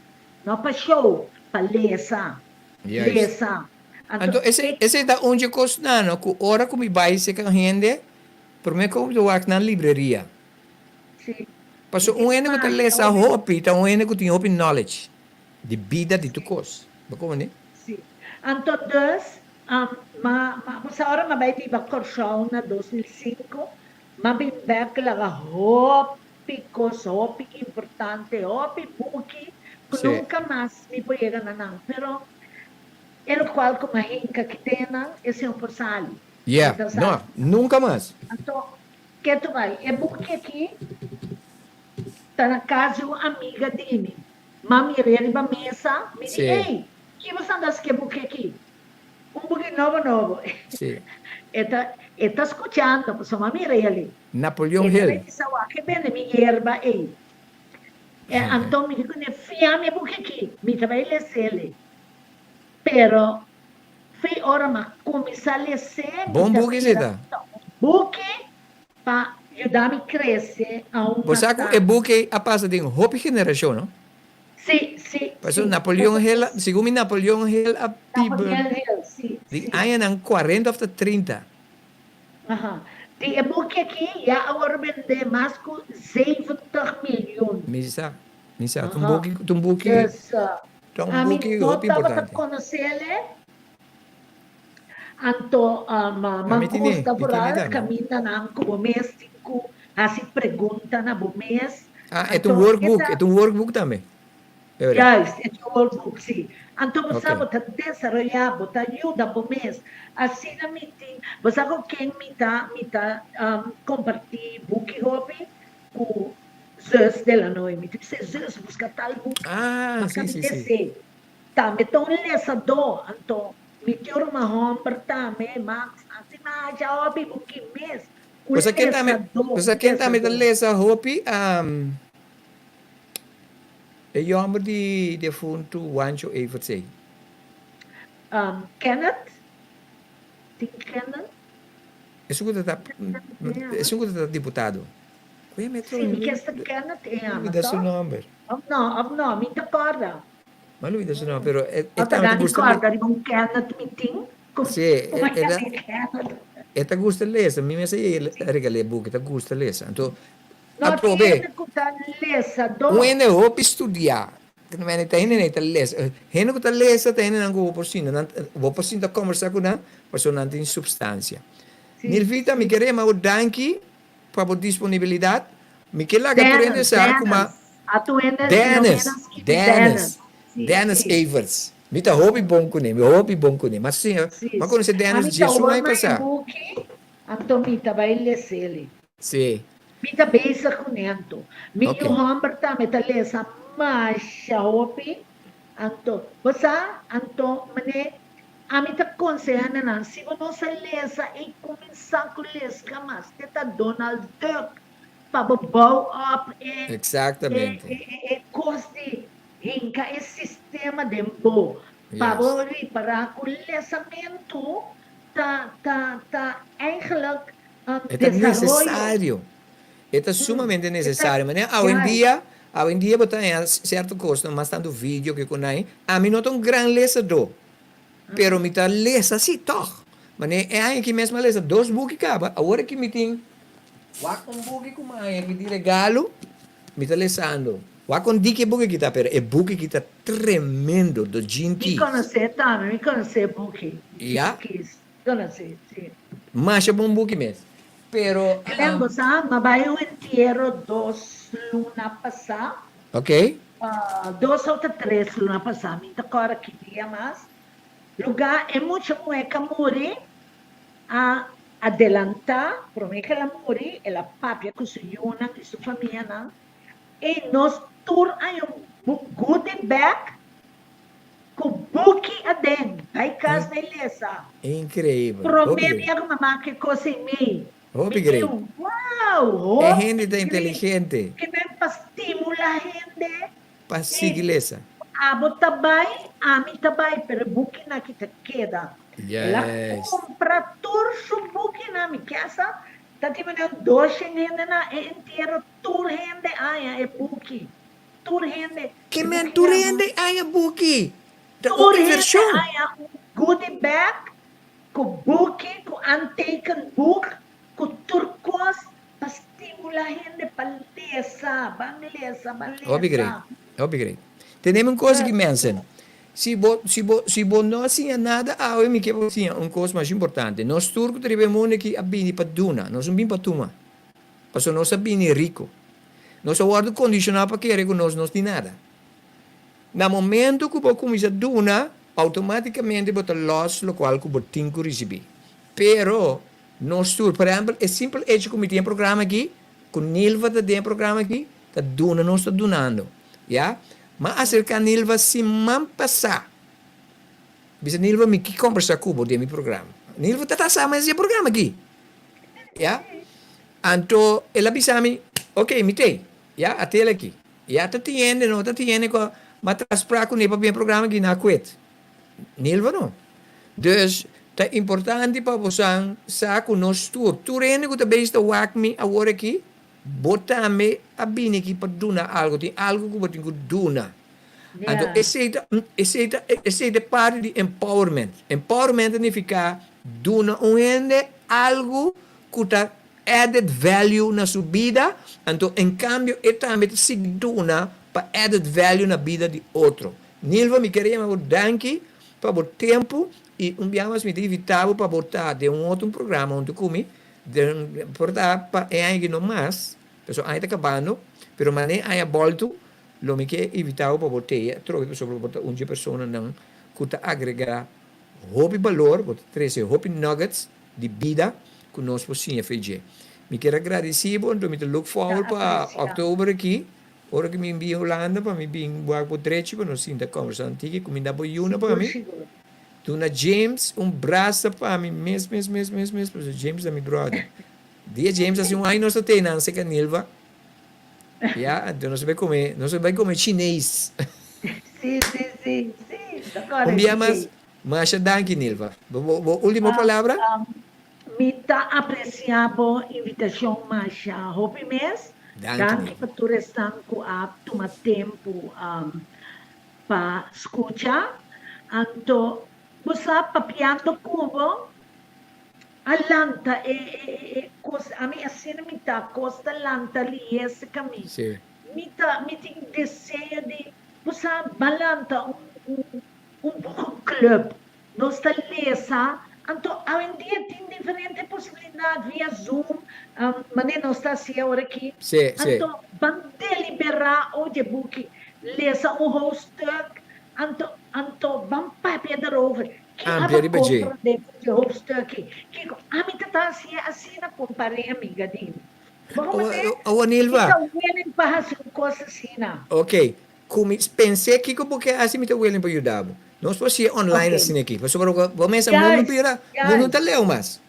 No pa show, pa lesa. Juist. Lesa. Anto Anto ese e. ese ta un dje kosnan no ku ora ku mi bai seka un hende, promé ku mi ta wak nan libreria. Si. Pasobra Mi un tin hende ku ta masha lesa hopi. hopi ta un hende ku tin hopi knowledge di bida di tur Si. kos. Bo komprendé? Si. Anto dus, ma ma bo sa ora mi a bai biba Kòrsou na 2005, mi a bin bèk laga hopi. Hopi kos hopi importante, hopi buki ku Sí. nunka mas mi por yega na nan. Pero e lokual ku mi a hinka ki den nan, esei un por sali. Yeah, Mi ta no, sa. nunka mas. Anto, ke tu bai? E buki aki ta na kas di un amiga di mi. M'a mir'é riba mesa, mi di, Sí. Ey, ki bo sa anda hasi ku e buki aki? Un buki nobo nobo. Sí. E ta e ta skuchando, pasobra mi a mira el. Napoleon E ta Hill. bai bisa wak e bende mi yerba ei. E anto mi di kuné, Fia mi e buki aki, mi ta bai les'el. Pero fei ora m'a kuminsá les'é, mi Bon ta buki esei mira ta. ku ta un buki pa yuda mi krese aun Bo mas sa ku e tantu. buki ei a pasa den hopi generashon, no? Sí, sí, Pasobra sí. Napoleon Pasobra Hill, es. segun mi Napoleon Hill a biba Napoleon Hill, sí, den sí. añanan cuarenta of ta trinta. Aha. Di e buki aki ya a wòrdu bendé mas ku 70 milyon. Mi sa, mi sa. Ta un buki, ta un buki, Dus, ta un ami buki no hopi tabata importante. konosele, anto A mi mi tine, gusta mi tine vooral tambe. kamindanan ku bo mes tin ku hasi pregunta na bo mes. Ah, e ta un Anto e workbook, ta. e ta un workbook tambe. Juist, e ta un workbook, sí. Anto bo sa Ok. bo ta desaroyá, bo ta yuda bo mes. Asina mi tin, bo sa ku ken mi ta, mi ta kompartí buki hopi? Ku Zus Delanoy. Mi ta bisa, Zus, buska tal buki. Ah, M'a sí, kabi sí, sí. esei. Tambe ta un lesadó, anto mi tin un ruman hòmber tambe, Max, hasi masha hopi buki mes. Un Bo sa ken tambe, lesadó, bo sa un ken tambe ta lesadó. lesa hopi? E yòmber di defuntu Wancho Evertsz. Kenneth? Tin Kenneth? Esun ku ta ta, esun ku ta ta diputado. Ku e metro? Si, mi ke sta Kenneth e ama, Lubida su to? nòmber. Of no, of no, mi ta kòrda. Mi a lubida su nòmber, pero e Ota tambe ta gani gusta. Kòrda riba un Kenneth mi tin. Ku Si, e kuma e ke ta Kenneth? e ta gusta lesa. Mi mester regal'é buki, e ta gusta lesa. Anto No Atrobe. hende ku ta lesadó. Un hende hopi studiá. Mene ta hende ta lesa. Hende ku ta lesa ta hendenan ku bo por sinta. Nan, bo por sinta kombersá ku nan pasobra nan tin supstansia. Nilvita, mi ke rema bo danki pa bo disponibilidat. Mi ke laga tur hende Dennis, sa ku ma. Dennis. Atu hende Dennis, Filomena skibi Dennis, Dennis. Si, Dennis si. Everts. Mi ta hopi bon kuné, mi hopi bon kuné. Ma si, Si, mi a konosé si. Dennis Ami ta djesun aña horma e pasá. buki, anto mi ta bai les'el. Si. Mi ta bezig ku ne anto. Mi Ok. yu hòmber tambe ta lesa masha hopi. Anto, bo sa, anto mane, ami ta konsehá na nan, si bo no sa lesa ei kuminsá ku lesa mas te ta Donald Duck pa bo bou op e e Exactamente. e e kos di hinka e sistema den bo pa bo Juist. ripará ku lesamentu ta ta ta eigenlijk E ta necesario. E ta sumamente necesario. Manera awendia, awendia bo ta haña cierto cosnan, mas tanto video ke con ai. Ami no ta un gran lesador, pero mi ta lesa si tog. Manera e aña aki mes mi a lesa dos buki caba, awor aki mi tin wak un buki cu mi a haña aki di regalo, mi ta lesando. Wak con diki e buki aki ta, pero e buki aki ta tremendo, The Gene Mi Keys. conoce tambe, mi conoce e buki, Ya. Gene Keys. Conoce, si. Masha bon buki mes. Pero. Glen, bo sa, m'a bai un entiero dos luna pasá. Ok. Dos òf ta tres luna pasá, mi ta kòrda ki dia mas. Lugá e mucha muhé k'a muri a adelantá, promé ku el a muri, el a papia ku su yunan i su famianan, i nos tur a haña un goodie bag Ku buki aden, bai kas bai lesa. Increíbel. Promé bia ku mama ke kos ei mei. Hopi Mi great. tin wow, E hopi hende ta great. inteligente. Ke men pa stimula hende. Pa sigui lesa. Abo ta bai, ami ta bai, pero e bukinan aki ta keda. El a Juist. kumpra tur su bukinan. Mi kesa ta tin manera un doshen hende na e entiero, tur hende aña e buki. Tur hende. Ke men tur hende aña buki. Ta un Tur hende invershon. aña un goodie bag ku buki, ku aantekenboek, ku tur kos pa stimula hende pa lesa. Ban lesa, ban lesa. Hopi great, hopi great. Teneme un kos aki mensen. Si bo, si bo, si bo no a siña nada awe mi ke bo siña un kos mas importante. Nos tur ku ta riba e mundu aki a bini pa duna, nos no bini pa tuma. Pasobra nos a bini rico. Nos a wordo condiciona pa kere cu nos no tin nada. Na momento cu bo cuminsa duna, automaticamente bo ta los locual cu bo tin cu ricibi. Pero, nos tur, por ehempel, e simpel hecho cu mi tin e programa aki, cu Nilva ta den e programa aki, ta duna nos ta dunando. Ya? M'a acerca Nilva siman pasa. Bisa Nilva mi ki combersa cu bo den mi programa. Nilva ta ta sa mes di e programa aki. Ya? Anto el a bisa mi, Ok, mi t'ei. Ya, a tele aki. Ya ta tin hende, no ta tin hende ku m'a traspra kuné pa bin e programa aki na kwet. Nilva no. Dus, ta importante pa bosan sa ku nos tur, tur hende ku ta bezig ta wak mi awor aki, bo tambe a bini aki pa duna algu. Tin algu ku bo tin ku duna. Anto esei ta, esei ta, esei ta e parti di empowerment. Empowerment ta nifiká duna un hende algu ku ta. added value na su bida, anto en kambio e tambe ta sigui duna pa added value na bida di otro. Nilva, mi kere yama bo danki pa bo tempu i un bia mas mi ta invita bo pa bo ta den un otro programa huntu ku mi, den por ta pa e aña aki no mas, pasobra aña ta kabando, pero manera e aña boltu lo mi ke invita bo pa bo tei atrobe pasobra bo ta un dje personanan ku ta agrega hopi balor, bo ta trese hopi nuggets di bida ku nos por siña fe dje. Mi kier a gradisí bo, anto mi ta look forward pa òktober aki, ora ku mi bin Hulanda pa mi bin wak bo drechi pa nos sinta kòmbersá un tiki, kuminda bo yuna pa mi. Duna James un brasa pa mi mes mes mes mes mes pasobra James ta mi brother. Dia James hasi un aña nos ta tei nan serka Nilva. Ya, anto nos a bai kome, nos a bai kome chinees. Sí, sí, sí, sí, ta Un kòrèk bia mas, esei. Masha danki Nilva. Bo bo bo ultimo palabra? Mi ta aprecia bo invitacion masha hopi mes. Danki Danki Nilva. pa tur esnan cu a tuma tempo pa scucha. Anto bo sa papiando cu bo a lanta e e e cos ami asina mi ta cos ta lanta lies cami. Si. Mi ta mi tin deseo di bo sa ba lanta un un Un boekenclub. Nos ta lesa, anto awendia tin diferente posibilidad via Zoom, manera nos ta haci awor aki. Sí, sí. Anto ban delibera over dje buki, lesa un hoofdstuk, anto anto ban papia daarover. Ki Amplia aba riba dje. comprende for dje hoofdstuk ei? Kiko ami ta ta haci asina compare amiga di mi. Bo comprende? Awo Mi Nilva. ta willing pa haci un cos asina. Ok. Ku mi pens'é kiko bo ke hasi mi ta willing pa yuda bo. Nos por hasié online asina aki pasobra bo mesa mundu bira mundu no ta leu mas.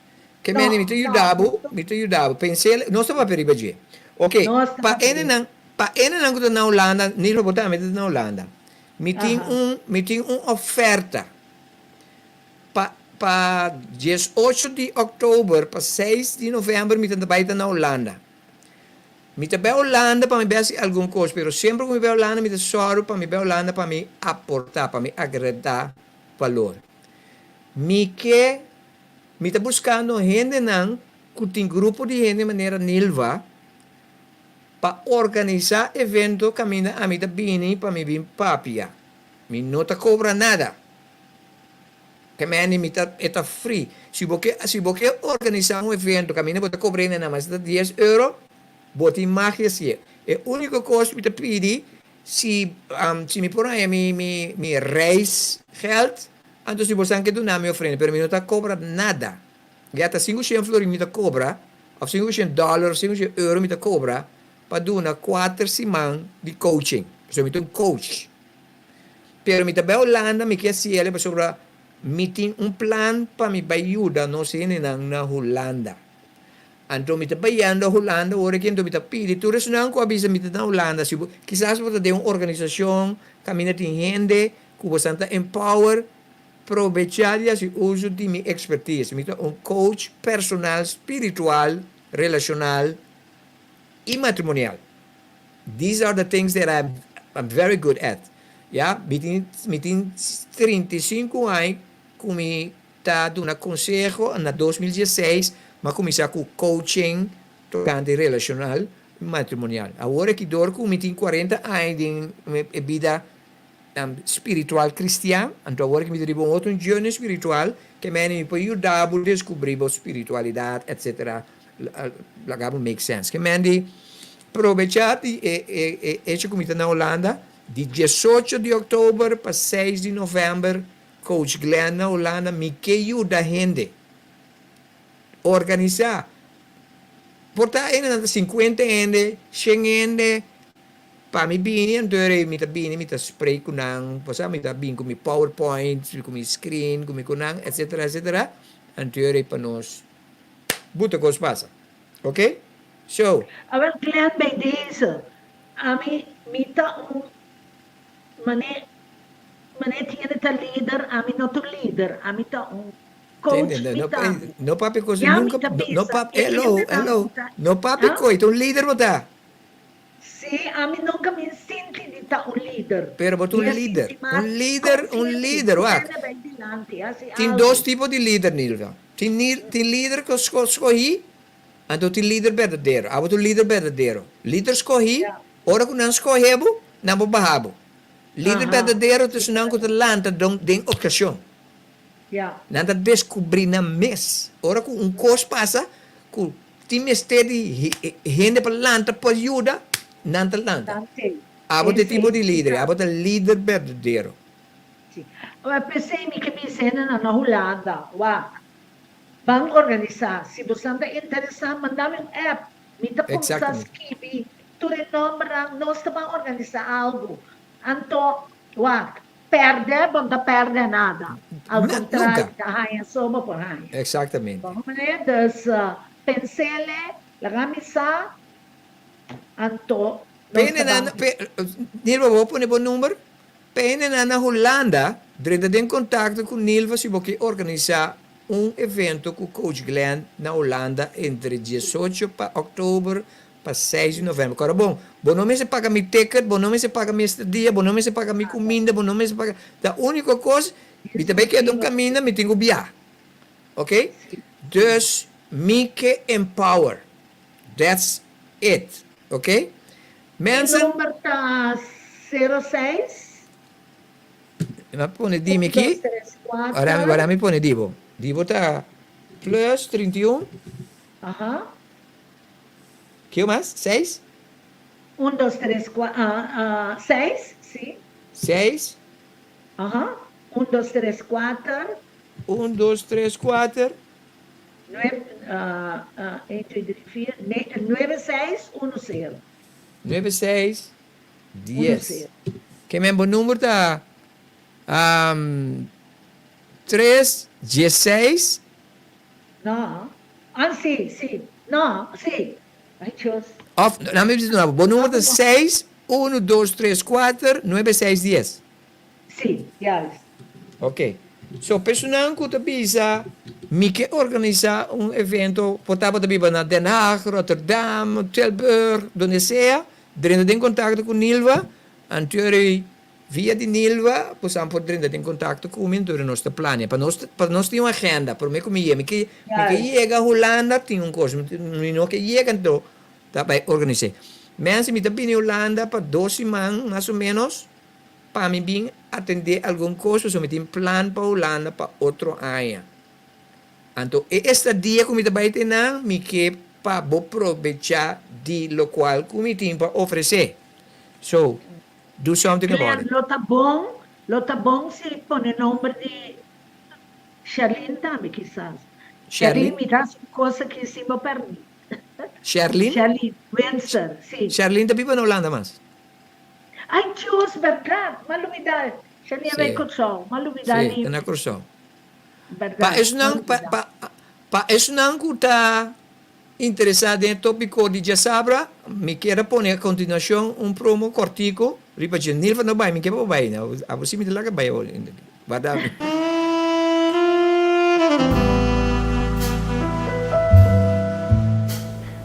Ke mende mi ta yuda bo mi ta yuda bo pens'é nos ta papia riba dje. Ok pa enenan pa enenan ku ta na Hulanda Nilva bo tambe ta na Hulanda mi tin un mi tin un oferta pa pa diesocho di òktober pa seis di novèmber mi ta bai ta na Hulanda. Mi ta bai Holanda pa mi bai hasi algun kos, pero semper ku mi bai Holanda mi ta sòru pa mi bai Holanda pa mi aportá, pa mi agredá balor. Mi ke, mi ta buskando hendenan ku tin grupo di hende manera Nilva pa organisá evento kaminda ami ta bini pa mi bin papia. Mi no ta kobra nada. Ke mende mi ta, e ta free. Si bo ke, si bo ke organisá un evento kaminda bo ta kobra hende nan mas ta dies euro, bo tin mag di hasié. E úniko kos mi ta pidi, si, si mi por haña mi, mi, mi reisgeld, anto si bosan ke duna mi ofrenda, pero mi no ta kobra nada. Ya ta sinku shen florin mi ta kobra, òf sinku shen dòler, òf sinku shen euro mi ta kobra pa duna kuater siman di coaching, pasobra mi ta un coach. Pero mi ta bai Hulanda, mi ke hasi el pasobra mi tin un plan pa mi bai yuda nos hendenan na Hulanda. Anto mi ta bayendo Hulanda ora aki, anto mi ta pidi tur esnan ku a bisa mi ta na Hulanda, si bo kisas bo ta den un organisashon kaminda tin hende ku bosan ta empower, probecha di hasi uso di mi expertise. Mi ta un coach personal, spiritual, relashonal i matrimonial. These are the things that I'm I'm very good at. Ya, mi tin mi tin 35 aña ku mi ta duna konseho. Na 2016 mi a kuminsá ku coaching tokante relashonal i matrimonial. Awor aki dor ku mi tin 40 aña den e bida spiritual kristian, anto awor aki mi ta riba un otro journey spiritual ke mene mi por yuda bo deskubrí bo spiritualidat etcetera. Laga bo make sense. Ke men di probecha di e e hecho ku mi ta na Hulanda, di diesocho di oktober pa seis di novèmber Coach Glenn na Hulanda, mi ke yuda hende organisá. Por ta hende nan ta sinkuenta hende, shen hende, pa mi bini anto e mi ta bini mi ta spreek ku nan, bo sa mi ta bin ku mi powerpoint, ku mi screen, ku mi ku nan, etcetera etcetera, anto e pa nos Buta kos pasa. Ok? So. Awel Glenn bij deze, ami mi ta un mane mane tiene ta lider, ami no ta un lider, ami ta un coach mi No, ta. no papia kos Ya mi nunca ta no bisa pap e hello hendenan hello ku ta no papia ah? koy ta un lider bo ta. Sí, ami nunca mi sinti di ta un lider. Pero bo ta Mi un a lider, sinti mas un lider, un konfianti, lider wak. Glenn a bai dilanti, hasi Tin dos algu. tipo di lider Nilva. Tin tin lider ku skohí. Anto tin lider berdadero. Abo ta un lider berdadero. Lider skohí, ora ku nan skohe bo, nan por baha bo. Lider berdadero ta esunnan ku ta lanta den okashon. Nan ta deskubrí nan mes. Ora ku un kos pasa ku tin mester di hende pa lanta pa yuda, nan ta lanta. Abo ta e tipo di lider, abo ta lider berdadero. Sí. P'esei mi ke bisa hendenan na Hulanda, wak, ban organisá. Si bosan ta interesá, manda mi un app. Mi ta kuminsá skibi tur e nòmbernan. Nos ta ban organisá algu. Anto, wak, pèrdè bo no ta pèrdè nada. Al kontrario, ta haña so bo por haña. Exactamente. Bon manera? Dus, pens'ele, laga mi sa. Anto, nos ta ban. Nilva, bo a pone bo number? P'hendenan na Hulanda drenta den kontakto ku Nilva si bo ke organisá un evento ku Coach Glenn na Hulanda entre diesocho pa òktober pa seis di novèmber. Kòrda bon, bo no mester paga mi ticket, bo no mester paga mi estadia, bo no mester paga mi kuminda, bo no mester paga. Ta úniko kos, mi ta bai keda un kaminda, mi tin ku biaha. Oke? Dus mi ke empower. That's it. Oke? Mensen. Mi number ta sero seis. Mi a pone di mi aki. Ora mi ora mi pone di bo. Di bo ta plus 31. Aha. Kio mas? Seis? Un, dos, tres, kua, seis, si. Seis. Aha. Un, dos, tres, kuater. Un, dos, tres, kuater. Nuebe, un, twee, drie, vier, nuebe, seis, uno, sero. Nuebe, seis, dies. Ke men bo number ta tres, diesseis. No, ah si, si, no, si, ay Dios. Of, laat mi bisa di nuevo, bo number ta seis, uno, dos, tres, kuater, nuebe, seis, dies. Sí, juist. Ok. So personan ku ta bisa mi ke organisá un evento por ta bo ta biba na Den Haag, Rotterdam, Tilburg, donde sea, drenta den kontakto ku Nilva, anterior via di Nilva bosan por drenta den kontakto ku mi anto nos ta plania pa nos pa nos tin un agenda prome ku mi yega mi ke mi ke yega Hulanda tin un kos mi no ke yega anto ta bai organis'é. Mensen mi ta bini Hulanda pa dos siman mas o menos. Pa mi bin atendé algun kos pasobra mi tin plan pa Hulanda pa otro aña. Anto e estadia ku mi ta bai tenan mi ke pa bo probechá di lokual ku mi tin pa ofresé. So, do something about Glenn, it. lo ta bon, lo ta bon si pone nomber di Sherlyn tambe kisas. Sherlyn? Sherlyn, mi ta hasi un kos aki sin bo pèrmit. Sherlyn? Sherlyn Windsor, si. Sherlyn ta biba na Hulanda mas? Ay Dios berdad m'a lubida Shania bay Corsou m'a lubida Sí, di ta na Corsou. Berdad Pa esnan pa pa pa esnan ku ta interesá den e tópiko di djasabra, mi kier a pone a kontinuashon un promo kòrtiku riba dje. Nilva no bai, mi ke pa bo bai. Abo si mi ta laga bai awor. Warda mi.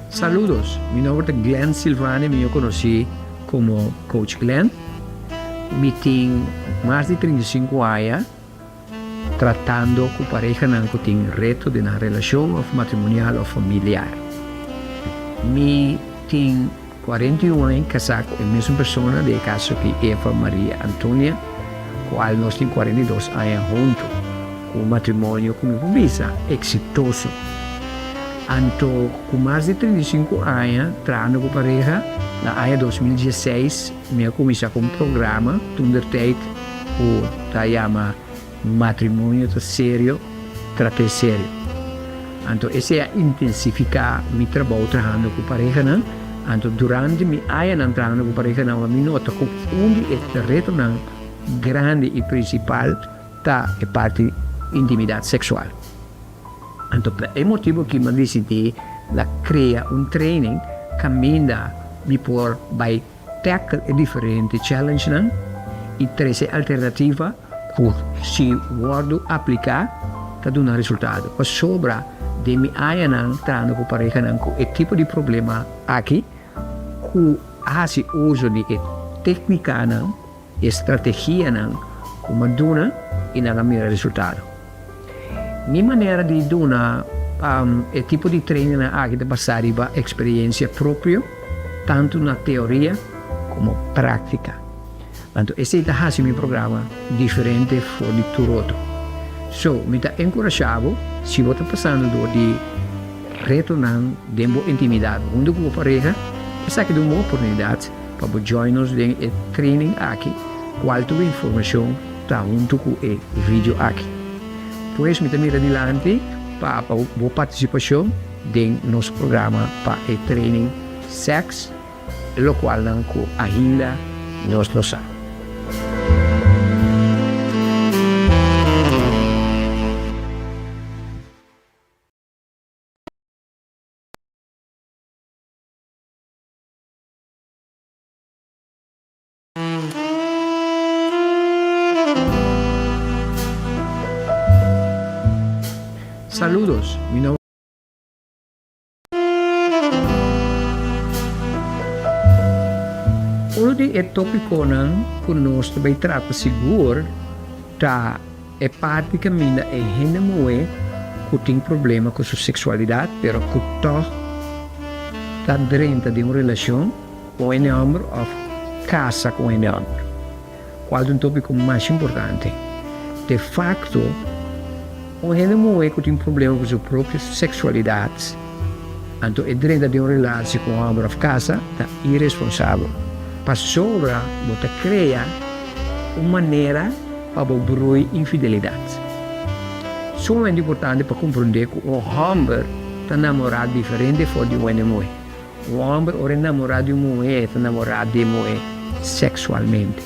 Saludos, mi nomber ta Glenn Silvania, mihó konosí komo Coach Glenn. Mi tin mas di 35 aña tratando ku parehanan ku tin reto den nan relashon òf matrimonial òf familiar. Mi tin 41 aña kasá ku e mesun persona, den e kaso aki Eva Maria Antonia, kual nos tin 42 aña huntu, ku un matrimonio ku mi por bisa eksitoso. Anto ku mas di 35 aña trahando ku pareha, na aña 2016 mi a kuminsá ku un programa toendertijd ku ta yama Matrimonio ta serio, trat'é serio. Anto esei a intensifiká mi trabou trahando ku parehanan. Anto durante mi añanan trahando ku parehanan mi nota ku un di e retonan grandi i prinsipal ta e parti intimidat seksual. Anto pa e motibu aki mi a disidí na krea un training kaminda mi por bai tackle e diferente challengenan i trese alternativa ku si wòrdu apliká ta duna resultado. Pasobra den mi añanan trahando ku parehanan ku e tipo di problema aki ku a hasi uso di e téknikanan, e strategianan ku mi a duna i nan a mira resultado. Mi manera di duna. e tipo di trainingnan aki ta basá riba eksperiencia propio, tantu na teoria komo práktika. Anto esei ta hasi mi programa diferente for di tur otro. So, mi ta enkurashá bo, si bo ta pasando dor di retonan den bo intimidat huntu ku bo pareha, esaki ta un bon oportunidat pa bo join nos den e training aki, kual tur informashon ta huntu ku e video aki. Pues mi ta mira dilanti pa bo partisipashon den nos programa pa e training Sèks, lokualnan ku ainda nos no sa. Saludos, mi nomber. Uno di e tópikonan ku nos ta bai trata sigur ta e parti kaminda e hende muhé ku tin problema ku su seksualidat pero ku tòg ta drenta den un relashon ku un hende hòmber òf kasa ku un hende hòmber. Kual ta un tópiko mas importante? De fakto, un hende muhé ku tin problema ku su propio seksualidat, anto e drenta den un relasi ku un hòmber òf kasa, ta iresponsabel. Pasobra bo ta krea un manera pa bo brui infidelidat. Sumamente importante pa komprondé ku un hòmber ta namorá diferente for di un hende muhé. Un hòmber ora e namorá di un muhé e ta namorá di e muhé seksualmente.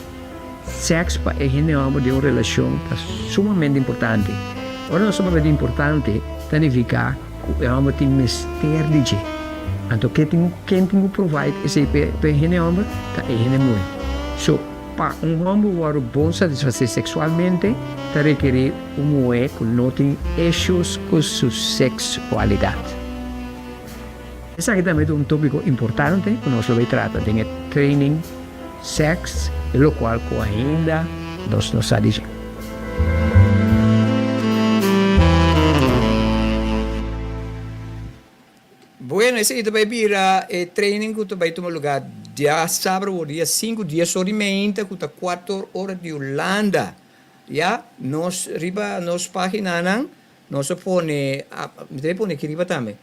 Sèks pa e hende hòmber den un relashon ta sumamente importante. Ora nos ta papia di importante ta nifiká ku e hòmber tin mester di dje. Anto ke tin ken tin ku provide esei pa e hende hòmber? Ta e hende muhé. So, pa un hòmber wòrdu bon satisfasé seksualmente ta rekerí un muhé ku no tin issues ku su seksualidat. Esaki tambe ta un tópiko importante ku nos lo bai trata den e training Sèks, e lokual ku ainda nos no sa di dje. Bueno, esei ta bai bira e training ku ta bai tuma lugá diasabra o dia sinku, dies or di meinta ku ta kuater ora di Hulanda. Ya, nos riba nos paginanan nos a pone, mi ta bai pone aki riba tambe,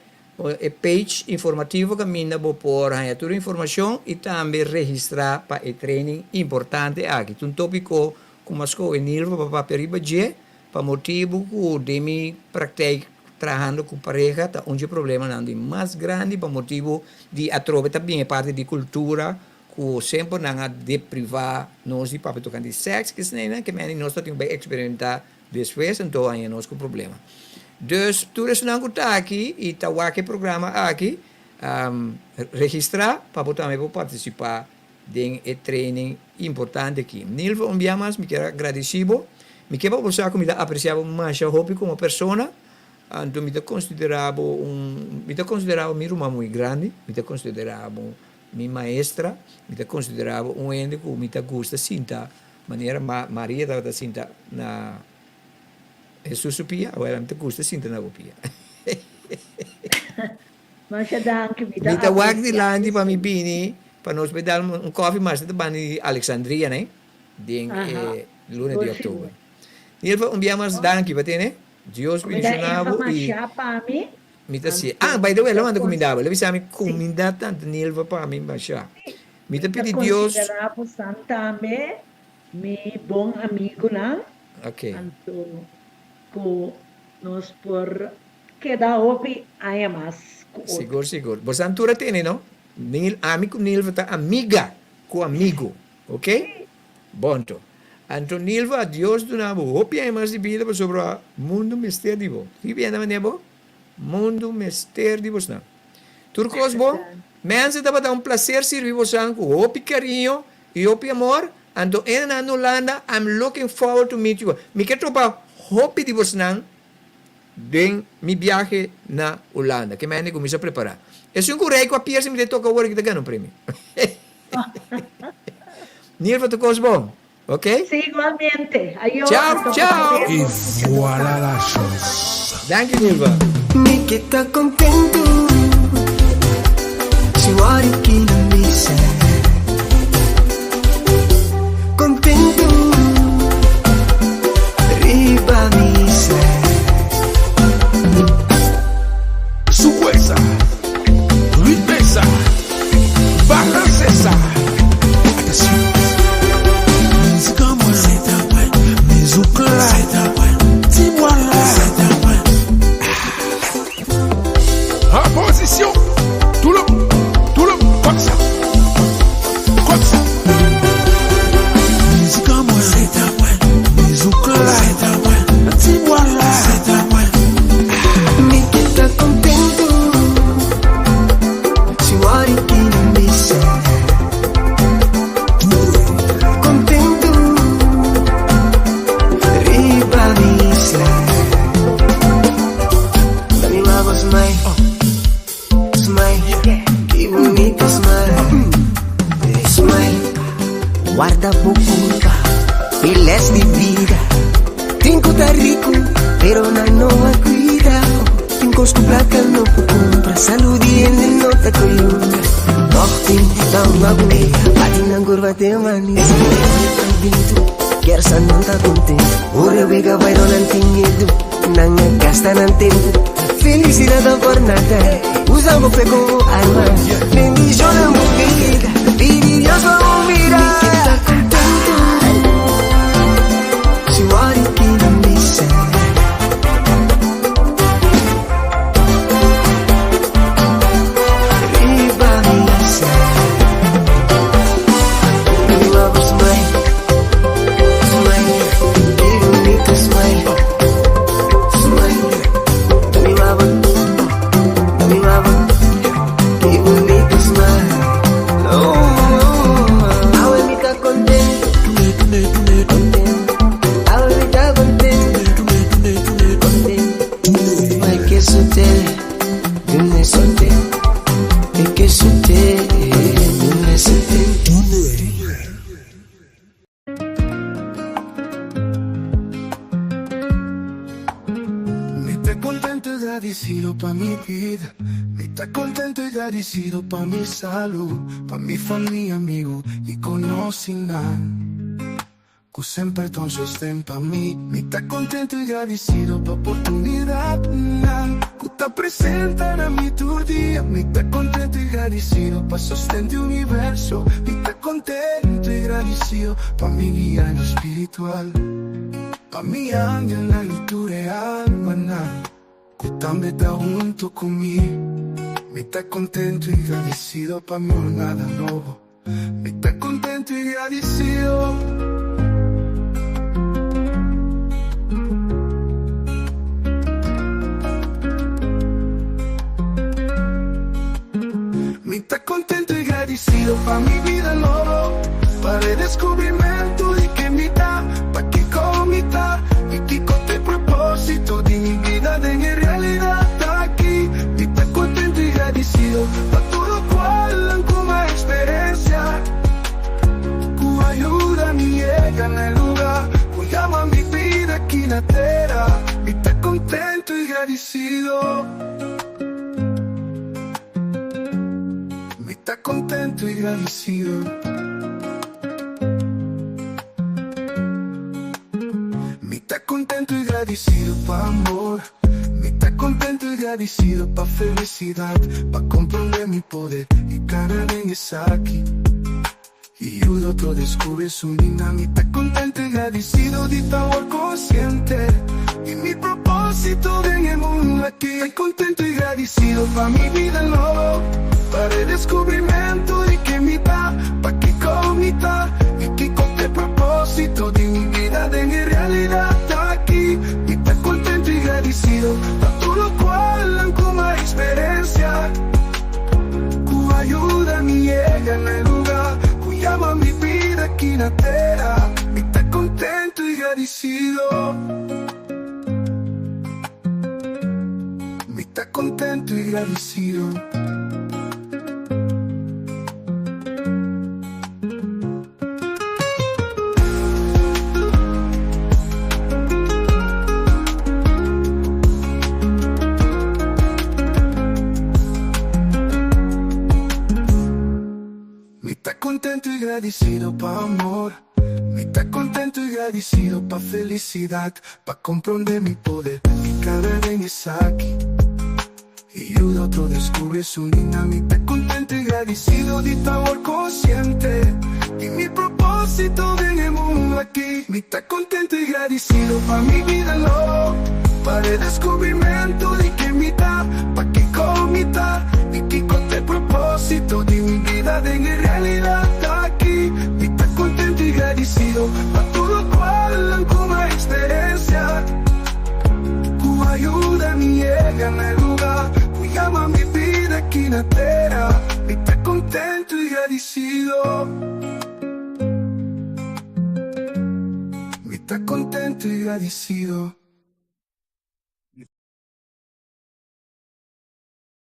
E page informativo kaminda bo por haña tur informashon i tambe registrá pa e training importante aki. Ta un tópiko ku mi a skohe Nilva pa papia riba dje pa motibu ku den mi praktijk trahando ku pareha ta un dje problemanan di mas grandi pa motibu di atrobe ta bin e parti di kultura ku semper nan a deprivá nos di papia tokante di sèks kisneinan ke meni nos ta tin ku bai eksperimentá Despues anto haña nos ku problema. Dus tur esnan ku ta aki i ta wak e programa aki, registrá pa bo tambe por partisipá den e training importante aki. Nilva, un bia mas mi kier a gradisí bo. Mi ke pa bo sa ku mi ta apresiá bo masha hopi komo persona. Anto mi ta konsiderá bo un, mi ta konsiderá bo mi ruman muy grandi, mi ta konsiderá bo mi maestra, mi ta konsiderá bo un hende ku mi ta gusta sinta Manera Maria tabata sinta na Hesus su pia, awor mi ta gusta sinta na bo pia. Masha danki, mi ta Mi ta wak aprecia dilanti pa mi esei. bini pa nos bai dal un kofi mas ta banda di Alexandria ne den Aha, e luna di por oktober. sigur. Nilva un bia mas Oh, danki pa tene. Dios mi ta bendiciona Eva bo y masha pa mi, mi ta si. anto Ah, by the mi way, lo ta manda cons cuminda bo. Lo bisa mi si. cuminda tante Nilva pa mi masha. Mi ta Mi ta pidi Dios. considera bosan tambe mi bon amigunan, anto ku nos por keda hopi aña mas ku otro. Sigur, sigur. Bosan tur a tene, no? Nil, ami ku Nilva ta amiga ku amigu, ok? Bon anto. Anto Nilva, Dios duna bo hopi aña mas di bida pasobra mundu mester di bo. Riba yanda manera bo? Mundu mester di bosnan. Tur kos bon? Mensen tabata un placer sirbi bosan ku hopi kariño I hopi amor, anto ene nan Hulanda, I'm looking forward to meet you. Mi ke topa hopi di bosnan den mi biahe na Hulanda. Ke mende kuminsa prepara. Esun ku rei ku a pierce mi ta toka awor aki ta gana un premio. Nilva tur kos bon, ok? Sí, igualmente. Ayo, Ciao, anto ciao! nos Et vemos voilà nos la chose. Danki Nilva. Mi ke ta kontentu si wòrdu ki nan bisa. Kontentu riba mi isla. Soukoue sa, ritme sa, balanse sa. Atansyon! Mizik an mwen, mizouk la, ti bwa la. An pozisyon, tou le moun, tou le moun, kòm sa, kòm sa. Mizik an mwen, mizouk la, ti bwa la. Mi ke ta kontentu si wòrdu ki nan bisa. Kontentu riba mi isla. Dami wak smile, smile, ki bunita smile, smile. Warda bo kurpa, les di bida. Tin ku ta riku, pero nan no a kuida. Tin kos ku plaka no por kumpra, salú di hende no ta koyunga. Toch tin ta un abu, bati nan kurva te manis. Kersa nan ta kontentu, ora wega bai nan tin miedu, nan a gasta nan tempu. Felisidat ta por nada, usa bo fe komo arma. Bendishon na bo bida, pidi Dios pa bo mira. Mi ke ta kontentu, si wòrdu ki nan bisa. Riba mi isla. Riba bo smile, smile, ki bunita smile, smile. Dami wak, ki bunita smile. Oh, awe mi ta kontentu, kontentu. Awe mi ta kontentu, kontentu. Mai ke sute, dune sute, ke sute, dune sute. Mi ta kontentu i gradisido pa mi bida. Mi ta kontentu i gradisido pa mi salú, pa mi famia, amigu i konosínan ku semper ta un sosten pa mi. Mi ta kontentu i gradisido pa oportunidatnan ku ta presentá na mi tur dia. Mi ta kontentu i gradisido pa sosten di universo. Mi ta kontentu i gradisido pa mi guianan spiritual, pa mi angelnan i tur e almanan ku tambe ta huntu ku mi. Mi ta kontentu i gradisido pa mi jornada nobo. Mi ta kontentu i gradisido. Mi ta kontentu i gradisido pa mi bida nobo, pa redeskubrimentu di ken mi ta, pa kiko mi ta i kiko ta e propósito di mi bida den e realidat aki. Mi ta kontentu i gradisido pa tur lokual ku mi a eksperensia, ku a yuda mi yega na e luga ku yama mi bida aki na tera. Mi ta kontentu i gradisido. Mi ta kontentu i gradisido. Mi ta kontentu i gradisido pa amor. Mi ta kontentu i gradisido pa felisidat, pa komprondé mi poder i kana den esaki i yuda otro deskubrí su nina. Mi ta kontentu i gradisido di ta awor konsiente di mi propósito den e mundu aki. Ta kontentu i gradisido pa mi bida nobo, pa redeskubrimentu di ken mi ta, pa kiko mi ta i kiko ta e propósito di mi bida den e realidat aki. Mi ta kontentu i gradisido pa tur lokual ku mi a eksperensia, ku a yuda mi yega na e luga ku yama mi bida aki na tera. Mi ta kontentu i gradisido. Mi ta kontentu i gradisido. kontentu i gradisido pa amor. Mi ta kontentu i gradisido pa felisidat, pa komprondé mi poder i kana den esaki. I yuda otro deskubrí esun na mi ta kontentu i gradisido di ta awor konsiente di mi propósito den e mundu aki. Mi ta kontentu i gradisido pa mi bida lo, pa redeskubrimentu di ken mi ta, pa kiko mi ta i kiko ta e propósito di mi bida den e realidat aki. Mi ta kontentu i gradisido pa tur lokual ku mi a eksperensia ku a yuda mi yega na e lugá ku yama mi bida aki na tera. Mi ta kontentu i gradisido. Mi ta kontentu i gradisido.